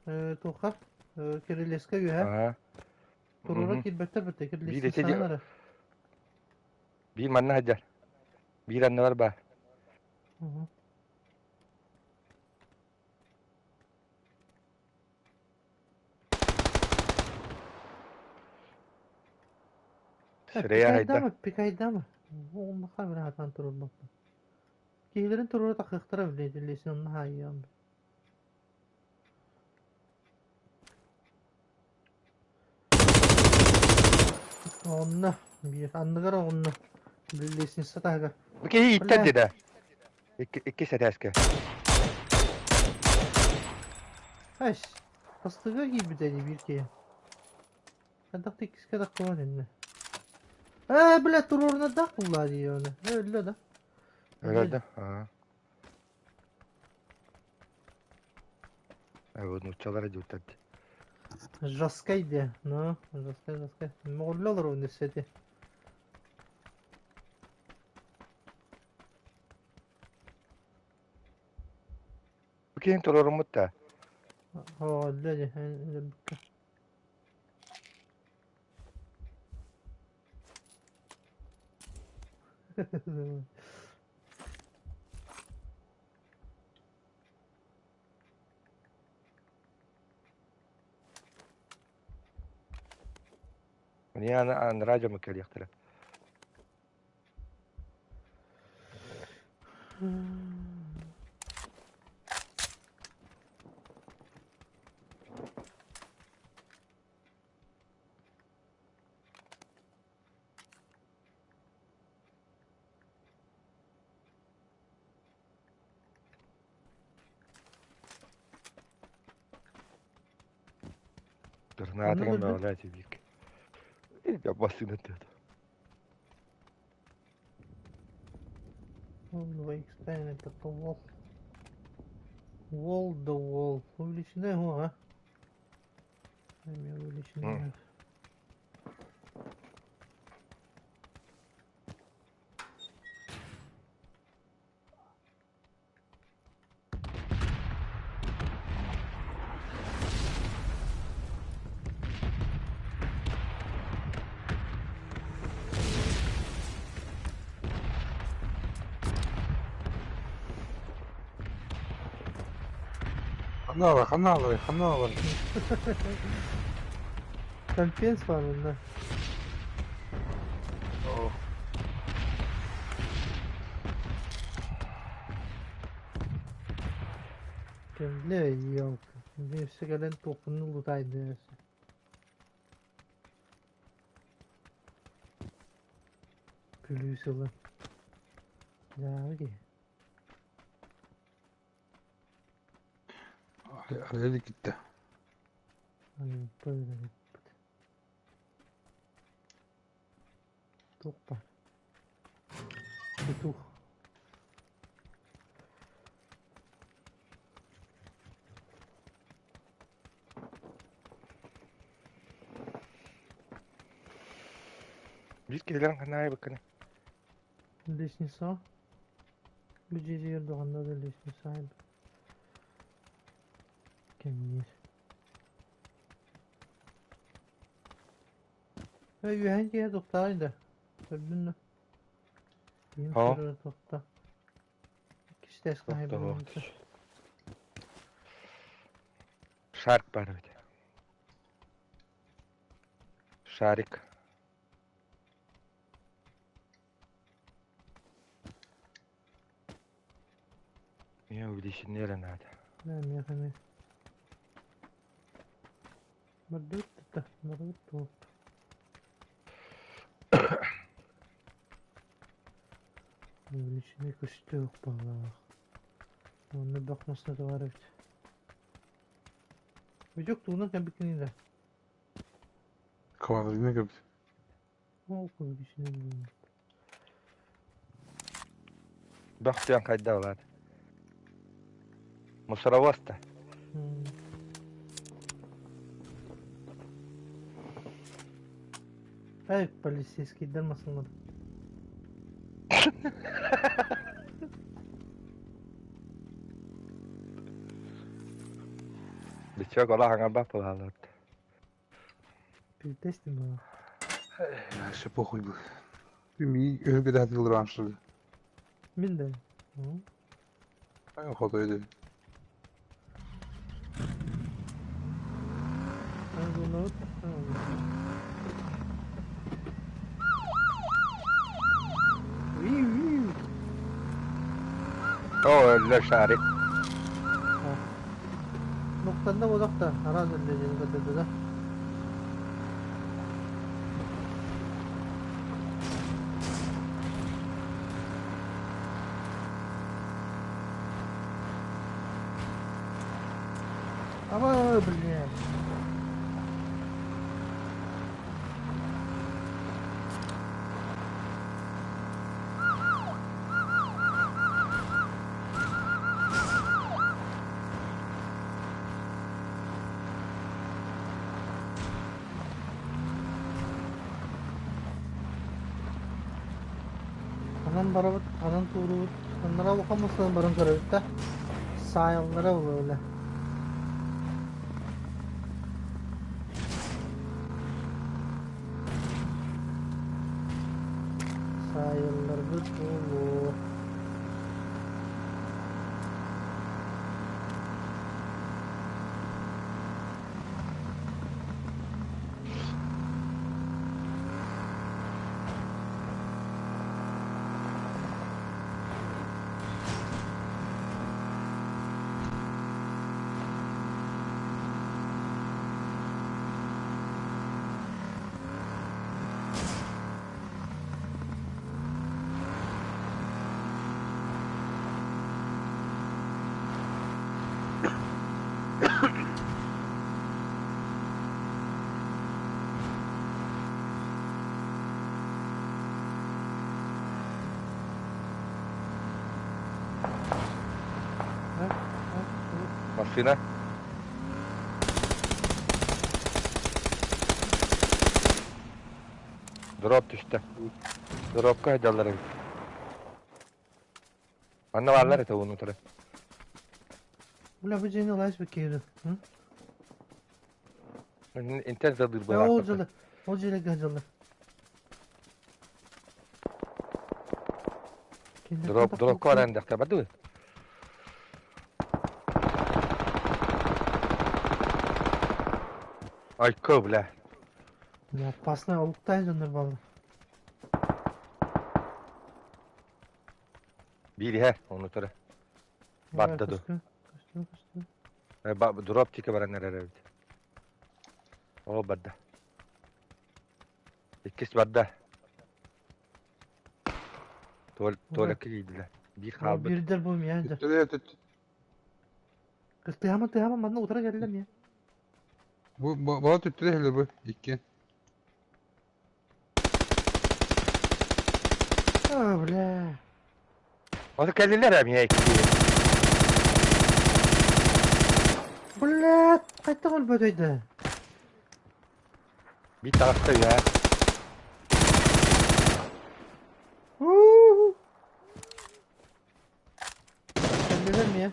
Speaker 1: Э, туохха? Э, Кириллеска үөһэ.
Speaker 4: Аа.
Speaker 1: Туруора
Speaker 4: Мгм.
Speaker 1: киирбэттэр бытта
Speaker 4: Биир
Speaker 1: Кириллеска
Speaker 4: ити
Speaker 1: саҥан эрэ.
Speaker 4: Биир манна сылдьар. Биир анныбар баар.
Speaker 1: Мгм.
Speaker 4: Сирэйэ хайда.
Speaker 1: Пикайдама, пикайдама. Онно бile хатан турулбаппын. Киһилэрин туруора тахыахтара билэ итиллиэсин онно хаайыам. Онно биир анныгар оҕунна. Лестница таһыгар.
Speaker 4: Бу киһи ииттэр
Speaker 1: Бля.
Speaker 4: дедэ. Икки икки сэтээскэ.
Speaker 1: Ась, тастыга киирбитэ дии биир киһи. Хайдах да иккискэ таххыбан иннэ. Ээ, бля, туруорунардаах буллаа дии оны. Өллө да.
Speaker 4: Өлөрдө. Аа. Э, нууччалара дьуттар.
Speaker 1: Жесткай де. Ну, жесткай, жесткай. Моҕоллолор университети.
Speaker 4: Бу киһин туруоруммут да.
Speaker 1: Оо, өллө дии. Өлбүккэ.
Speaker 4: Мне анараа дьоммут кэлиэхтэрэ.
Speaker 1: Ханна
Speaker 4: Гранатыгын
Speaker 1: көрдүн?
Speaker 4: бөҕөлөө этибиик. Бассыына тыата.
Speaker 1: Два икс это wall. Wall да wall. Увеличена его, а? Увеличена.
Speaker 2: Ханна алар, ханна алар, ханна алар.
Speaker 1: Компенс бар bunda.
Speaker 2: Оо.
Speaker 1: Бля, елка. Мне все кэлэн туохпунну лутайды. Күлүү сылы. Даа,
Speaker 2: Арыйа китте.
Speaker 1: Ай, Туох Петух.
Speaker 4: Биир киһилэрин ханна айбыккыный?
Speaker 1: Лестница. Бу дьиэтигэр да да лестница айбыт. Кэмниир. Үөһэн киһи тохтаай да. Көрдүн да. Киһим
Speaker 4: Һоо.
Speaker 1: сырыра тохта. Иккистэс
Speaker 4: Тохтоо.
Speaker 1: хаһайбын.
Speaker 4: Шарик баар эбит. Шарик. Мне увеличение эрэ наада.
Speaker 1: Миэхэ эмиэ. Бардыбыт да, барбыт туох. Увеличение көстүөх баҕалаах. Онно бөх масына баар эбит. Бүдүк тугунан кэлбиккиний да?
Speaker 2: Квадрина кэлбит.
Speaker 1: Ол увеличение буолбут.
Speaker 4: Бөх диэн хайдах улаат? Мусоровоз да?
Speaker 1: Эй, полицейскийдер масыналар.
Speaker 4: Бичок ола хаҥарбат буолааллар.
Speaker 1: Пиздец была.
Speaker 2: Вообще похуй был. Ми өһүргэтэ сатыыллар раньше.
Speaker 1: Мин да.
Speaker 2: Ай хотойду.
Speaker 4: Оо, өллө шарик.
Speaker 1: Нуктанда бодохто араас өллө көрдөрдө да. Аба, блин. Ханан барабыт, ханан туурубут, ханнара улахан мастан баран көрөбүт да. Саайаллара буолла. Саайалларбыт буолуо.
Speaker 4: Машина. Дроп түстэ. Дропка сылдьаллар эбит. Манна бааллар этэ уунутары.
Speaker 1: Бля, бу дьиэни ылаайс биккиһи.
Speaker 4: Интен задыр
Speaker 1: Ол
Speaker 4: быһаакка.
Speaker 1: дьылы, ол дьиэлэргэ дьылы.
Speaker 4: Дроп, дропка баран дахта барды. Айко, бля.
Speaker 1: Не опасно, олуктай дьоннор баллар.
Speaker 4: Биир иһэ, онутары. Барда ду.
Speaker 1: Көстү, көстү.
Speaker 4: Дроп тика баран эрэр эбит. О, барда. Иккис барда. Туалекка киирдилэр. Биир хаалбыт.
Speaker 1: Бирдер бу миэнде.
Speaker 2: Түттүрэ түт.
Speaker 1: Кыз тыһама тыһама манна утара кэллем я.
Speaker 2: Бу бала түттүрэ хеле бу икки.
Speaker 1: А, бля.
Speaker 4: Оны кэллилэр эмиэ икки.
Speaker 1: Бля, қайта өлбөдөйдө.
Speaker 4: Биир таҕыста үһэ.
Speaker 1: Кэллилэр миэ.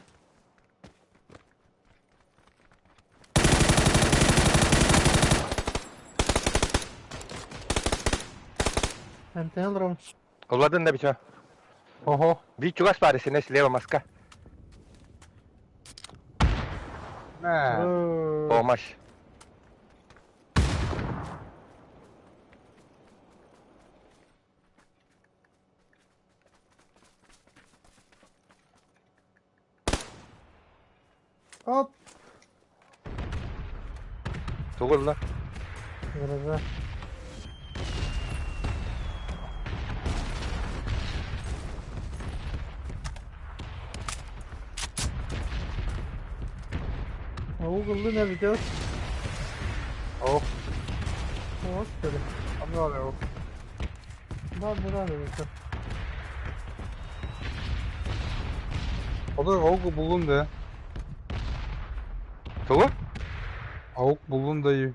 Speaker 1: Эмтэн олоробун.
Speaker 4: Ылладын да бичэ.
Speaker 2: Ого.
Speaker 4: Бии чугас баар сине слева маска.
Speaker 2: Мэ.
Speaker 4: Помощь.
Speaker 1: Оп!
Speaker 4: Тугу ылла?
Speaker 1: Гроза. Ол ыллын эбитэ.
Speaker 2: Ох.
Speaker 1: Господи.
Speaker 2: Аннары ох.
Speaker 1: Бар бурар эбитэ.
Speaker 2: Ода аук буллум да.
Speaker 4: Тугу?
Speaker 2: Аук буллум да и.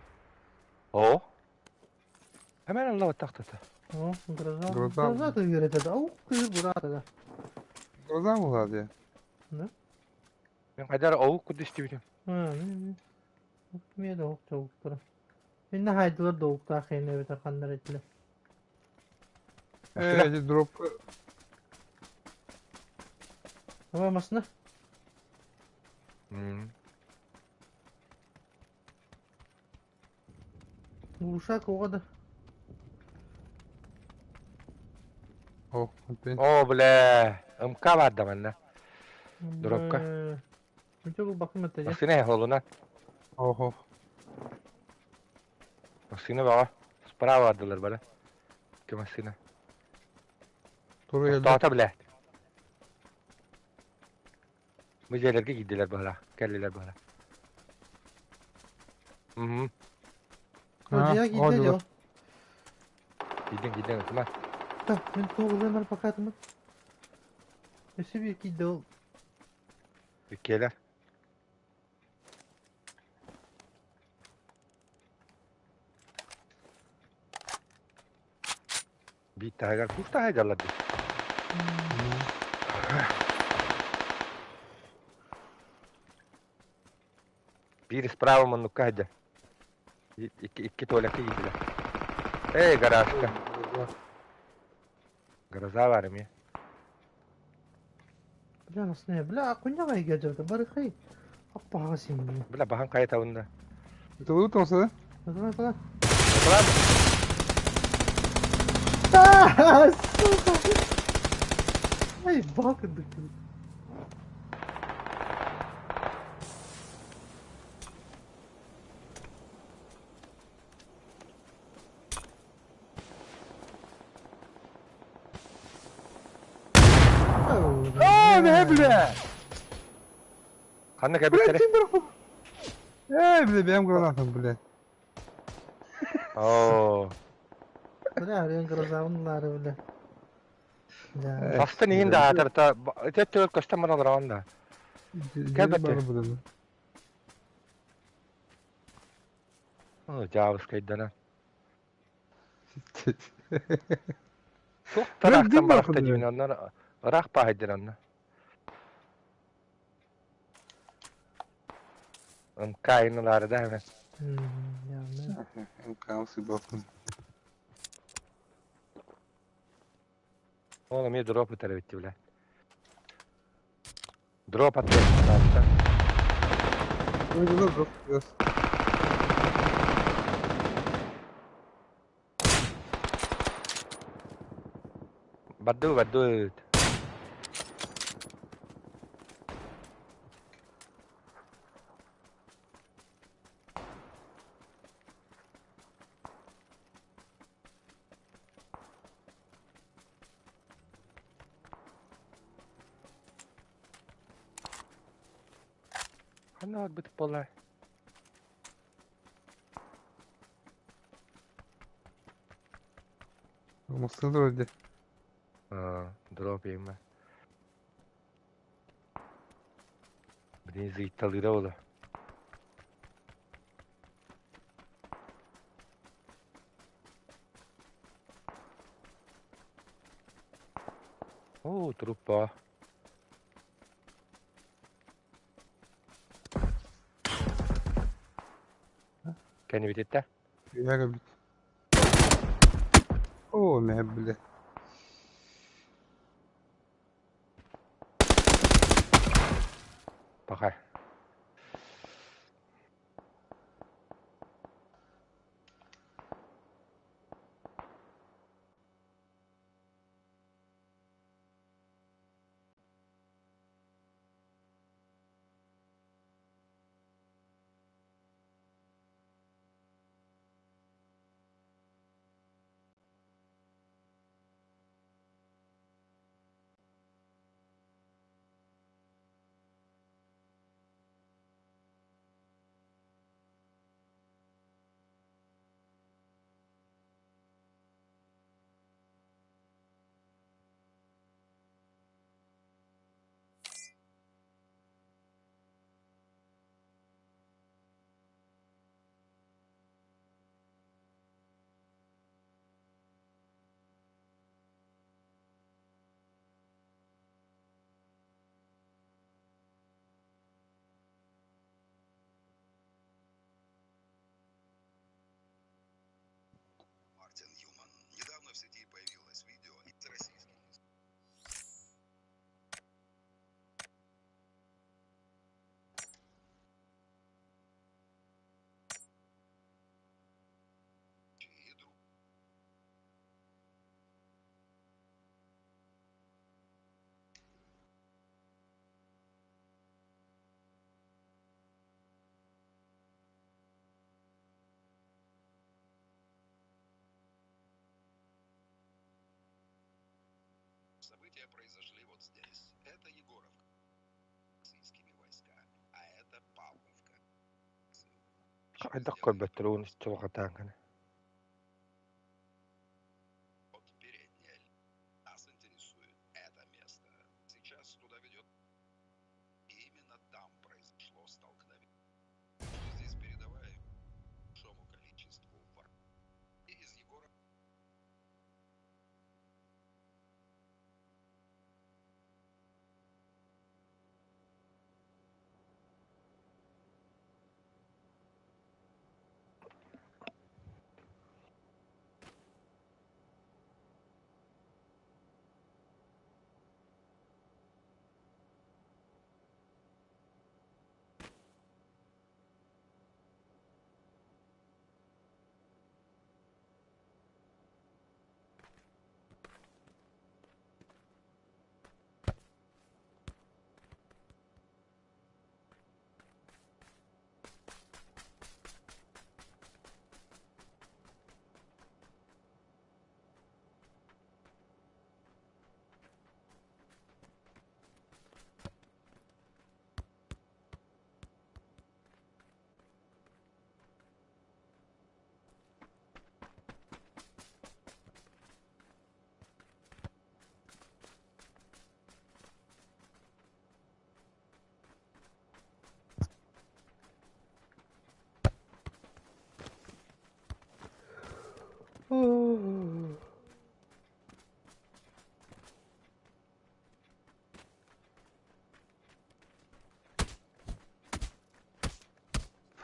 Speaker 4: Оо. Hemen ылла баттахтата.
Speaker 1: О, гроза.
Speaker 2: Гроза.
Speaker 1: Гроза ты үйрөтөдө. Аук кыыр бурар да.
Speaker 2: Гроза була дии.
Speaker 4: Мен кайдар оук курдук истибитим.
Speaker 1: Миэ да ох чоуктара. Инна хайдылар да уктаах хейне эбитер ханнар этиле.
Speaker 2: Э, эти дроп.
Speaker 1: Давай масына. Глушак оҕо да.
Speaker 2: О, опять.
Speaker 4: Оо, бля. МК бар да манна. Дропка.
Speaker 1: Мүтө бакым этэ.
Speaker 4: Машина холуна.
Speaker 2: Ого.
Speaker 4: Машина баҕа. Справа бардылар бара. Икки машина.
Speaker 2: Тура келди.
Speaker 4: Тоото, бля. Бу дьиэлэргэ киирдилэр быһалаах. Кэллилэр быһалаах. Мм.
Speaker 1: Дьиэ киирдэ дьо.
Speaker 4: Киирдин, киирдин, ытыма.
Speaker 1: Так, мин туох пока атымын. Өссө биир киирдэ ол.
Speaker 4: Иккиэлэр. Биир таһыгар куус таһайдаллар дии. Биир справа муннукка сылдьар. Икки, икки туалекка киирдилэр. Эй, гаражка. Гроза бар эмиэ.
Speaker 1: Бля, насне, бля, куняга игәҗәде, барыхай. Аппаға син.
Speaker 4: Бля, баһан хайа табынна.
Speaker 2: Это вы там да?
Speaker 1: Давай, давай.
Speaker 4: Правда?
Speaker 1: А, сука. Ай, бакыдык.
Speaker 2: Ээ, бля, бля.
Speaker 4: Ханна
Speaker 2: Бля,
Speaker 4: кэбиттэрэ?
Speaker 2: ким бырахпыт? Ээ, бля, бэйэм гранатам, бля.
Speaker 4: Оо.
Speaker 1: Бля, арыйан грозавынлары, бля. Да.
Speaker 4: Бастан иин да аатарта. Тет көстөн баран олорон да.
Speaker 2: Кэл
Speaker 4: Кэлбэттэ. Оо, дьаабыскайдана. Суох тараахтан барахта диибин оннор ыраах пааһайдыр онно. МК-ылаары да hemen.
Speaker 2: МК бафын.
Speaker 4: Ол эмиэ дроп ытар эбит бля. Дроп аттыыр.
Speaker 2: Дроп biraz.
Speaker 4: Бардыы бардыы. Ханна барбыт буолла?
Speaker 2: Массыына турар дии.
Speaker 4: Дроп иэмэ. Блин, зыйталыыра буолла. Оо, трупа. Кэннибититтэн.
Speaker 2: Үөһэ кэлбит. Оо, мэ бile.
Speaker 4: Пока. Хайдах көрбөттөр уон чулҕатаан гына.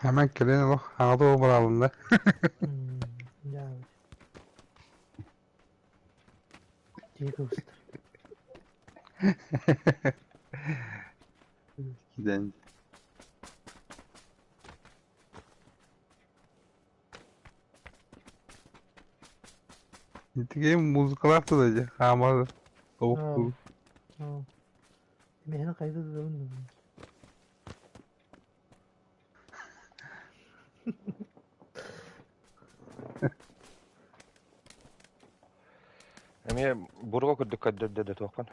Speaker 2: Hemen кэлэн олох аҕата обралында.
Speaker 1: Дьаабыт. Дьиэ кыбыстар.
Speaker 2: Киден. Итиге музыкалаах да дьэ хаамар тобуктуу.
Speaker 1: Миэхэ хайда да дабын.
Speaker 4: Эмиэ буруо курдук көрдөрдө да туохпун.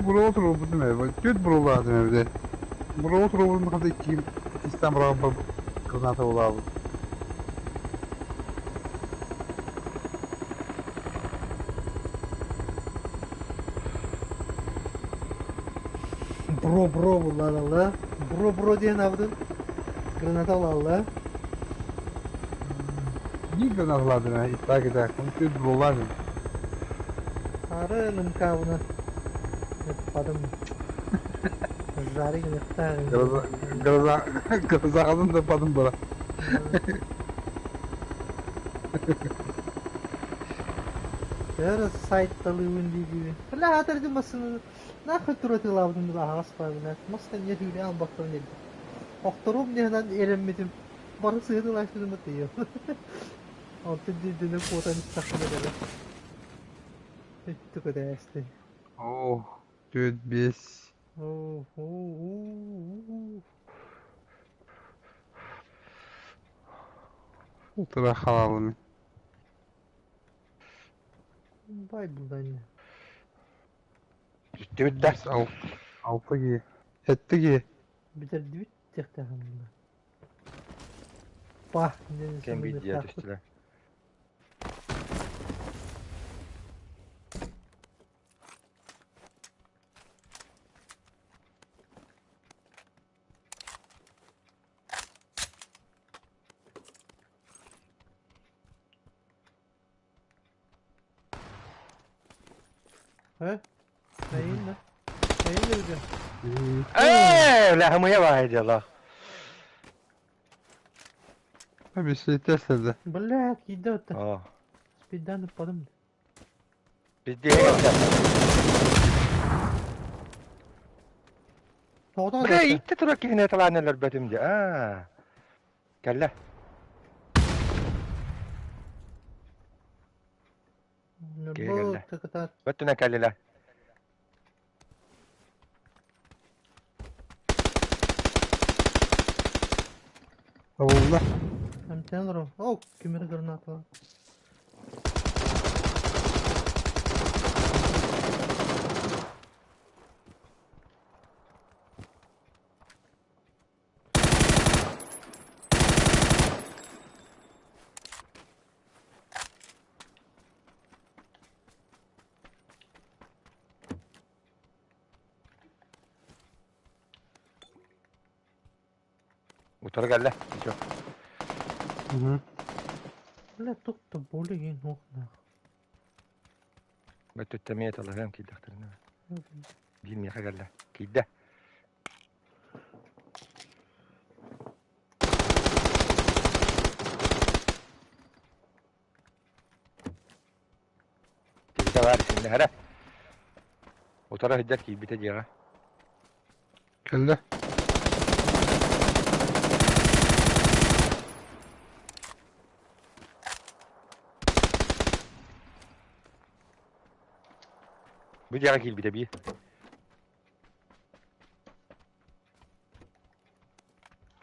Speaker 2: Буруо туруорбутум ээ. Түөрт буруолаатым эбитэ. Буруо туруорбутум хата икки иккистээн быраҕан граната булаабыт.
Speaker 1: Бро бро булланалла. Бро бро диэн абытын граната булалла.
Speaker 2: Биир гранаталаатым ээ. Итак итак. Түөрт буруолаатым.
Speaker 1: Ары нымкабына. Падым. Жарик гыныахтаах
Speaker 2: Глаза, глаза, глазаҕын да бадым бара.
Speaker 1: Төһө сайталыыбын дии-диибин. Бля, аатырдым массыынаны нахуй туратыылаабытым дуу аһаҕас баар, блядь. Мас да не түүлээн албаттан диэбит. Охторуом диэһинэн эрэммитим. Бары сыһыатылааччытым тыйым. Онтон дьиндини куотан истэхпинэ кэлэ. Өттүк өтээсти.
Speaker 2: Оо, түөрт биэс.
Speaker 1: Оо, оо, уу,
Speaker 2: Утара халалым.
Speaker 1: Бай булданья.
Speaker 4: Түстүбүт да.
Speaker 2: Биэс алта, алта киһи. Сэттэ киһи.
Speaker 1: Бүтэрдибит диэхтээхин була. Па, диэн
Speaker 4: Кэм биир
Speaker 1: сымыныахтаахпыт.
Speaker 4: түстүлэр.
Speaker 1: Э? Эйин да? Эйин да бүтэн.
Speaker 4: Ээ, бля, хамыйа баай дьалах.
Speaker 2: Бисиэтэ сылда.
Speaker 1: Бля, киирдэ отта.
Speaker 4: Оо.
Speaker 1: Спиддан ыппатым.
Speaker 4: Биздиһэ кэллэ.
Speaker 1: Тоҕотох
Speaker 4: Бля,
Speaker 1: да.
Speaker 4: итти тура киһини талаан өлөрбөтүм дии. Аа. Кэллэ. Киһи кэллэ.
Speaker 1: Бу кытаат.
Speaker 4: Бөттүнэн кэллилэр.
Speaker 2: Табылла.
Speaker 1: Эмтэн олорон. О, кимир гранаталар.
Speaker 4: Утары кэллэ. Ничего.
Speaker 1: Бля, тук да более нохнах.
Speaker 4: Бөттүттэ эмиэ талаһыам киирдэхтэринэ. Биир миэхэ кэллэ. Киирдэ. Киһитэ баар исиннэһэрэ. Утары сылдьар киирбитэ дьиэҕэ.
Speaker 2: Кэллэ.
Speaker 4: Бу дьиэҕэ киирбитэ бии.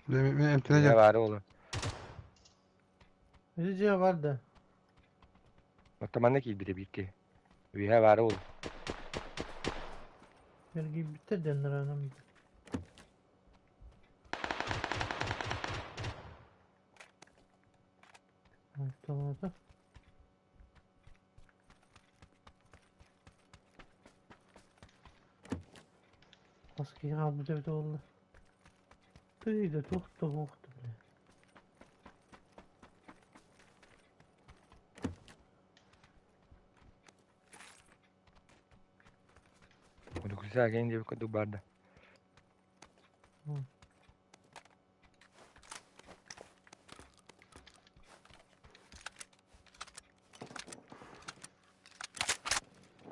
Speaker 2: Мен эмтэнэ
Speaker 4: Дьиэ
Speaker 2: дьэ.
Speaker 4: баара уолу.
Speaker 1: Ити дьиэ бар да.
Speaker 4: Оттон манна киирбитэ биир киһи. Үөһэ баара уолу.
Speaker 1: Эргийбиттэр диэн аранам. Алталаата. Хас киһи хаалбыта эбитэ буолла. Тыый да туох да суох да бля.
Speaker 4: Удукуса кэҥ диэбит курдук баар да.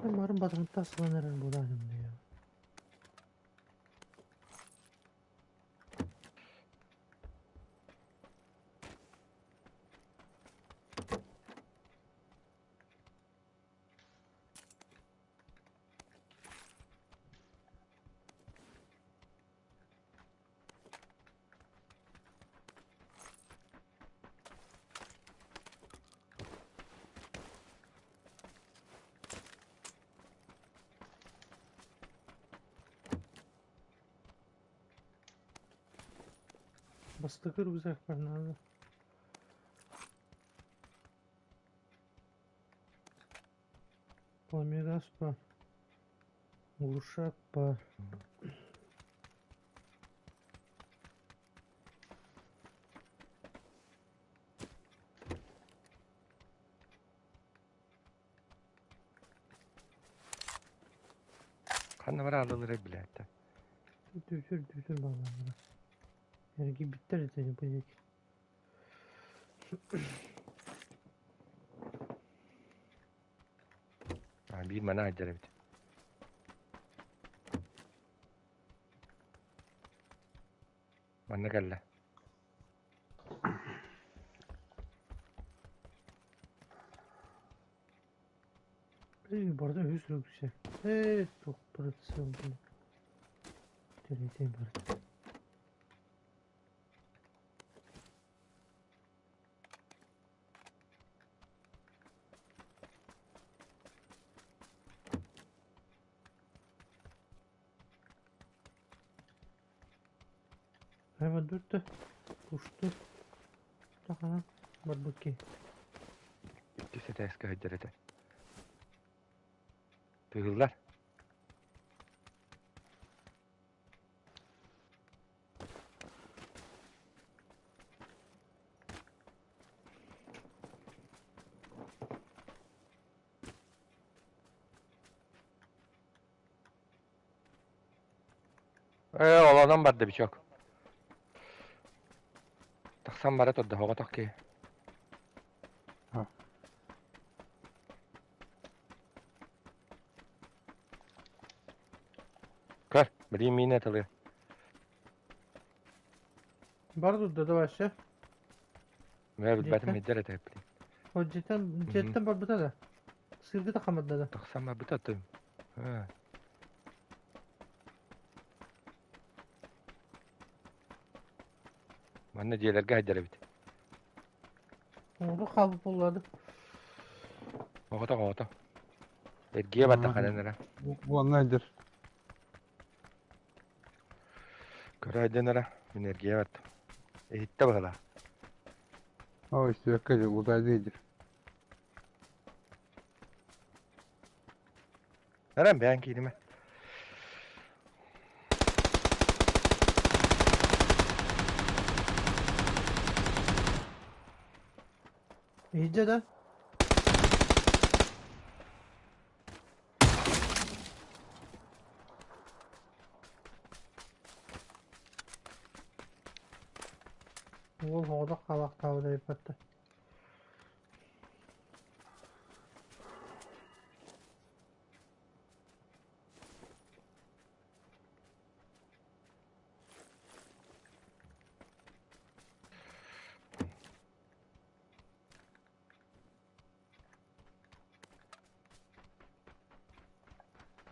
Speaker 1: Барын батырымтас сылан эрэр буолаһын диye. Бастакы рюкзак бар надо. Пламегаз бар. Глушак бар.
Speaker 4: Ханна бар аалылары билээттэ.
Speaker 1: Дүсүр балланнара. Эргийбиттэр этэ бу диэки.
Speaker 4: А, биир мана сылдьар эбит. Манна кэллэ.
Speaker 1: Эй, барда үһүс рюкзак. Эй, туох прицел блин. Третий барда. Hemen dur da. Uçtu. Tahan барбыт киһи.
Speaker 4: Иккис этээскэ сылдьар этэ. Тыыллар. Ээ, олонон барда бичок. Тахсан бара турда, оҕотох киһи.
Speaker 2: Ha.
Speaker 4: Көр, билигин миинэ тылы.
Speaker 1: Бар турда да вообще.
Speaker 4: Мэ билбэтим
Speaker 1: Дьиэттэн.
Speaker 4: илдьэр этэ билигин.
Speaker 1: Ол дьиэттэн дьиэттэн барбыта да. Сыырга да хамарда да.
Speaker 4: Тахсан барбыта тым. Ээ. Манна дьиэлэргэ сылдьар эбит.
Speaker 1: Оҕото хаалбыт буоллаады.
Speaker 4: Оҕото оҕото. Эргийэ барда ханан эрэ.
Speaker 2: Бу онно сылдьар.
Speaker 4: Көрө сылдьан эрэ. Мин эргийэ бардым. Иһиттэ быһыылаах.
Speaker 2: Оо, истибэккэ дьэ, утаайдыы сылдьар.
Speaker 4: Эрэн бэйэҥ кииримэ.
Speaker 1: Иһирдьэ да. Уол оҕото хаалаахтаабыта эппэттэ.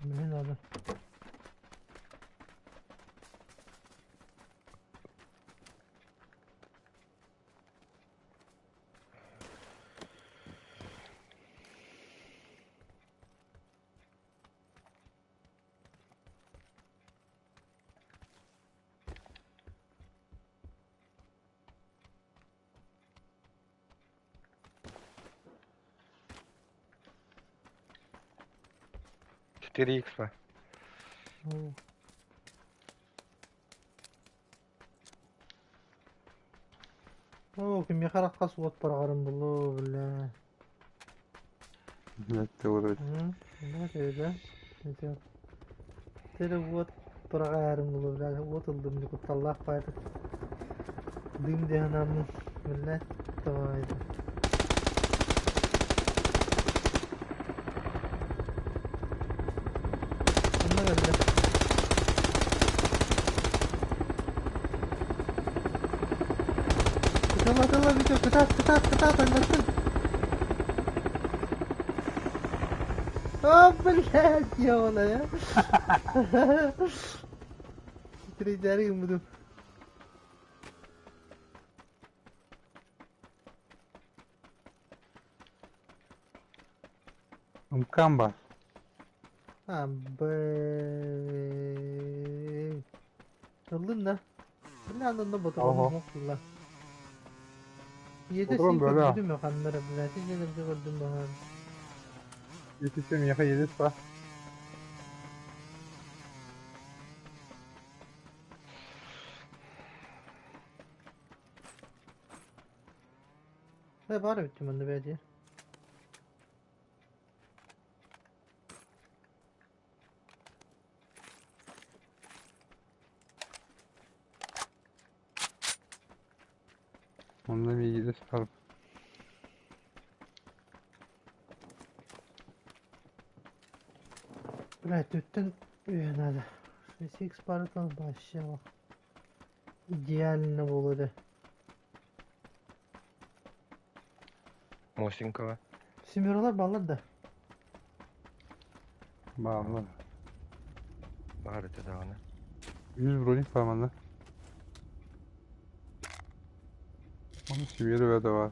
Speaker 1: Мин надо.
Speaker 4: 4X ба?
Speaker 1: Оо. Оо, кимиэхэ араххас уот бараҕарын булуу, бля.
Speaker 2: Это вроде.
Speaker 1: М, да, это. Тере уот быраҕаарым булуу, бля, уот ыллым, дьэ кутталлаах баайда. Дым диэн анаммын, бля, давай. Онно кэллэ. Кытыла, тыла, Витя, кытаат, кытаат, кытаат, аннатын. О, блядь, ёбаная. Трейдеры буду.
Speaker 2: Ымкам баар.
Speaker 1: А, б. Ыллын да. Бля, онно
Speaker 2: Оһо.
Speaker 1: ботуруом ылла. Ийэтэ
Speaker 2: Ботурон
Speaker 1: син
Speaker 2: бөлө.
Speaker 1: көрбүтүм ханнара, блядь, син көрдүм баһаан.
Speaker 2: Итисе миэхэ едис ба.
Speaker 1: Э, баар эбит манна бэйдиэ.
Speaker 2: Онно миигин справа.
Speaker 1: Бля, түттэн үһэ надо. 6x парытан вообще идеально буолуо этэ.
Speaker 4: Мосинкова.
Speaker 1: Семералар бааллар да?
Speaker 2: Бааллар.
Speaker 4: Баар этэ даҕаны.
Speaker 2: Үс броник баар манна. Оны сибиэри да бар.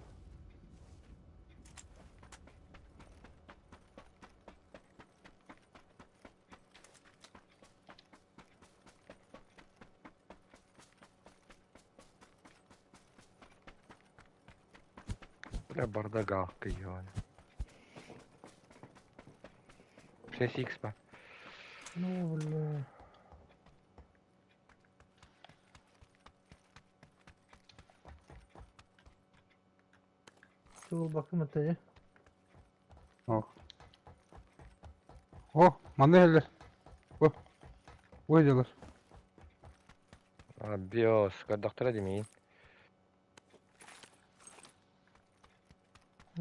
Speaker 4: Бля, бардак галка ебаный. 6 ба.
Speaker 1: Ну, бля. Чугул бакым это
Speaker 2: Ох. О, манна иһэллэр. О, ой дьалар.
Speaker 4: Биос, көрдөхтөрө димиин.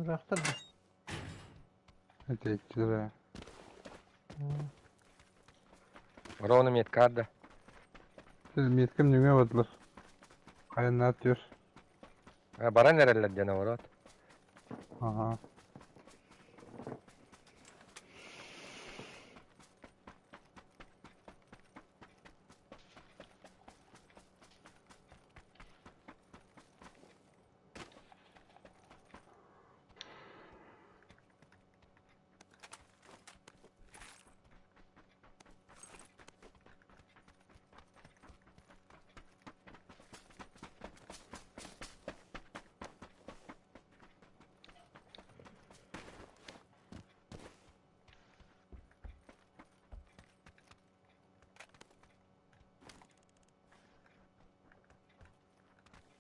Speaker 1: Ыраахтар да.
Speaker 2: Этээччилэр ээ.
Speaker 4: Ровно меткар да.
Speaker 2: Меткам нөҥүө бардылар. Хайаннаат түөр.
Speaker 4: Баран эрэллэр диэн оборот.
Speaker 2: Аха.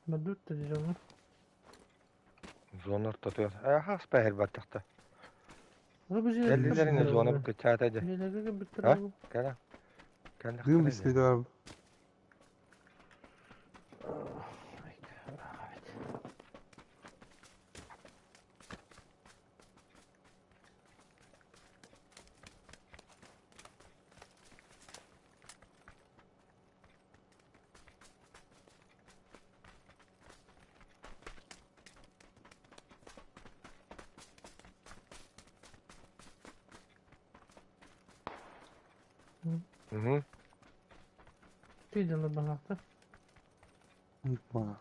Speaker 1: Мадут дьону.
Speaker 4: Зона ортотугар. Аха, спэһэр баттахта.
Speaker 1: Бу
Speaker 4: Кэллилэрин зона кыччаата дьэ.
Speaker 1: Дьиэлэргэ
Speaker 4: А?
Speaker 1: бүттэр.
Speaker 4: Кэлэ.
Speaker 2: Дыым
Speaker 4: Кэллэхтэрэ дьэ.
Speaker 2: истиитэ бар.
Speaker 4: Мгм.
Speaker 1: Тыйдылар баһаахта.
Speaker 2: Опа.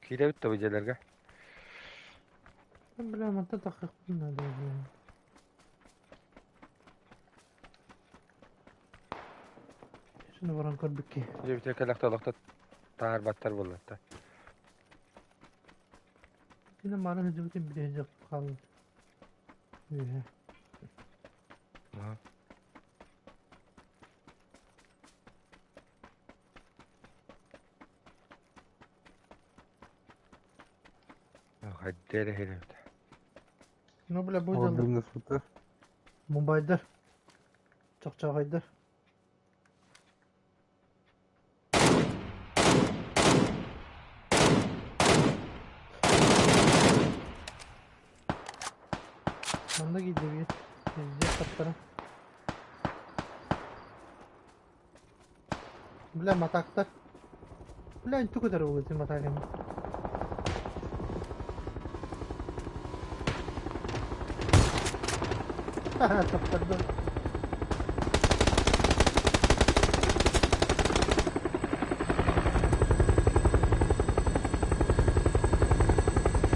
Speaker 4: Киирэбит да бу дьиэлэргэ.
Speaker 1: Бля, манта тахыахпын наада бля. Шуну баран көрбүккэ.
Speaker 4: Дьиэбитигэр кэлэхтэ олохто таарбаттар буоллар.
Speaker 1: Кини маны сылдьыбытын билэ сылдьан хаалбыт. Үөһэ.
Speaker 4: Хайда эрэ иһирэбит.
Speaker 1: Ну, бля, бу
Speaker 2: Ол
Speaker 1: дьаллар.
Speaker 2: дыымнаспыттар.
Speaker 1: Мумбайдар. Чохчоҕойдар. Манна киирдибит. Везде таптара. Бля, матактар. Бля, инту көтөр буолуо матагым. Таптарды.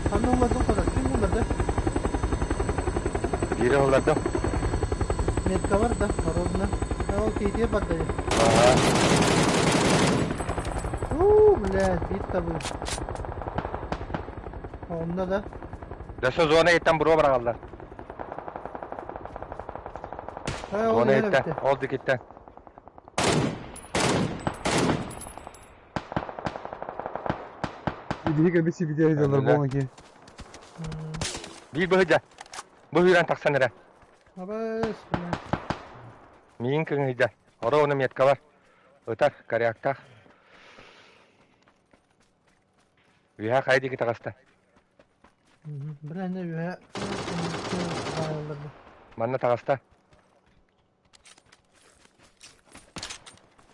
Speaker 1: Ханна улардым kadar. Kim bunlar
Speaker 4: Биири ыллардым.
Speaker 1: Метка бар да, ровно. Ол кейде бар да.
Speaker 4: Ага.
Speaker 1: Уу, блядь, бит табы. Онно да.
Speaker 4: Дөссө зона иттэн буруо быраҕаллар.
Speaker 1: Ха, ол
Speaker 4: Зона
Speaker 1: иһэр
Speaker 4: иттэн,
Speaker 1: эбит.
Speaker 4: ол дикиттэн.
Speaker 2: Илиһи кэбис сибидиэ дьаллар
Speaker 4: Өллө.
Speaker 2: буолан ки.
Speaker 4: Биир быһыдьа. Быһыыран тахсан эрэ.
Speaker 1: Абас, блядь.
Speaker 4: Миин кыҥыйда. Оро уна метка бар. Ытар, коряктаах. Үөһэ хайа диэки таҕыста?
Speaker 1: Бля, аны үөһэ
Speaker 4: Манна таҕыста.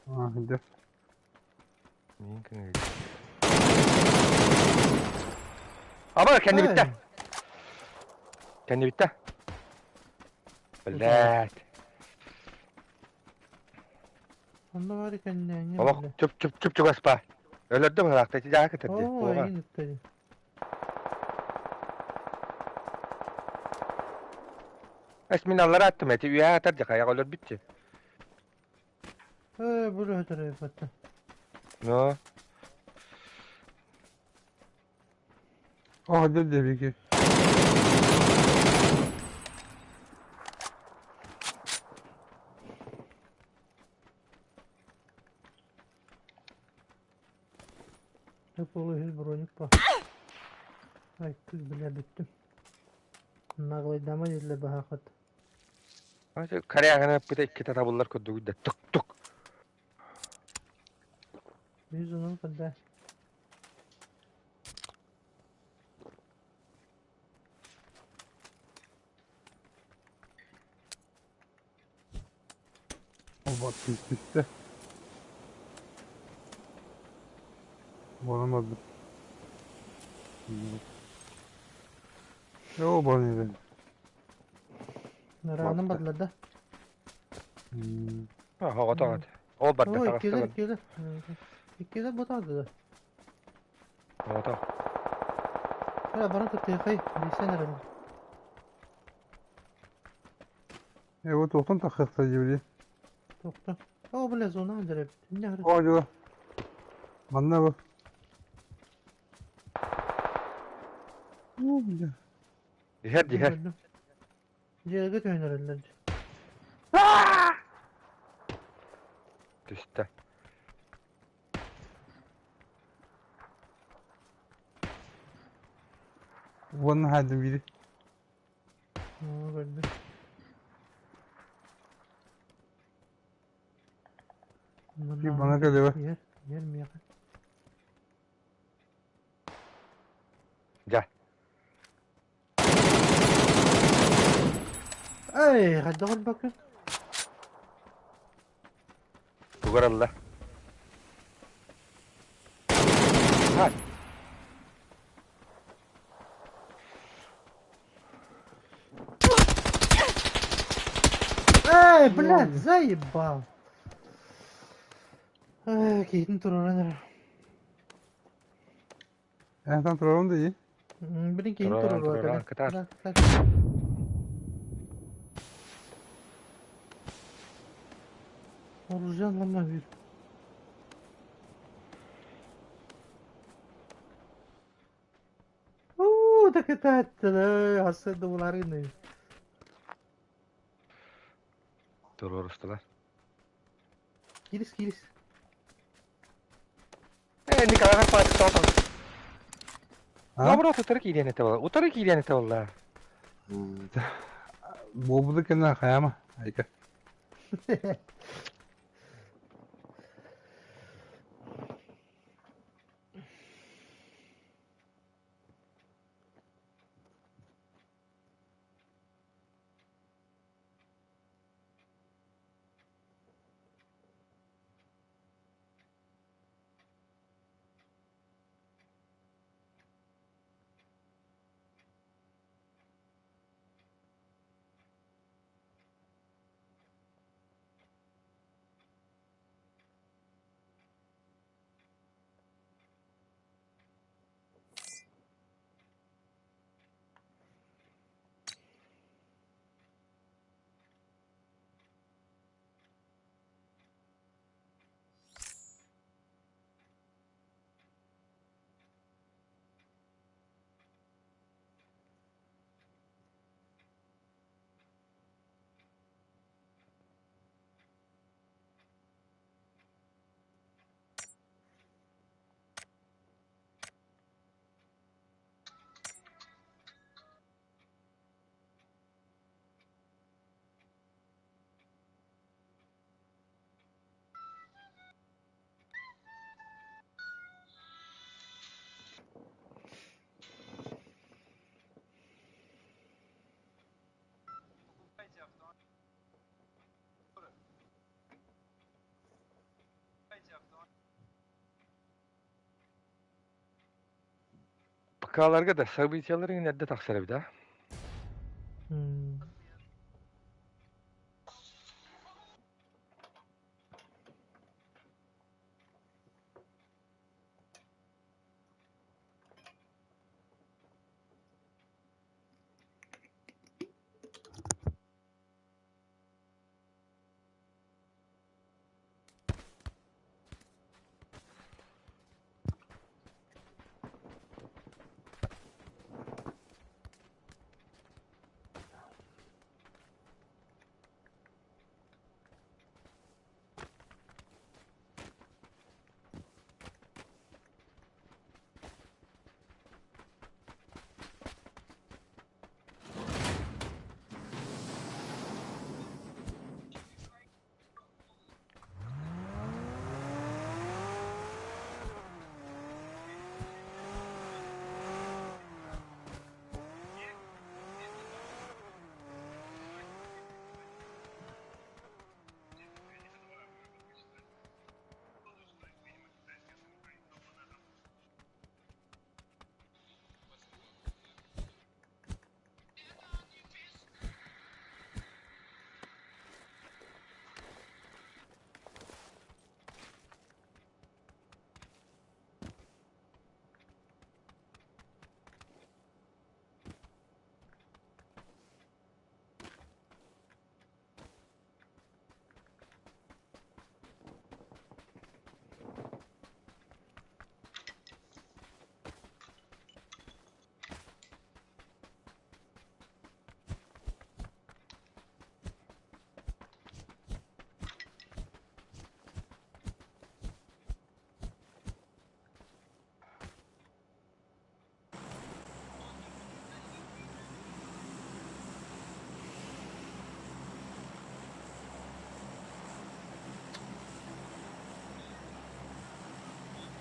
Speaker 2: Аа, дьэ.
Speaker 4: Аба кэнни бүттэ. Кэнни бүттэ. Блядь.
Speaker 1: Онно бары кэннээҥҥэ
Speaker 4: Олох чуп чуп чуп чугас ба. Өлөрдө быһалаахта ити дьаа кытырды.
Speaker 1: Оо, эйигин ыттады.
Speaker 4: Эс мин аллара аттым эти үөһэ атар дьахайах өлөрбүтчү.
Speaker 1: Ээ, бу өтөрө баттан.
Speaker 4: Но.
Speaker 2: О, дьэ дьэ
Speaker 1: Полуһүс броник по. Ай, кыз бля бүттүм. Наглайдама дииллэр баһаахат.
Speaker 4: Коряганы ыппыта иккитэ табыллар курдук да тук-тук.
Speaker 1: Yüz onun kadar.
Speaker 2: Оба түстэ. Буолан Оо, буолан
Speaker 1: Нараанын бардылар да?
Speaker 4: Оҕото Ол барда
Speaker 1: Ой,
Speaker 4: таҕыста
Speaker 1: иккилэр,
Speaker 4: барда.
Speaker 1: иккилэр. Иккилэр бутаады да.
Speaker 4: Оҕото.
Speaker 1: Э, баран кыттыахай, билсэн эрэллэр.
Speaker 2: Э, вот туохтан тахсыахта диэбили.
Speaker 1: Туохтан? Оо, бля, зона дьэрэ. Инне хары.
Speaker 2: Оо, дьэ. Манна бу. Оо, бля.
Speaker 4: Иһэр иһэр.
Speaker 1: Дьиэгэ түһэн эрэллэр.
Speaker 4: Түстэ.
Speaker 2: Уонна хаадым биири.
Speaker 1: Оо, көрдүм.
Speaker 2: Биир бана кэлэбэ.
Speaker 1: Иһэр, иһэр миэхэ.
Speaker 4: Дьэ.
Speaker 1: Эй, хайдах өлбөккүн?
Speaker 4: Тугар ылла? Ха.
Speaker 1: Эй, блядь, заебал. Эй, киһитин туруоран эрэр.
Speaker 2: Эн турарым дии.
Speaker 1: Блин, киһин
Speaker 4: Туруоран,
Speaker 1: туруоруо
Speaker 4: туруоран,
Speaker 1: кэлэ.
Speaker 4: кытаат.
Speaker 1: Оружие лама бир. Уу, да кытааттылар, хасыды буларыны.
Speaker 4: Туруорустулар.
Speaker 1: Кирис, кирис.
Speaker 4: Э, Николай Павлович, тоҕо
Speaker 2: А?
Speaker 4: Наоборот, утары киириэн этэ буолла. Утары киириэн этэ буолла.
Speaker 2: Буолбута кэннэ хайаама. Айка.
Speaker 4: ВК-ларга да событияларыҥ эрдэ тахсар эбит, а?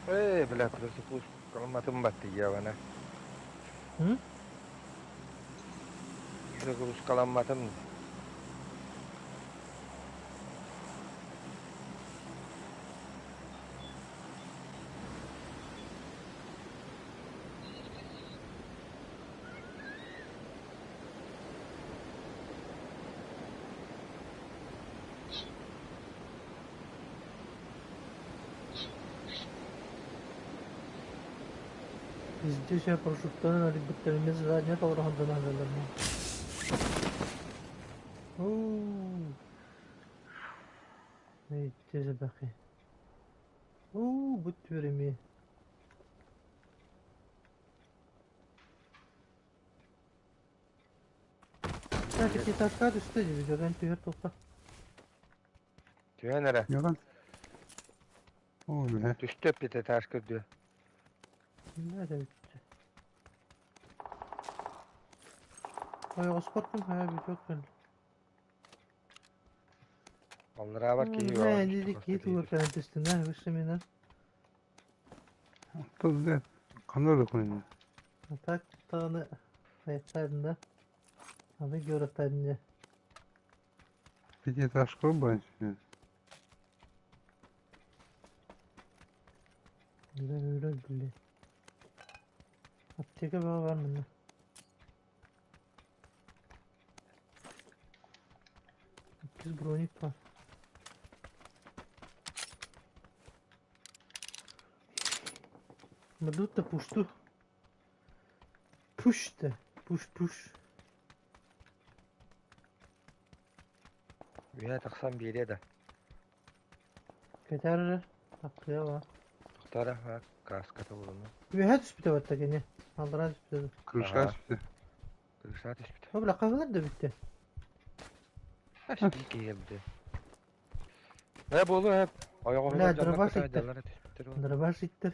Speaker 4: Ээ, бля, просыпусь, калматым баттыйабана.
Speaker 1: Hı?
Speaker 4: Загрузкаламматым.
Speaker 1: Везде я парашюттан алибиттерimiz задний толрахандан алалар. Ооо. Эй, теже бақи. Ооо, бұт түреме. Так, этажка түсті видеодан түгер тоқта.
Speaker 4: Түһэн эрэ.
Speaker 2: Yalan. О, бля.
Speaker 4: Түстэ пятиэтажка көрдүө.
Speaker 1: Nerede bitti? Ой, оспорттум, ха, видео көл.
Speaker 4: Аллараабар киһи
Speaker 1: Не, не, киһи тугар кэлэн түстүн, выше меня.
Speaker 2: Тут, Ханна да кунин.
Speaker 1: А так таны аяқтайдын да. Аны көрөттайдын да.
Speaker 2: Пятиэтажка больше.
Speaker 1: Öyle öyle bile. Аптека бар мында. 200 броник бар. Мадут-то пушту. Пуш-то. Пуш-пуш.
Speaker 4: Үһэ тахсан биэриэ да.
Speaker 1: Кетер. Апкыяла.
Speaker 4: Тохтара ха кааската булуну.
Speaker 1: Үһэ түспүтэ батта кини. Алдыра түспүтэ.
Speaker 2: Крышка
Speaker 4: Ага.
Speaker 2: түстэ.
Speaker 4: Крыша түспүтэ.
Speaker 1: О, бля, кагылар да бүтте.
Speaker 4: Ас киһи эбитэ. Э буолу э. Ойоҕоһугар
Speaker 1: Бля,
Speaker 4: дьоннор
Speaker 1: дробаш
Speaker 4: кытаа
Speaker 1: иттер.
Speaker 4: дьаллара түспүттэр ол.
Speaker 1: Дробаш иттер.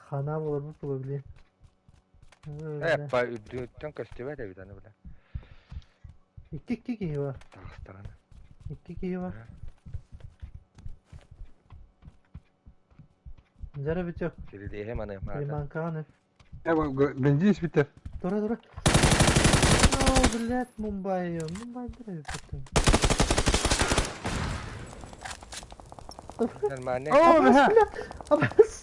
Speaker 1: Хана болор бу тула биле.
Speaker 4: Э па үрдүттэн көстүбэт эбит аны бля.
Speaker 1: Икки икки киһи бар.
Speaker 4: Таҕыстаҕына.
Speaker 1: Икки киһи бар. Жара бүтө.
Speaker 4: Сирилиэһэ маны маата.
Speaker 1: Лиманканы.
Speaker 2: Э, бензин испиттер.
Speaker 1: Тура тура. О, блядь, Мумбай. Мумбай дыры бүтө.
Speaker 4: Нормально.
Speaker 2: О, бля.
Speaker 1: Абас.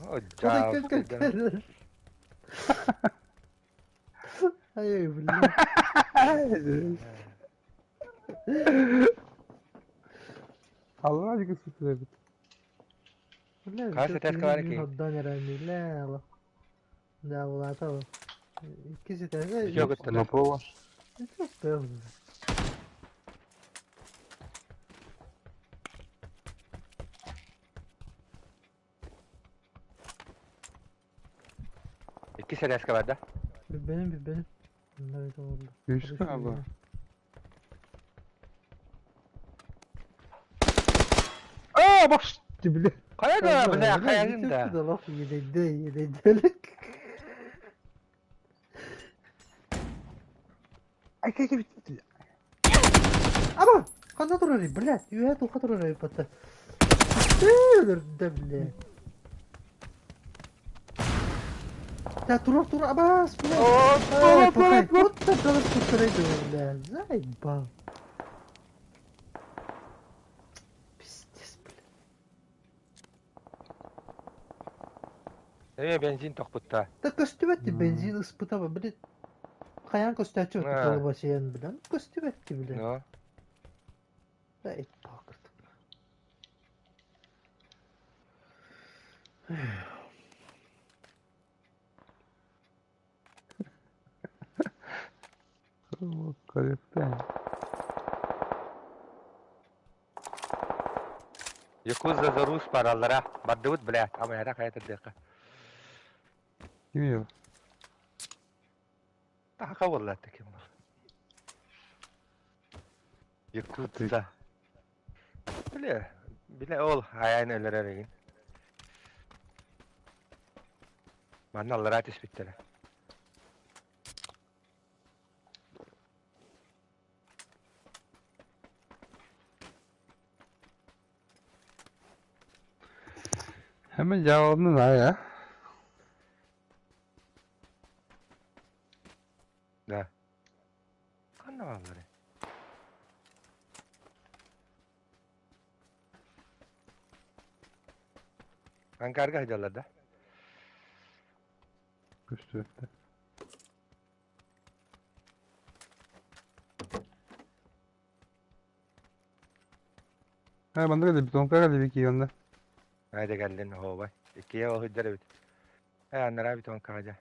Speaker 4: О,
Speaker 1: Кел кел
Speaker 4: жаа.
Speaker 1: кел. Ай, бля.
Speaker 2: Аллаа диэки сытар эбит.
Speaker 1: Бля,
Speaker 4: Хас этээскэ баар
Speaker 1: киһи
Speaker 4: киһи?
Speaker 1: Hodдан эрэ милэ. Да, улаата. Иккис этээскэ.
Speaker 4: Үтүө кыттылар.
Speaker 2: Направо.
Speaker 4: Иккис этээскэ бар да?
Speaker 1: Benim bir benim. Bunlar da oldu.
Speaker 2: Үскэ аба. Аа, баш, бля.
Speaker 4: Хайа да, бля, хайагын да.
Speaker 1: Да.
Speaker 2: Ай, кай, кай.
Speaker 1: Аба! Ханна турар, блядь, үһэ туха турар бата. Да, блядь. Да, турар, турар, абас, блядь.
Speaker 2: О,
Speaker 1: Ай, Вот так бля, заебал. Пиздец, блядь.
Speaker 4: Ээ, бензин тохпутта.
Speaker 1: Да көстүбэт бензин ыспытаба, блядь. Хайан көстөөчү
Speaker 4: Аа.
Speaker 1: толбасыян, блядь. Көстүбэт, блядь.
Speaker 4: Ну,
Speaker 1: Заебал.
Speaker 2: Garipten.
Speaker 4: Якуза за Рус параллара. Бардыбыт, бля. Ама яра хайа тырдыакка.
Speaker 2: Ким yok?
Speaker 4: Таха болла ким бар. Якуза. Биле, биле ол хайан өлөрөр эгин. Манна аллара түспүттэрэ.
Speaker 2: Hemen cevabını ver ya.
Speaker 4: Да. Ханна бааллары? Анкарга сылдьаллар да?
Speaker 2: Көстүбэттэр. Ha bende geldi. Bir tonka geldi bir iki yanında.
Speaker 4: Haydi кэллин оһуобай. Иккиэ ол сылдьар эбит. Ээ, анараа битон каадьа.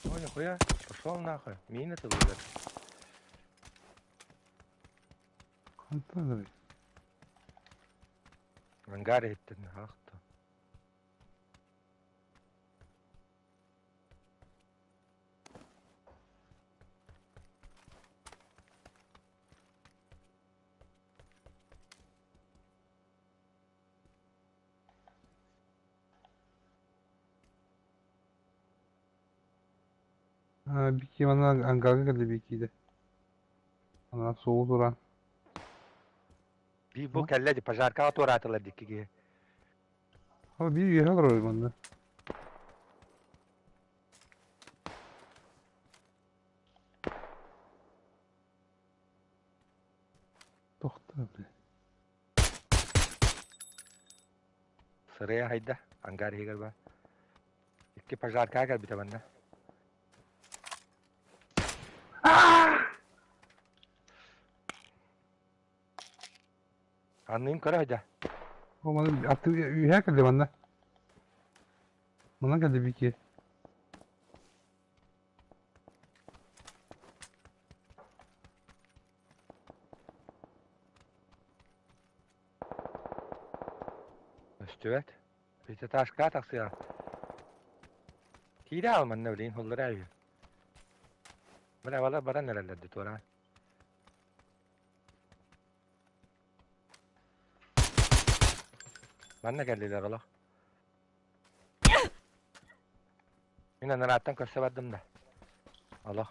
Speaker 4: Ой, нихуя, пошел нахуй. Мина ты лузер.
Speaker 2: Хантан да.
Speaker 4: Ангар иһиттин, ахта.
Speaker 2: Ha bir iki bana angarga geldi bir iki de. Ana soğuk duran.
Speaker 4: Би бу кэллэ ди пожаркаҕа туораатылар дикки киһи.
Speaker 2: Ama bir üye alır o bende. Tohtar be.
Speaker 4: Сырыйа хайда, ангар иһигэр баар. Икки пожаркаҕа кэлбитэ манна. Анныын көрө сылдьа.
Speaker 2: O bana attı üye geldi bende. Bana geldi bir iki.
Speaker 4: Көстүбэт. Пятиэтажкаҕа тахсыаҕа. Киирэ аал манна билигин холлора үһү. Бля, балар баран эрэллэр дии туораан. Манна кэллилэр олох. Мин анарааттан көрсө бардым да. Олох.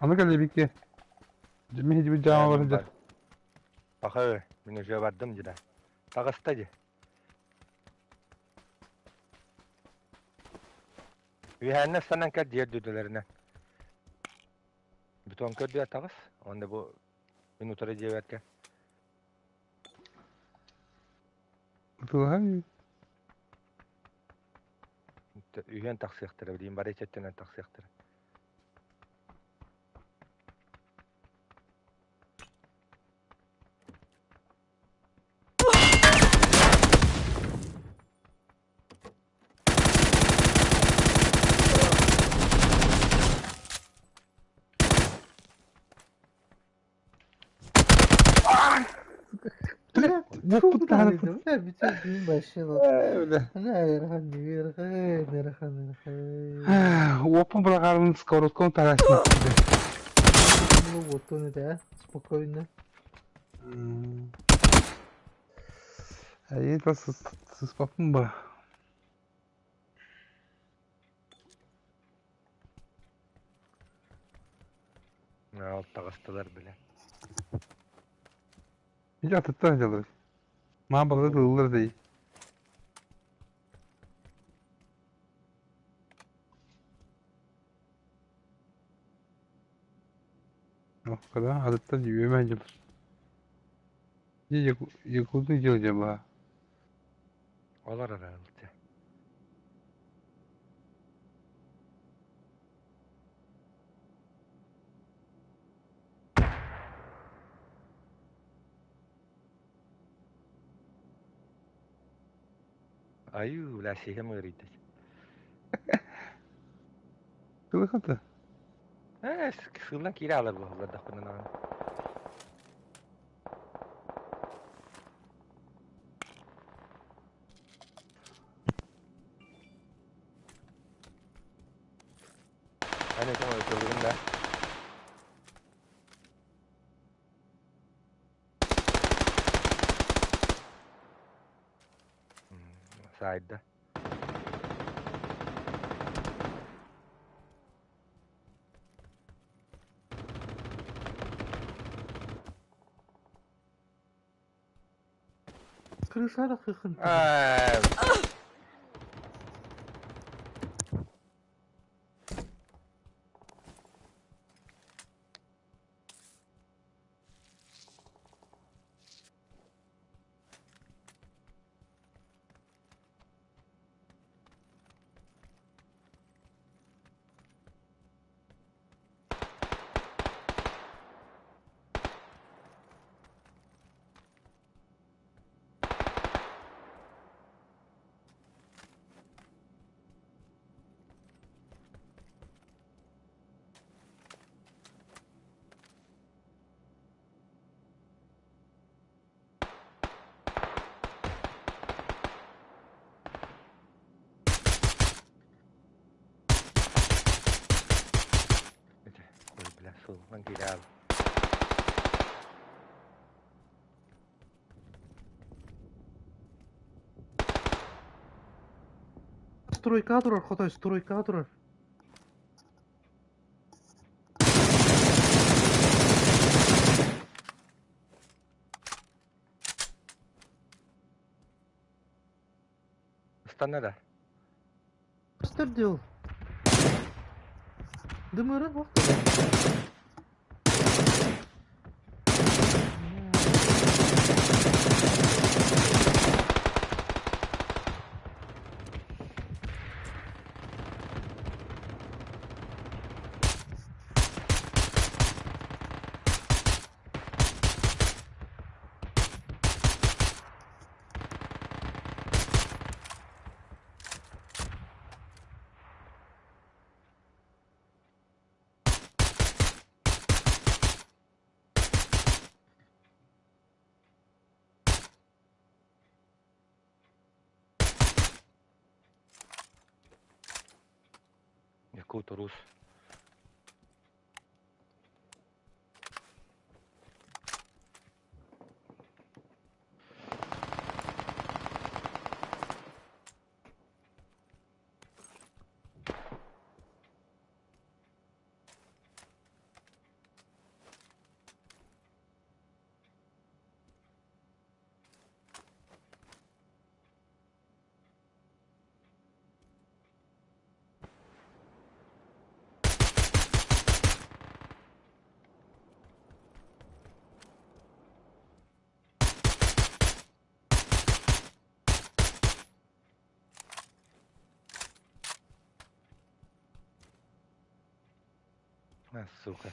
Speaker 2: Ana geldi bir iki. Mi hiç bir cama varınca.
Speaker 4: Баха, мин уже бардым дии. Таҕыста дии. Үһээннэ санан кэр диэр дүдүлэринэн. Бетон көрдүө таҕыс. Онно бу мин утары диэбэккэ.
Speaker 2: Тылаһан
Speaker 4: Үһүөн тахсыахтара, билигин бары чэттэнэн тахсыахтара.
Speaker 1: Бля,
Speaker 2: Буппут таһаарбыт.
Speaker 1: Бля, бүтүн түүн вообще вот.
Speaker 2: Бля.
Speaker 1: Бля, эрхан, эрхан.
Speaker 2: Уоппун быраҕарын сковородканы тарааччы.
Speaker 1: Ну вот он да, спокойно.
Speaker 2: Айыы та сыспаппын ба.
Speaker 4: Ол таҕыстылар бile.
Speaker 2: Ити атыттан дьалыр. Маа балык ылылар дей. Когда атыттан үөмэн дьалыр. Якутны дьыл дьаба.
Speaker 4: Олар аралты. Аю, бля, сиһим ыарыйда.
Speaker 2: Кылыката.
Speaker 4: Э, сылдан киирэ алар буоллардахпына даҕаны. Аны кем өлтүрдүм да. Сайда.
Speaker 1: Крышара хыхын.
Speaker 4: Ай, Ой, бля, сылдан киирэ ал.
Speaker 1: Стройка турар, хотой, стройка турар.
Speaker 4: Ыстанна да.
Speaker 1: Стер дел. Дымырын вахта.
Speaker 4: Якут рус. А, сука.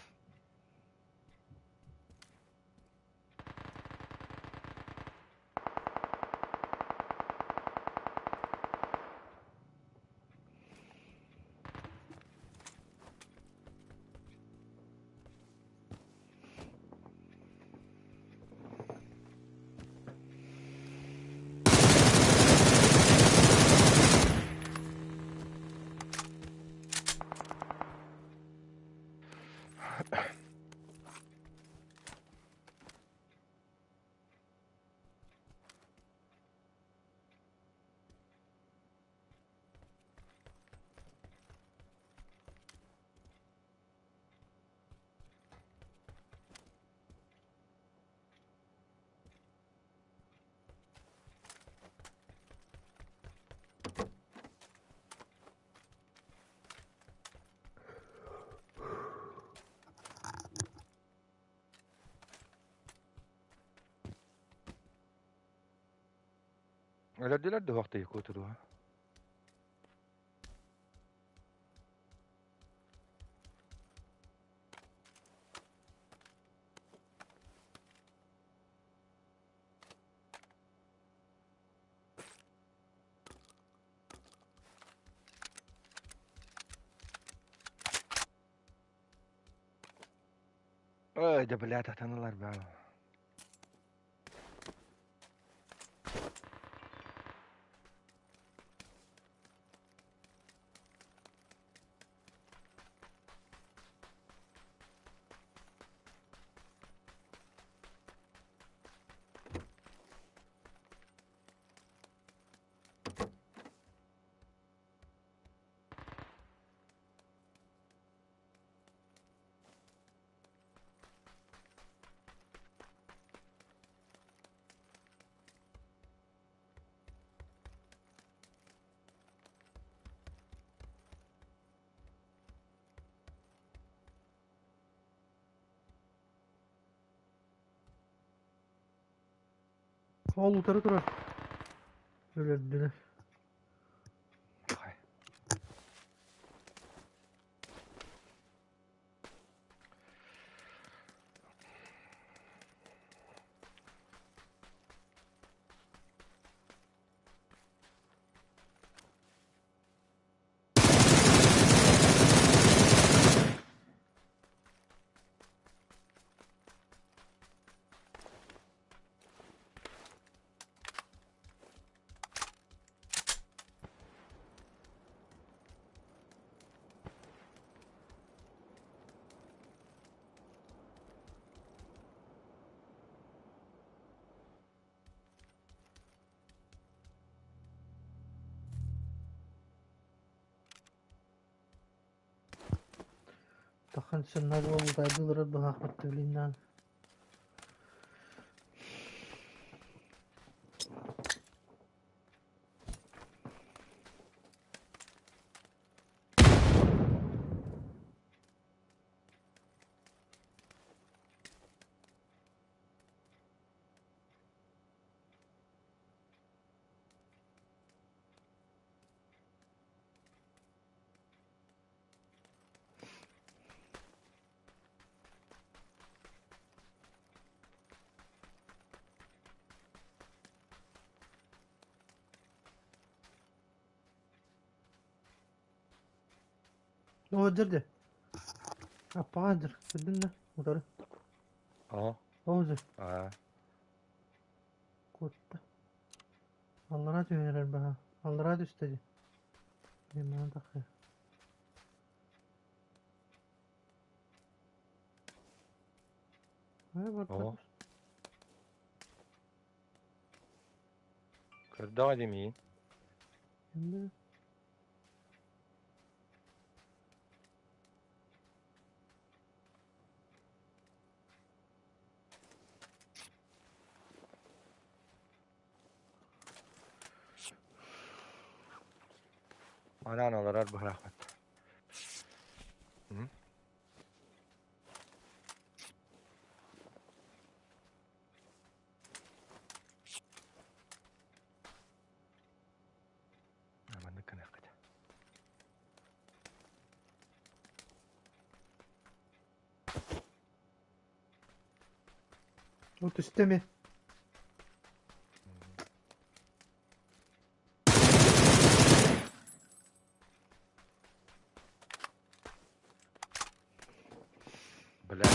Speaker 4: Өлөрдүлэр да уһахтыы куотуруо. Ой, да блядь, атаналар баа.
Speaker 1: Ол утары турар. Өлөрдүлэр. Тахан сыннар уолутайдылар быһаахпыт түлиннaan. О, дьэ. Аппаҕа дьэр. Көрдүн да? Утары.
Speaker 4: О,
Speaker 1: О, дьэ.
Speaker 4: а,
Speaker 1: Куотта. Аллараа түһэн эрэр баһа. Аллараа түстэ дии. Мен таххы. Э, барда.
Speaker 4: О. Көрдөҕө димиин.
Speaker 1: Şimdi
Speaker 4: Анаан олорор быһаахпыт. М? Маннык гыныаххыт.
Speaker 1: Бу түстэ ми?
Speaker 4: Бля.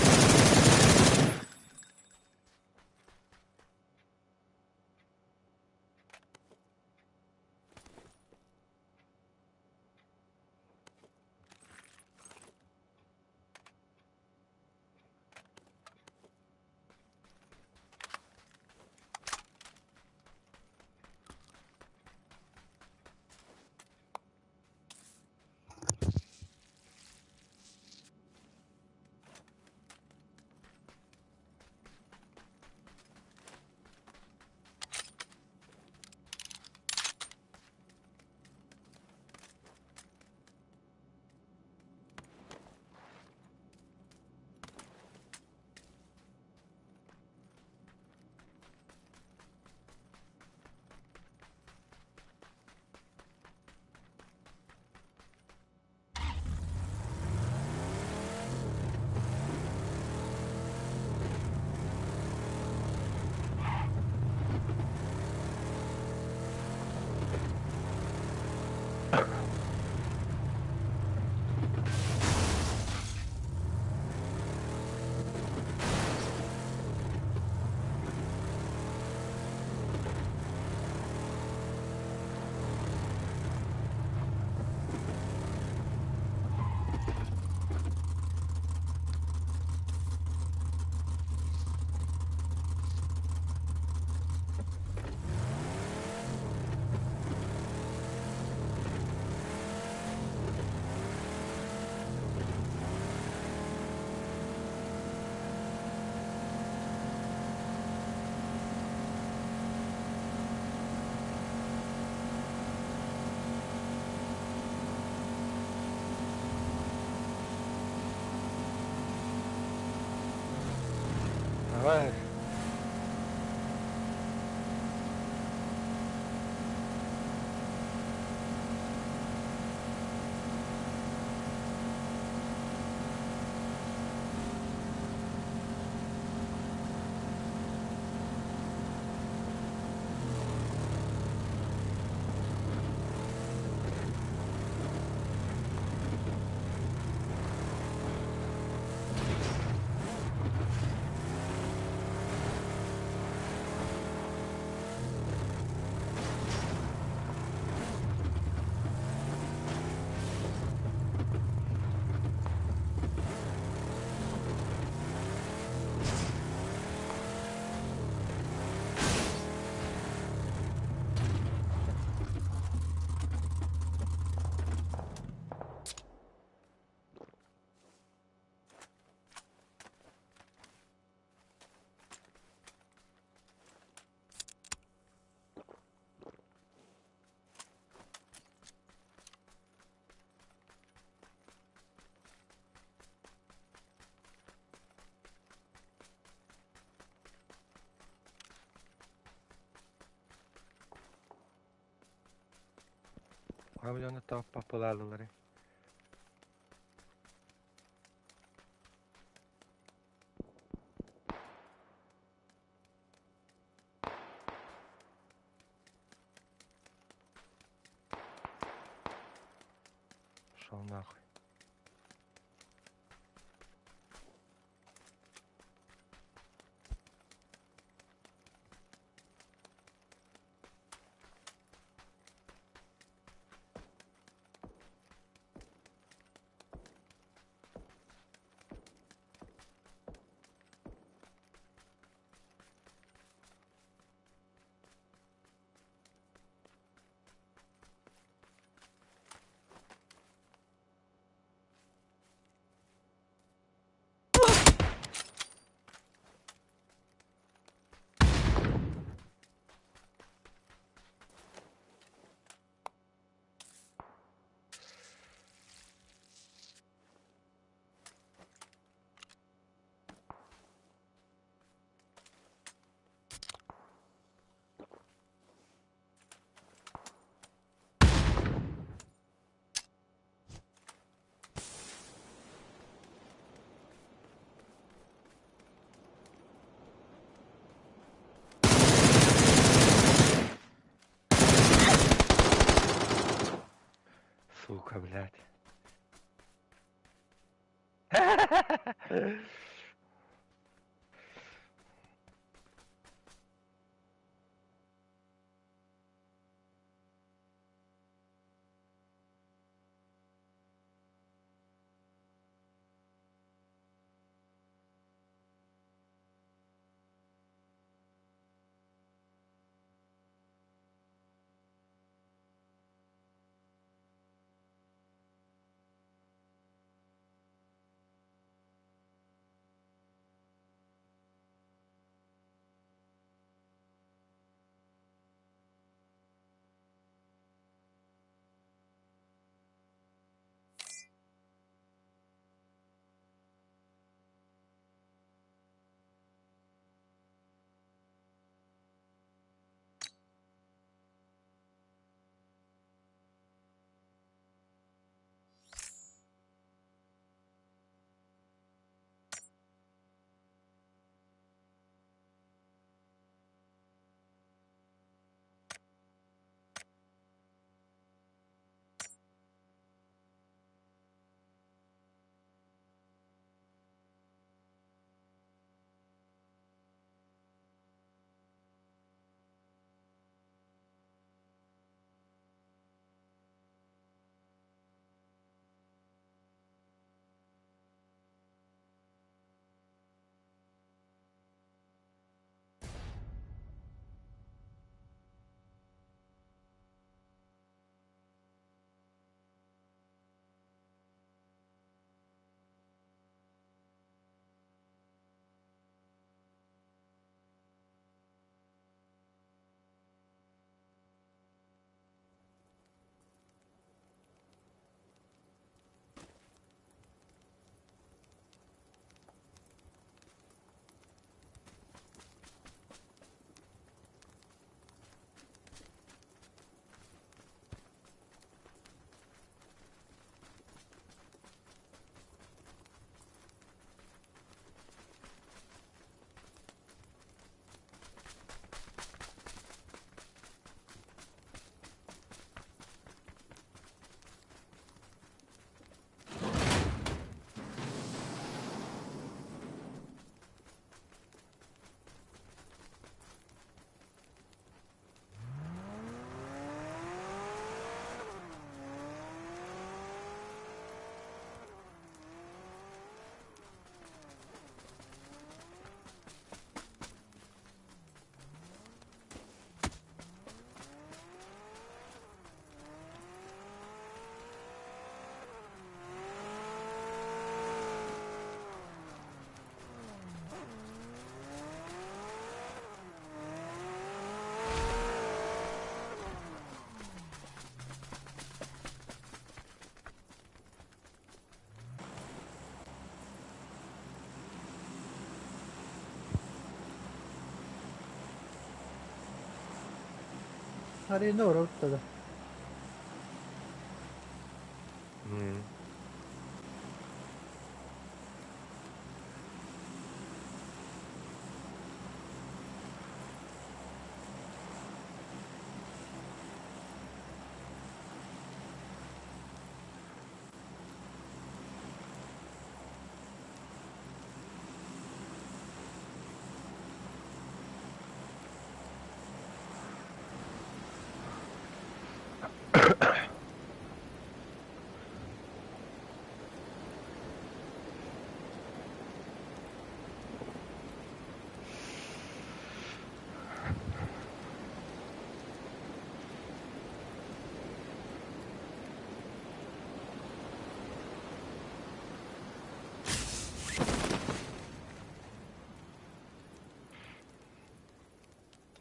Speaker 4: Давай. Abi onu tavuk papalarlıları. Шел нахуй. Сука, блядь.
Speaker 1: Арина оротта.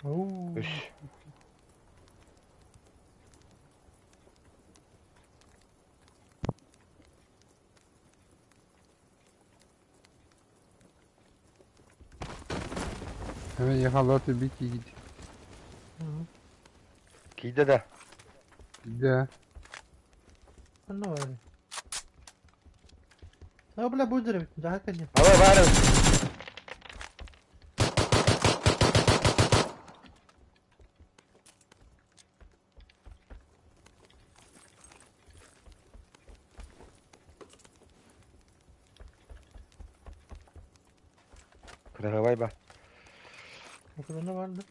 Speaker 4: Үс.
Speaker 2: Hemen yakaladı bir ki git.
Speaker 4: Киирдэ да.
Speaker 2: De.
Speaker 1: Онно баар. А, бля, будет да, конечно.
Speaker 4: Ала баар. Кыраһыабай ба.
Speaker 1: Окулана бар да.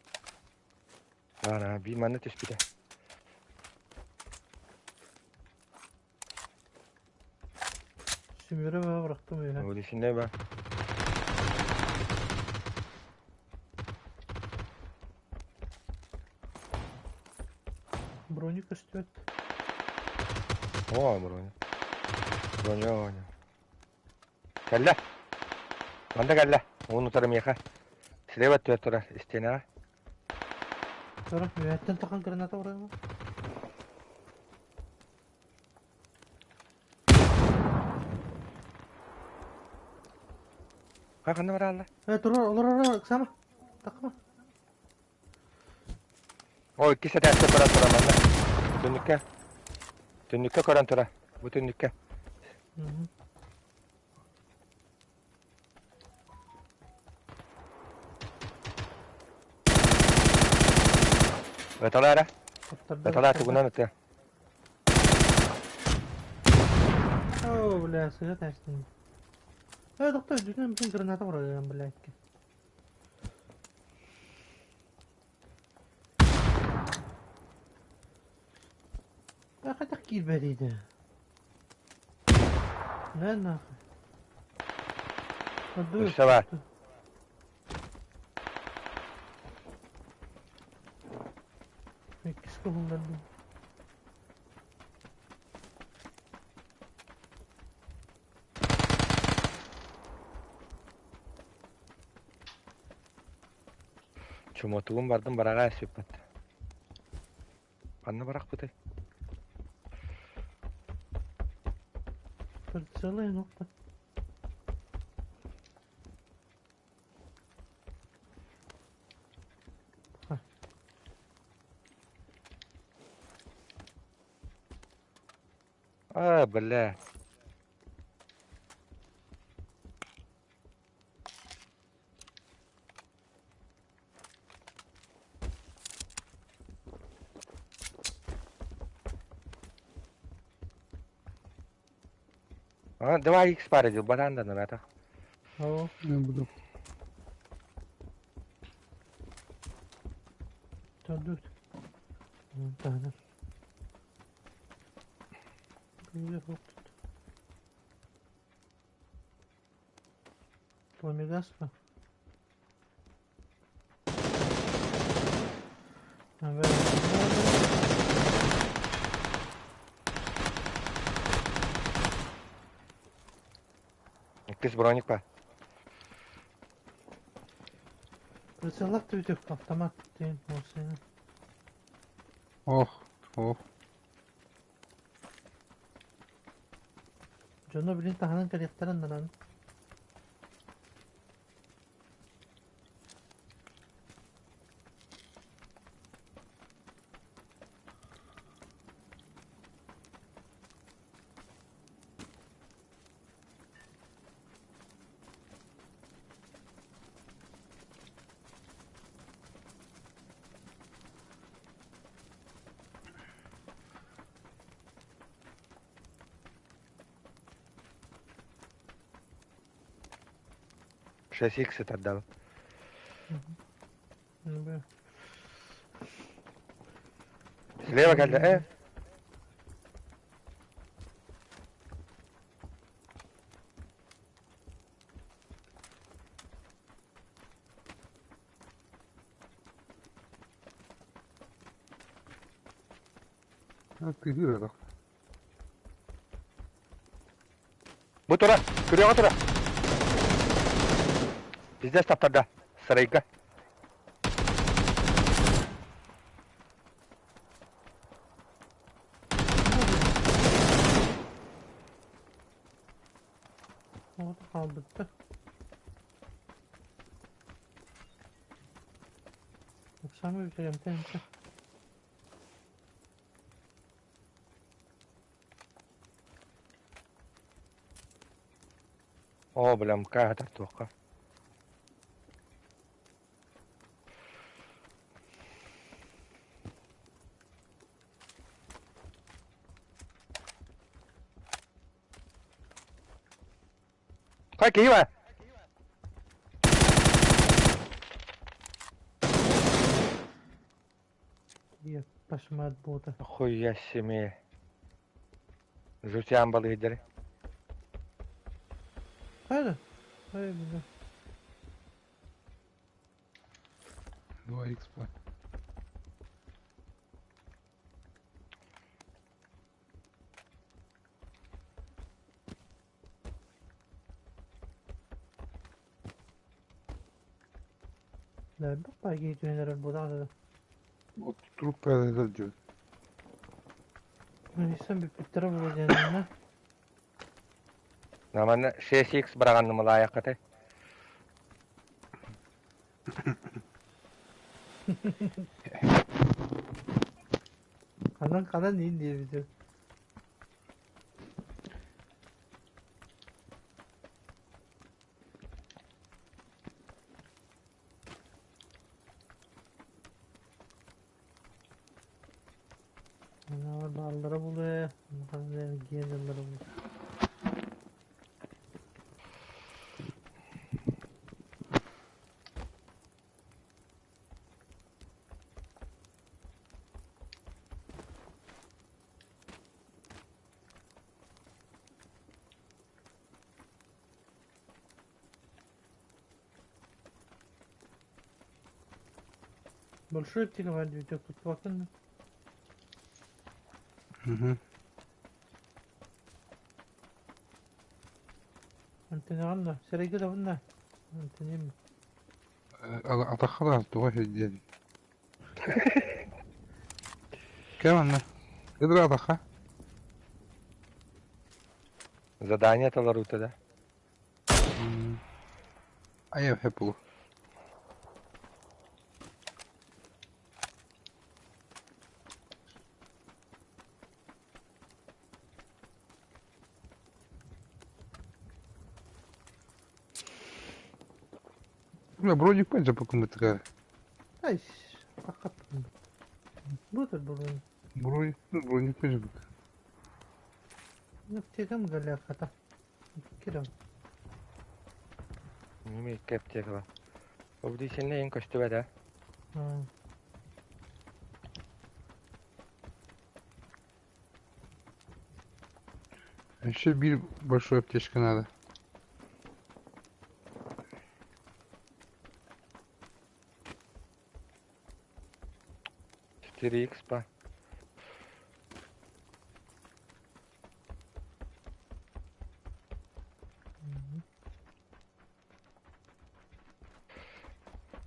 Speaker 4: Баар, биир манна түспүтэ.
Speaker 1: Сүмүрэ баа бырахтым үһэ.
Speaker 4: Ол ба.
Speaker 1: Броня көстүбэт.
Speaker 4: О, броня. Броня, броня. Кэллэ. Манна кэллэ. Уун утары миэхэ. Слева түөр турар стенаҕа.
Speaker 1: Тура, үөһэттэн тахан граната ураҕа.
Speaker 4: Ханна бараалла?
Speaker 1: Э, тура, олорор, Оксана. Такма.
Speaker 4: О, иккис этээсте көрөн турар манна. Түннүккэ. Түннүккэ көрөн турар. Бу түннүккэ. Ыталаа эрэ. Ыталаа тугунан ытыа.
Speaker 1: О, бля, сыһа тэстин. Э, доктор, бүтүн бүтүн граната барар, блядь. Хайдах киирбэтийдэ? Не нахуй?
Speaker 4: Өссө баар.
Speaker 1: Иккис куһуннардым.
Speaker 4: Чумотугум бардым бараҕа сүппэт. Ханна барахпытай?
Speaker 1: Прицелы нокта.
Speaker 4: А, бля. А, 2х пара дел, баран да надо.
Speaker 1: О,
Speaker 2: Не буду.
Speaker 1: Төрдүт. Таһынан. Пламегаспа.
Speaker 4: Иккис броник ба.
Speaker 1: Прицеллах түтүк автомат дейін осыны.
Speaker 2: Ох, ох.
Speaker 1: Дьоно билин таһынан кэлиэхтэрин наран.
Speaker 4: 6 икс отдал. Слева кэллэ.
Speaker 2: Тыһыыр это.
Speaker 4: Бу тура, күрүөҕэ тура. Пиздец таптарда. Сарайга.
Speaker 1: Вот хаалбытта. Оксана бүтэрэмтэн
Speaker 4: О, бля, МК тартуохха. Хай киһи бар.
Speaker 1: Ваша мать бота.
Speaker 4: Хуя себе. Жутян балыгдары.
Speaker 1: Хайда? Ай, бля.
Speaker 2: 2 х
Speaker 1: Элбэх баайы киһи түһэн эрэр буолаҕа да.
Speaker 2: Труп произойдет.
Speaker 1: Милиция бүппүттэрэ буолуо диэн
Speaker 4: Наман 6x быраҕанным ылаайаххытай.
Speaker 1: Ханан ханан иин диэбитим. Бааллара булуо, эргиэн дьонноро булуо. Большой аптека диэбитэ туппаккын
Speaker 2: Угу.
Speaker 1: Антеннаҕын да, сирэйгэ да да. Антеннем.
Speaker 2: Атахха туга сылдьар. Кем анна? Ыдыр атахха.
Speaker 4: Задание толоруута да.
Speaker 2: Айа хепу. Бля, броник пойдет по такая.
Speaker 1: Ай, аккаттым. Бутер броник.
Speaker 2: Броник, ну, броник пойдет.
Speaker 1: Аптекам галя хата. Кирам.
Speaker 4: Неме икки аптека бар. Обдисинне ең көстүбэ да.
Speaker 2: Еще бир большой аптечка надо.
Speaker 4: 4 х па.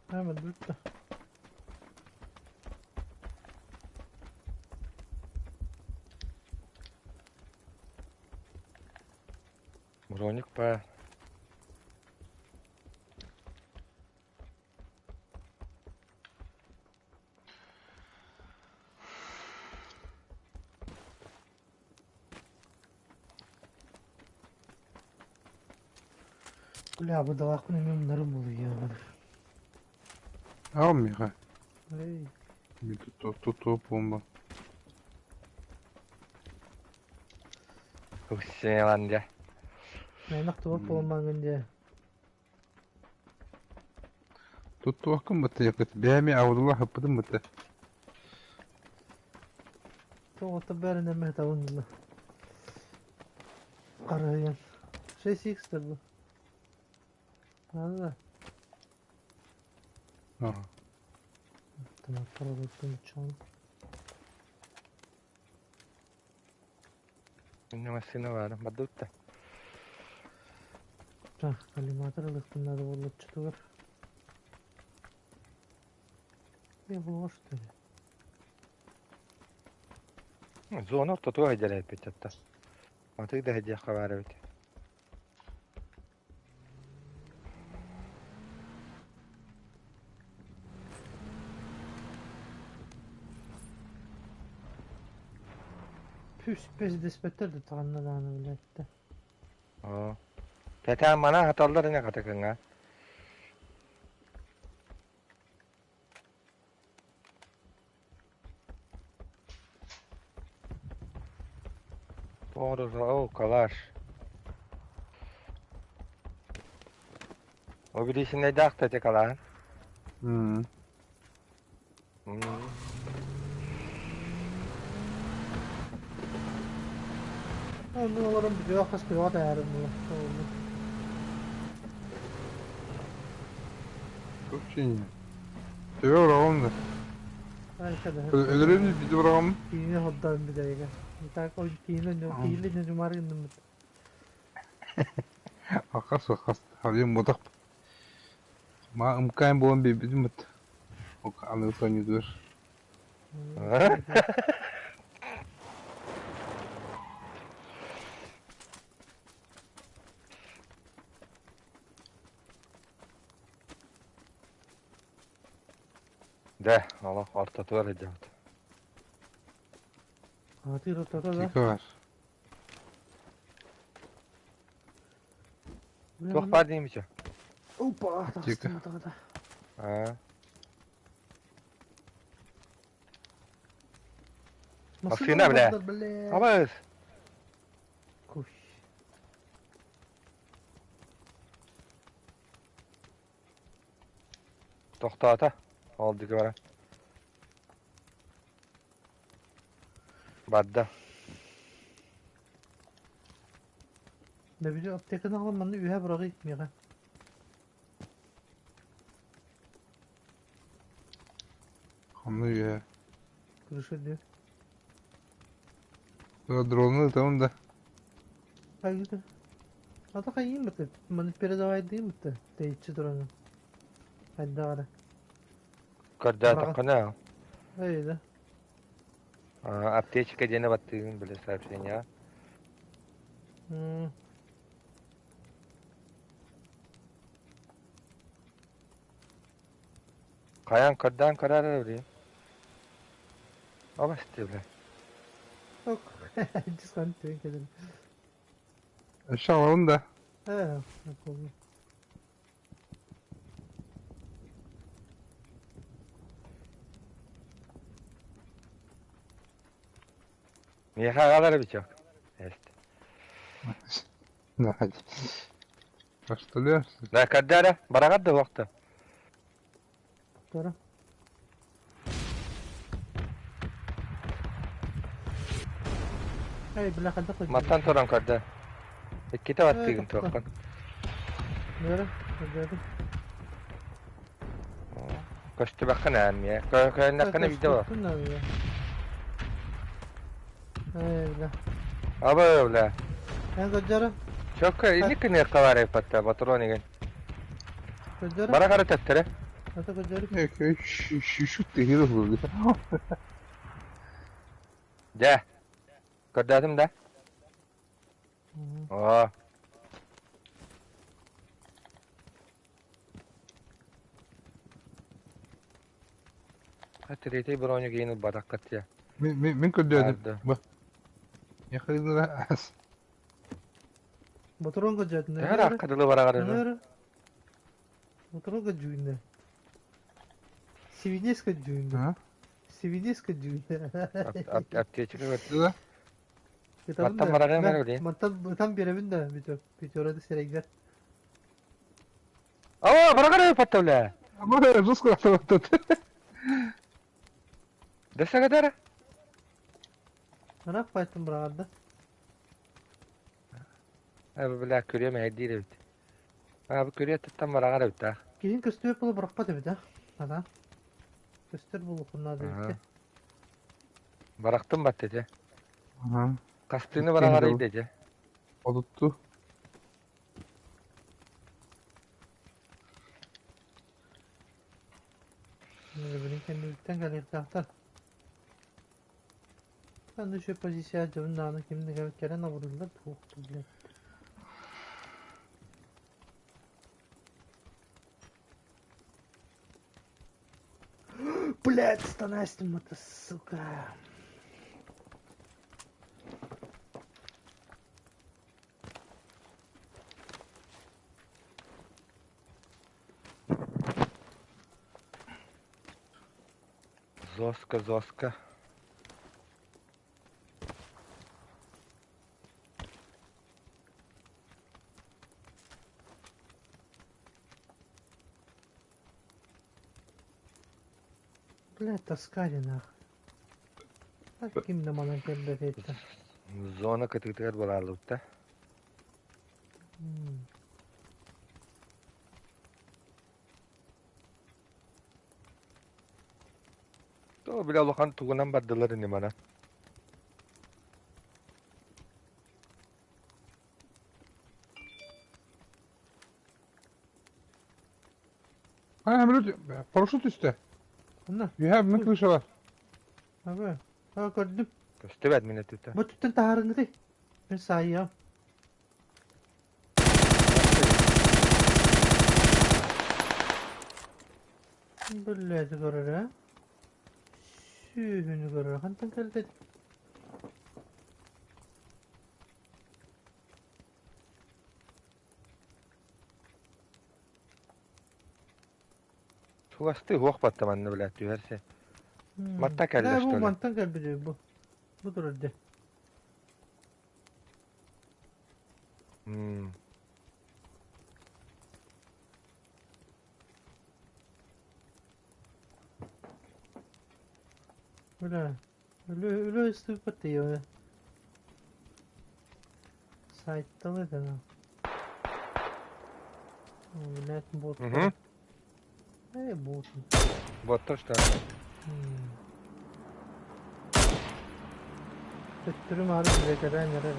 Speaker 1: Hemen бүттү.
Speaker 4: Броник па.
Speaker 1: Бля, бу далаакпын эмиэ умнарым буолуо.
Speaker 2: А миха.
Speaker 1: Эй,
Speaker 2: Тут тут тут бомба.
Speaker 4: Усселан дьэ.
Speaker 1: Мэнэх туох буолмаҥын дьэ.
Speaker 2: Тут туохкун бытты якыт. Бэми аудула хаппытын бытты.
Speaker 1: Тоҕото бәрін эме табын Карайын. 6x бу. Надо.
Speaker 2: Ага.
Speaker 1: Tamam, параллельно чон.
Speaker 4: Инне массыына баар. Бадутта.
Speaker 1: Так, коллиматор ылыхпын надо боллоччутугар. Я было что ли?
Speaker 4: Зона ортотуга дьэлэйпит атта. Матык да диэххэ баар эбит.
Speaker 1: Пүс пес диспеттер да таҕанна даҕаны билээттэ.
Speaker 4: Оо. Кэтээн мана хаталлар ини хатыкыҥҥа. Тоҕо калаш. О билисиннэйдээх да ити калаан.
Speaker 2: М.
Speaker 4: М.
Speaker 1: Оннук олорон бүтүөх хас күөҕэ таһааран була.
Speaker 2: Вообще Төбө быраҕым да. Өлөрөм биди быраҕым.
Speaker 1: Киинэ hodдан бидэйгэ. Так ой киинэ киинэ ньумар гыннымыт.
Speaker 2: Ахас ахас хабым ботах. Ма ымкайым буолан биэрбитим быт. Аны сонньутугар.
Speaker 4: Дэ, олох ортотугар сылдьабыт.
Speaker 1: Атыыр ортото да.
Speaker 2: Тика бар.
Speaker 4: Туох баар диим ичэ?
Speaker 1: Опа,
Speaker 2: Тика.
Speaker 1: тахсым атаҕата.
Speaker 4: Аа. Массыына, бля.
Speaker 1: Бля.
Speaker 4: Абыс!
Speaker 1: Куй.
Speaker 4: Тохтоото. Ол диэки баран. Барда.
Speaker 1: Да били аптеканы аҕалан манна үөһэ быраҕый миэхэ.
Speaker 2: Ханна үөһэ.
Speaker 1: Крыша диэн.
Speaker 2: Дрону ытабын да.
Speaker 1: Хайыыта. Ата хайыым быта. Маны передавайдыым быта. Тэйиччи туран. Хайдах эрэ.
Speaker 4: Көрдөөтөххүнэ
Speaker 1: Эй да.
Speaker 4: аптечка диэни баттыыгын били сообщение. Хайаан көрдөөн көрөр эрэ билигин. Обасти бля.
Speaker 1: Ок. Дьысхан түөн кэлин.
Speaker 2: Өссө аҕалабын да.
Speaker 1: Ээ, болду.
Speaker 4: Миэхэ аҕалар эбит Эст.
Speaker 2: Бастылыар.
Speaker 4: Да көрдөө эрэ, бараҕар да уохта.
Speaker 1: Тура. Эй, бля, хайдах
Speaker 4: Маттан туран көрдөө. Иккитэ баттыыгын туоххун.
Speaker 1: Нөрө, көрдөөтүм.
Speaker 4: Көстүбэххин ээ эмиэ. Көһүннэххинэ биирдэ буолар.
Speaker 1: Эй, бля.
Speaker 4: Абы бля.
Speaker 1: Эн көрдөрө.
Speaker 4: Чөккө инник гыныахха баар эппэтте патрон игин.
Speaker 1: Көрдөрө.
Speaker 4: Бара кара төттөрө.
Speaker 1: Ата көрдөрө.
Speaker 2: Шүт тehir olur.
Speaker 4: Дьэ. Көрдөөтүм да? Оо. Третий броню кейин ылбатаххыт дьэ.
Speaker 2: Мин көрдөөтүм. Бу. Яхырыдыра ас.
Speaker 1: Ботурон көрдөөтүм.
Speaker 4: Төһө ыраахха дылы бараҕар
Speaker 1: Ботурон көрдүүнэ. Сибинес көрдүүнэ. Сибинес көрдүүнэ.
Speaker 4: Аптечка көрдө. Маттан барарым эрэ билин.
Speaker 1: Мантан ытан биэрэбин да бүтө. Бүтөрөдө сирэйгэр.
Speaker 4: Оо, бараҕар эппэтте бля.
Speaker 2: Бу жестко атабаттат.
Speaker 4: Дэсэгэдэрэ.
Speaker 1: Ыраах байтын быраҕарда.
Speaker 4: Э бля күрүө мэһэйдиир эбит. Аа бу күрүө туттан бараҕар эбит аа.
Speaker 1: Киһин көстүбэт буола бырахпат эбит а. Ата. Көстөр буолуоххун наада эбит.
Speaker 4: Барахтым батта этэ. Хастыыны бараҕар ыйда этэ.
Speaker 2: Отутту.
Speaker 1: Билин кэннибиттэн кэлиэхтээхтэр. Аны еще позиция дьонун даҕаны ким да кэлэн абырыыллар туох блядь. Блядь, станастим это, сука.
Speaker 4: Зоска, зоска.
Speaker 1: Блядь, таскали нахуй. Так ким да манан кэлбэт этэ.
Speaker 4: Зона кытыытыгар буолааллыбыт да. То бile улахан тугунан бардылар ини манан.
Speaker 2: Ha hemen paraşüt üstte.
Speaker 1: Онно.
Speaker 2: Үһэ мин крышаҕа.
Speaker 1: Аба. Ha көрдүм.
Speaker 4: Көстүбэт мин өттүттэн.
Speaker 1: Бу түттэн таһаарыҥҥытый. Мин саайыам. Биллээти көрөр ээ. Сүүһүнү көрөр. Хантан кэлдэ?
Speaker 4: Чугастыы уох батта манна блядь түһэр сир. Матта кэллэ
Speaker 1: Да, бу
Speaker 4: что ли?
Speaker 1: мантан кэлбит бу. Бу турар дии.
Speaker 4: М.
Speaker 1: Бля. Өлө өлө ыстыыппат тиийэ. Сайттал этэ. Блядь, бот.
Speaker 4: Мгм.
Speaker 1: Э, бот.
Speaker 4: Вот то что.
Speaker 1: Төттөрү маары билэтэрэн эрэр.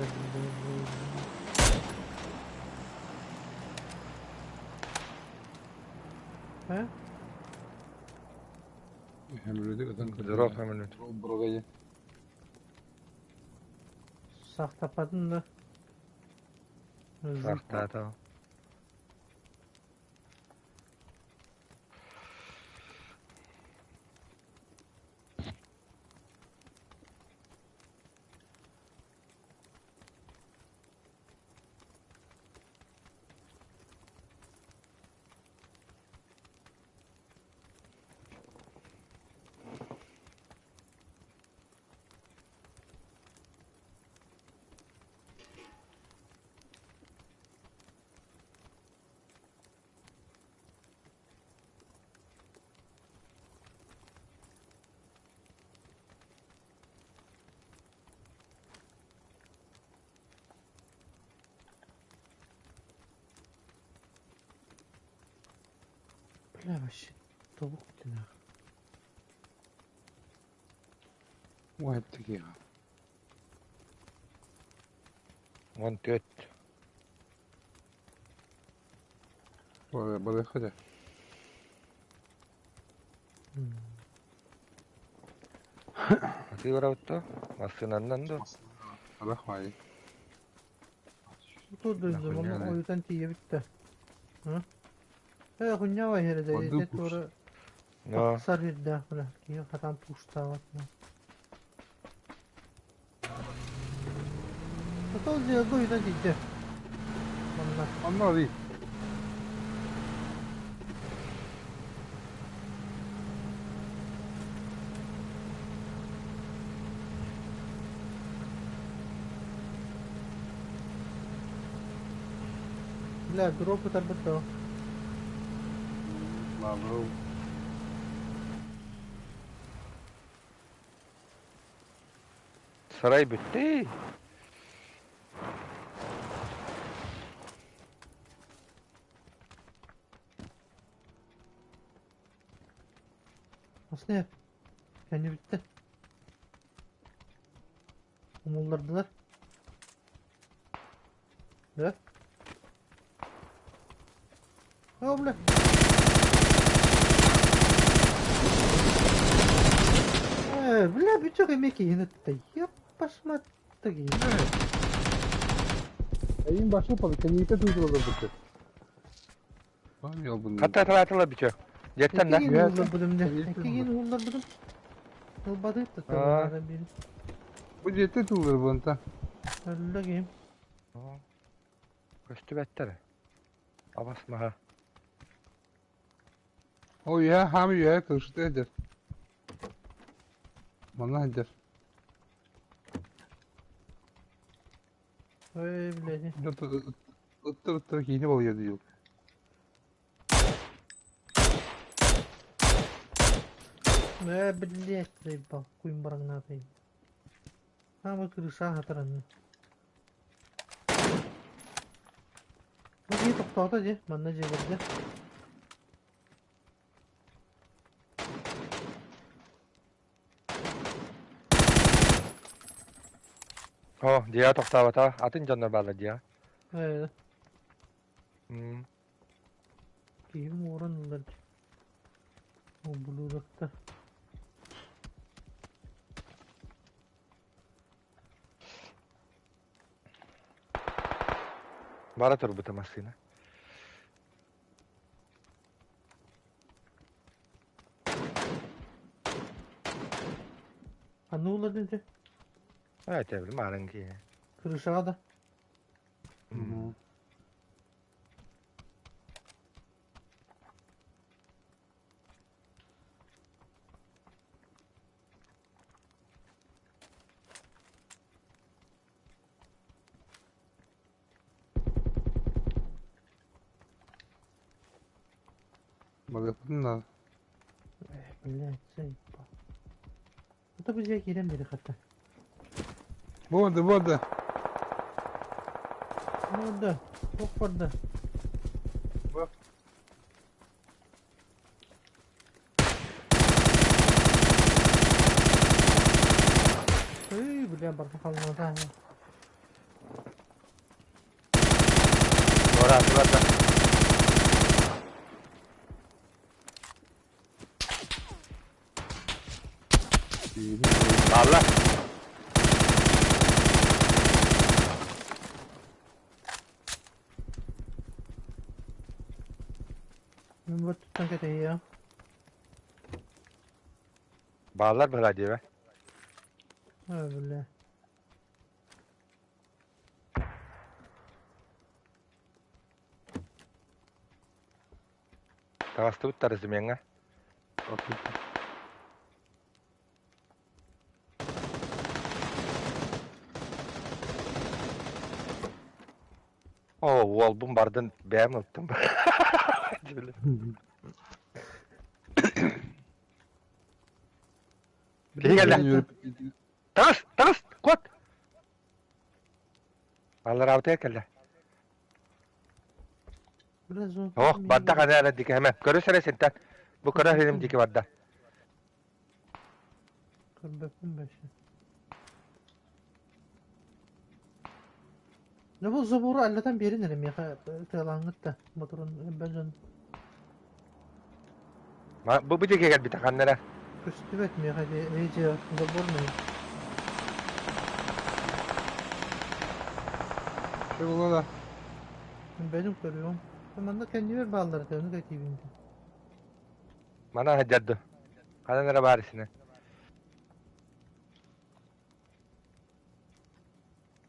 Speaker 1: Э?
Speaker 2: Hemen öten
Speaker 4: Здоров, Хамилют.
Speaker 2: Бұрғайы.
Speaker 1: Сахтапатын да.
Speaker 4: Сахтаата.
Speaker 1: Бля, вообще тобук ты нах.
Speaker 2: Уайтты ya.
Speaker 4: Вон тет.
Speaker 2: Бары хадя.
Speaker 4: Аты барабытта. Массынаннан да.
Speaker 2: Рахмай.
Speaker 1: Тут дойдум, онно ойутан тиийэ бүтте. Э, хуйня херде,
Speaker 2: Воды
Speaker 1: ити
Speaker 2: пуш.
Speaker 1: туора
Speaker 4: Но.
Speaker 1: тахсар ирдээх бля, киһи хатан пуштаабат. Отол дьиэгэ ойутан тиийдэ. Манна.
Speaker 2: Онно değil.
Speaker 1: Бля, дроп ытарбыт
Speaker 2: Лавров.
Speaker 4: Сарай бүтті.
Speaker 1: Aslında kendi bitti. Umullardılar. Ne? О, бля. Э, бля, бүтүк эмеки енетті. Еппашмат таги.
Speaker 2: Ayın başı palı. Kendini durdurulur bu. Tamam ya bunu.
Speaker 4: Хатта атала бичө. Жеттен да.
Speaker 1: Экиген уллар будум де.
Speaker 2: Yeter
Speaker 1: Экиген уллар будум. Ылбады
Speaker 4: А.
Speaker 1: та бир.
Speaker 2: Bu ciddi durdurulur bunu.
Speaker 1: Öldü гейм.
Speaker 4: Көстүбэттер. Абасмаха.
Speaker 2: O ya ham ya kırıştı eder. Bana eder.
Speaker 1: Ой, блядь.
Speaker 2: Ыттыр ыттыр кийини болуyor diyor.
Speaker 1: Э, блядь, заебал. Хуй барагнатый. Хаама крыша хатаранна. Бу киһи тохтоото дии, манна дьиэлэргэ.
Speaker 4: О, дьиэҕэ тохтообото. Атын дьоннор бааллар дьиэҕэ.
Speaker 1: Э,
Speaker 4: М.
Speaker 1: Киһим уоран ылар дии. Ублюдокта.
Speaker 4: Бара турбута массыына.
Speaker 1: Ханна ууллардын ити?
Speaker 4: Аа, тэбил маарын киһи.
Speaker 1: Крышаҕа да?
Speaker 4: М.
Speaker 2: Барыахпытын наада.
Speaker 1: Э, блядь, заебал. Это бу дьиэ киирэн биэри хатта.
Speaker 2: Буолда, буолда.
Speaker 1: Буолда, туох барда?
Speaker 2: Бу.
Speaker 1: Ый, бля, барда халлаата.
Speaker 4: Туораатылар да. Бааллар.
Speaker 1: Мин бу туттан кэтэһиэҕим.
Speaker 4: Бааллар быһа диэбэ.
Speaker 1: Ой, бля.
Speaker 4: Таҕыстыбыт тарысымеҥҥа. Оо, уолбун бардын бэйэм ыттым. Киһи кэллэ. Таҕыс, таҕыс, куот! Аллараабытыгар кэллэ. Ох, барда хана эрэ дики хэмэ. Көрүс эрэ синтэн. Бу көрө сирим дики барда.
Speaker 1: Көрбөппүн бэши. Ne bu забору аллатан биэрин эрэ миэхэ тыалааҥҥыт да моторун элбэх дьон
Speaker 4: Бу бу диэки кэлбитэ ханна эрэ?
Speaker 1: Көстүбэт миэхэ дьиэ забор мин.
Speaker 2: Буолла да.
Speaker 1: Бэйэм көрүөм. Манна кэннибэр бааллар этэ, ону кэтиибин.
Speaker 4: Мана сылдьар дуо? Ханан эрэ баар исинэ.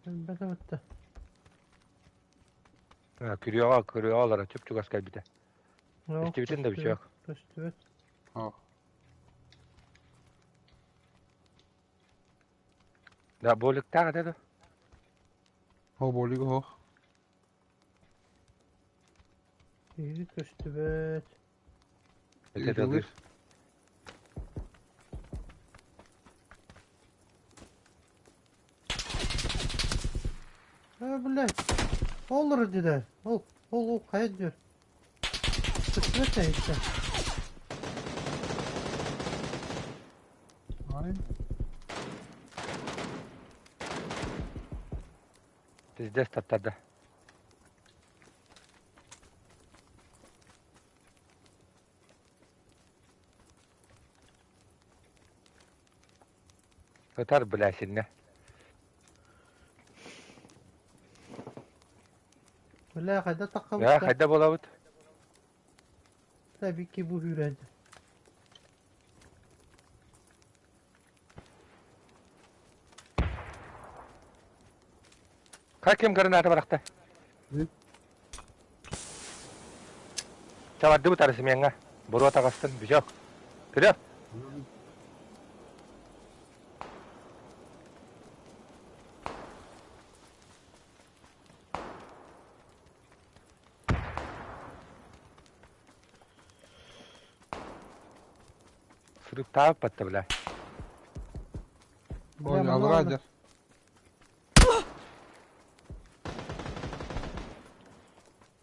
Speaker 1: Элбэтэ бытта.
Speaker 4: Күрүөҕэ, күрүөҕэ олоро чуп-чугас кэлбитэ. Көстүбүтүн да бичок.
Speaker 1: Көстүбэт.
Speaker 4: Да, боликтаах этэ дуо?
Speaker 2: О, болик оһох.
Speaker 1: Киһи көстүбэт.
Speaker 4: Этэ далыр.
Speaker 1: Э, блядь. Ол үрдүдэ. Ол, ол, ол хайа диyor. Көстүбэт да иһиттэ.
Speaker 2: Ай.
Speaker 4: Пиздец таптарда. Ытар бля синнэ.
Speaker 1: Бля, хайда таххабыт
Speaker 4: Ээ, хайда буолабыт?
Speaker 1: Tabii ki bu hürriyet.
Speaker 4: Хай ким граната барахта? Чабардыбыт арысымеҥҥа. Буруо таҕыстын, бүчок. Вперед! Сырыктаабыт батта бля.
Speaker 2: Ой, алға дер.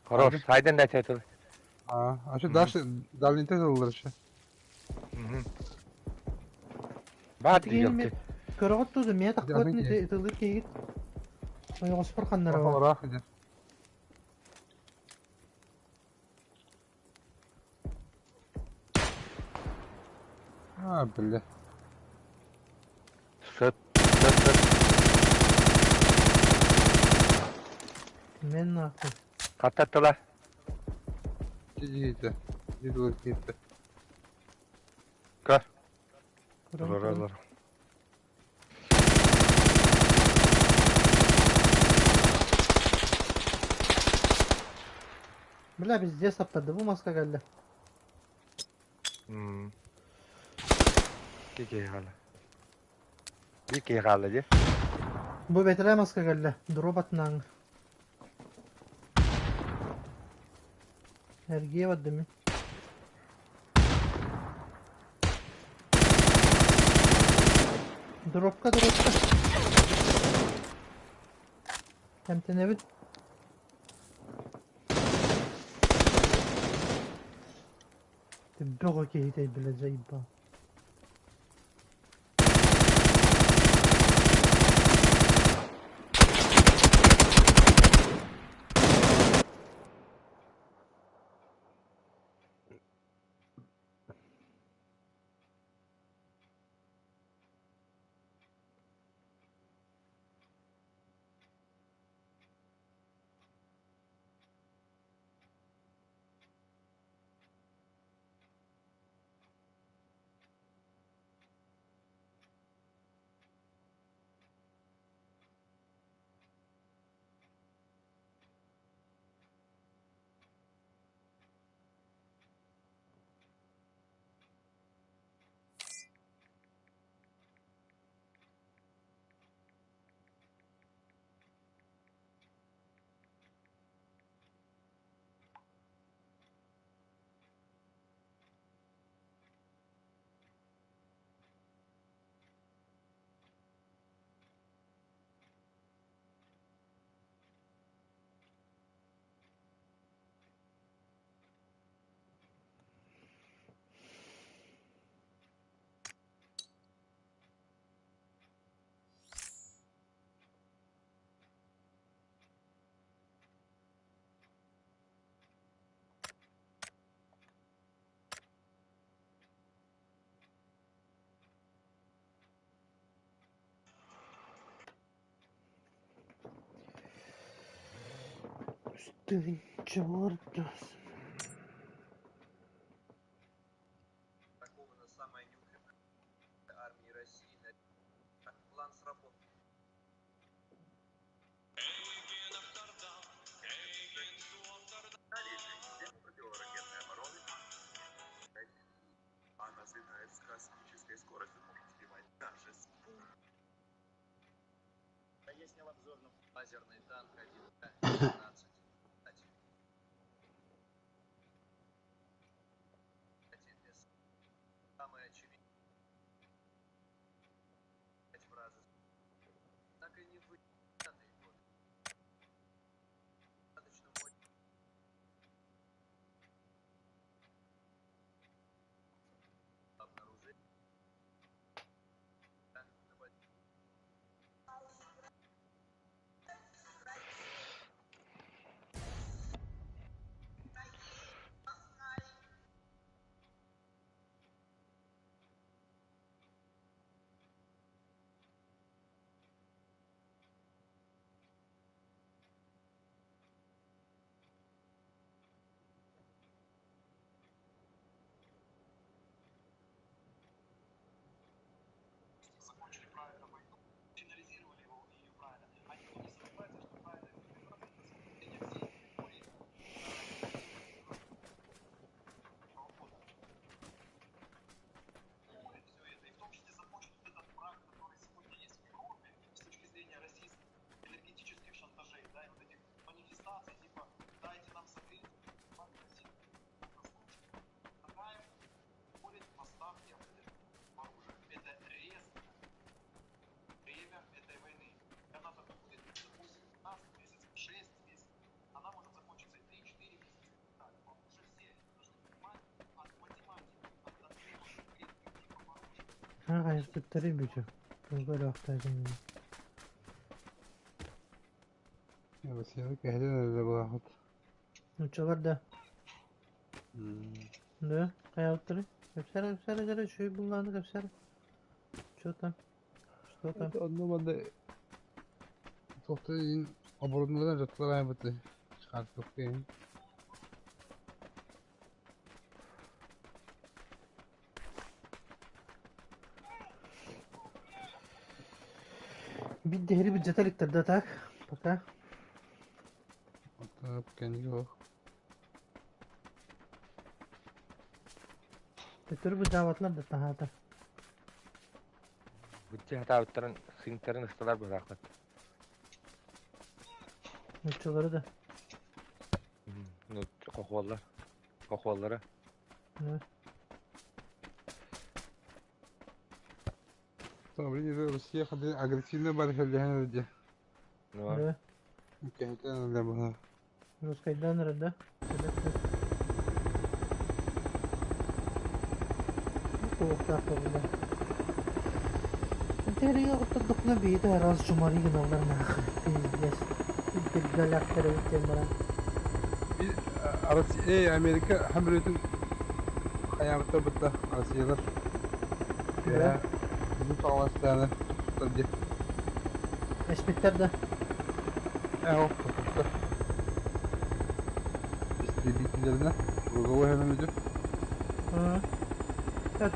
Speaker 4: Хорош, сайдан да тыл.
Speaker 2: А, а что дальше дальний тыллар еще.
Speaker 4: Баар дии
Speaker 1: Көрөҕүт тузу миэ тахпыт ытылыр киһигит. Ойоҕоспор ханнара бар.
Speaker 2: Ыраах идэ. А, бля.
Speaker 4: Сыт, сыт, сыт.
Speaker 1: Мен нахуй.
Speaker 4: Хаттаттылар.
Speaker 2: Киһитэ. Дидылыр киһитэ.
Speaker 4: Көр.
Speaker 1: Көрөм,
Speaker 4: Олор,
Speaker 1: көрөм.
Speaker 4: олор.
Speaker 1: Бля, везде саптарды бу маска кэллэ.
Speaker 4: Икки киһи хаалла. Биир киһи хаалла дии.
Speaker 1: Бу бэтэрээ маска кэллэ. Дроп атынааҥы. Эргийэ бардым мин. Дропка, дропка. Эмтэнэбит. Бөҕө киһитэй бля заебал. Тыһыынча Хайыспыттары бүтү. Көрөөхтөөтүм.
Speaker 2: Россияны кэһэтэн эрэ буолаахыт.
Speaker 1: Нуччалар да. Да, хайаабыттары? Кэпсээр, кэпсээр, кэпсээр, үчүгэй буллааны кэпсээр. Что там? Что там?
Speaker 2: Онно манна туохтан иһин оборудованиеларын дьоттор аайбыты чыкаартыахтыын.
Speaker 1: Биир бюджета иликтэр да так, пока.
Speaker 2: Оттон кэнники суох.
Speaker 1: Төттөрү быдьаабатылар да таһаата.
Speaker 4: Быччы хатаабыттарын сыыҥтарын ысталар быһаахпыт.
Speaker 1: Нуччалары да.
Speaker 4: Ну, хохуоллар. Хохуоллары.
Speaker 1: Да.
Speaker 2: Блин, Россия хады агрессивно бар хеллэһэн эрэ дии.
Speaker 4: Ну,
Speaker 1: Да.
Speaker 2: Кэһэтэн эрэ быһа.
Speaker 1: Русскайдаан эрэ да. Туохтаах буолла. Интерье оттордохпуна биһиги араас жумари гыналлар нахуй. Пиздец. Интергалактер эбит диэн баран.
Speaker 2: Россия, Америка хамрытын хайаабыттар бытта Россиялар.
Speaker 1: Да.
Speaker 2: Бу саҕаластааны туттар дии.
Speaker 1: Эспиттэр да.
Speaker 2: Ээ, туттар. Истребителлэринэ грузовой хэмэмүдү.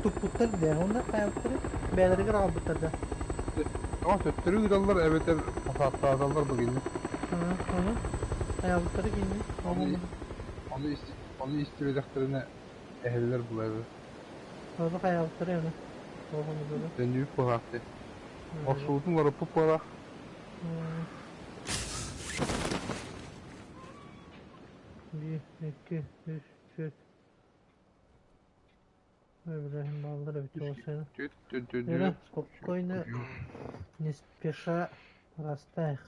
Speaker 1: Туппуттар да, онно хайаабыттары бэйэлэригэр аҕалбыттар да.
Speaker 2: Тоҕо төттөрү ыыталлар эбэтэр фасадтааталлар бу кинини.
Speaker 1: Ону хайаабыттары кинини.
Speaker 2: Ону ону ону истибэтэхтэринэ эһэллэр булары.
Speaker 1: Ону хайаабыттары ону. Оҕону было.
Speaker 2: Төннүүп буолаахты. Охсуутун барыппыт буолаах.
Speaker 1: Биир, икки, үс, түөрт. Ибраһим бааллар эбит чуоласайна. Ира, спокойно, не спеша растаях.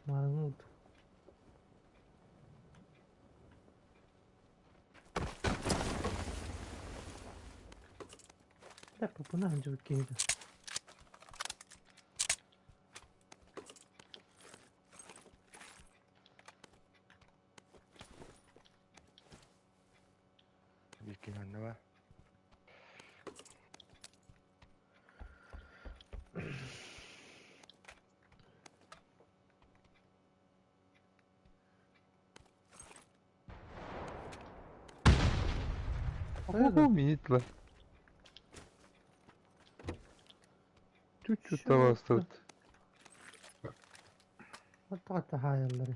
Speaker 1: Марнут. Да, попуна ханжыбыт киһи.
Speaker 4: Биир киһи манна баар.
Speaker 2: Ого, минитла. Чуть-чуть того осталось.
Speaker 1: Hatta hayalleri.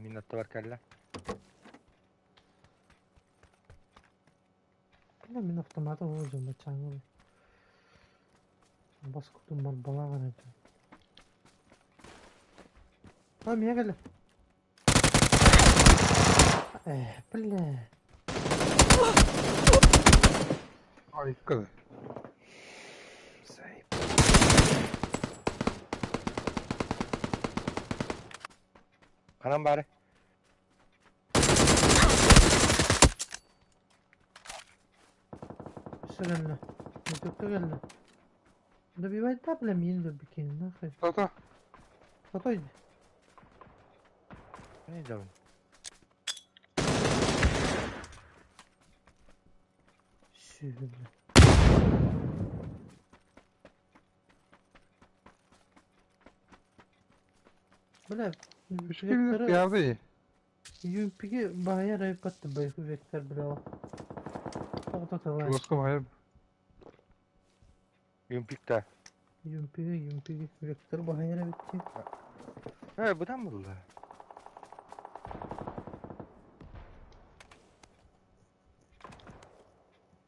Speaker 4: Мин аттыбар кэллэ.
Speaker 1: Бля, мин автоматы ылдым баччааҥҥы. Бас кутум барбалаах эрэ. А, миэхэ кэллэ. Э, бля.
Speaker 2: Айка.
Speaker 1: Сайп.
Speaker 4: Ханан баары?
Speaker 1: Өссө кэллэ. Өтөккө кэллэ. Добивай да, бля, мин өлбүккин, нахуй.
Speaker 2: Та-та.
Speaker 1: Сатой.
Speaker 4: Нейдабын?
Speaker 1: Сүһүрдэ. Бля,
Speaker 2: Үчүгэй
Speaker 1: векторы
Speaker 2: пиарды.
Speaker 1: Юмпиги баһыйар айпатты байху вектор бля. Тоҕото тылай.
Speaker 2: Чугаска баһыйар.
Speaker 4: Юмпикта.
Speaker 1: Юмпиги, юмпиги вектор баһыйар эбитти.
Speaker 4: Э, бытан булла.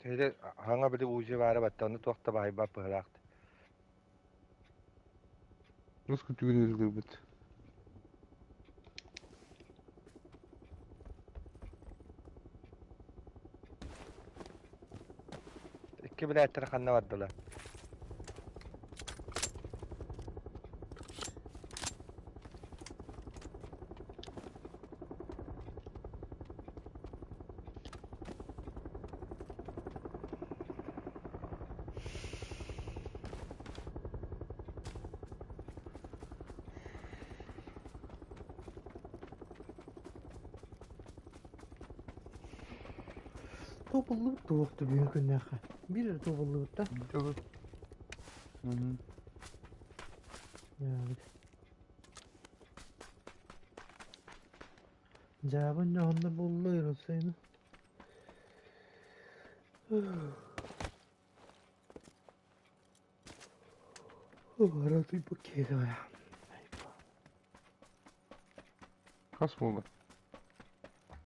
Speaker 4: Тэйде хаҥа били УЗИ баара батта, ону туох да баһыйбат быһылаахт.
Speaker 2: Рус күтүгүн ыргырбыт.
Speaker 4: Икки билээттэр ханна бардылар?
Speaker 1: Тобуллубут туохту бүгүн күннээххэ. Биир эрэ тобуллубут да. Дьаабын дьоһунна булла Иерусалим. Ратуй букетовая.
Speaker 2: Хас буолла?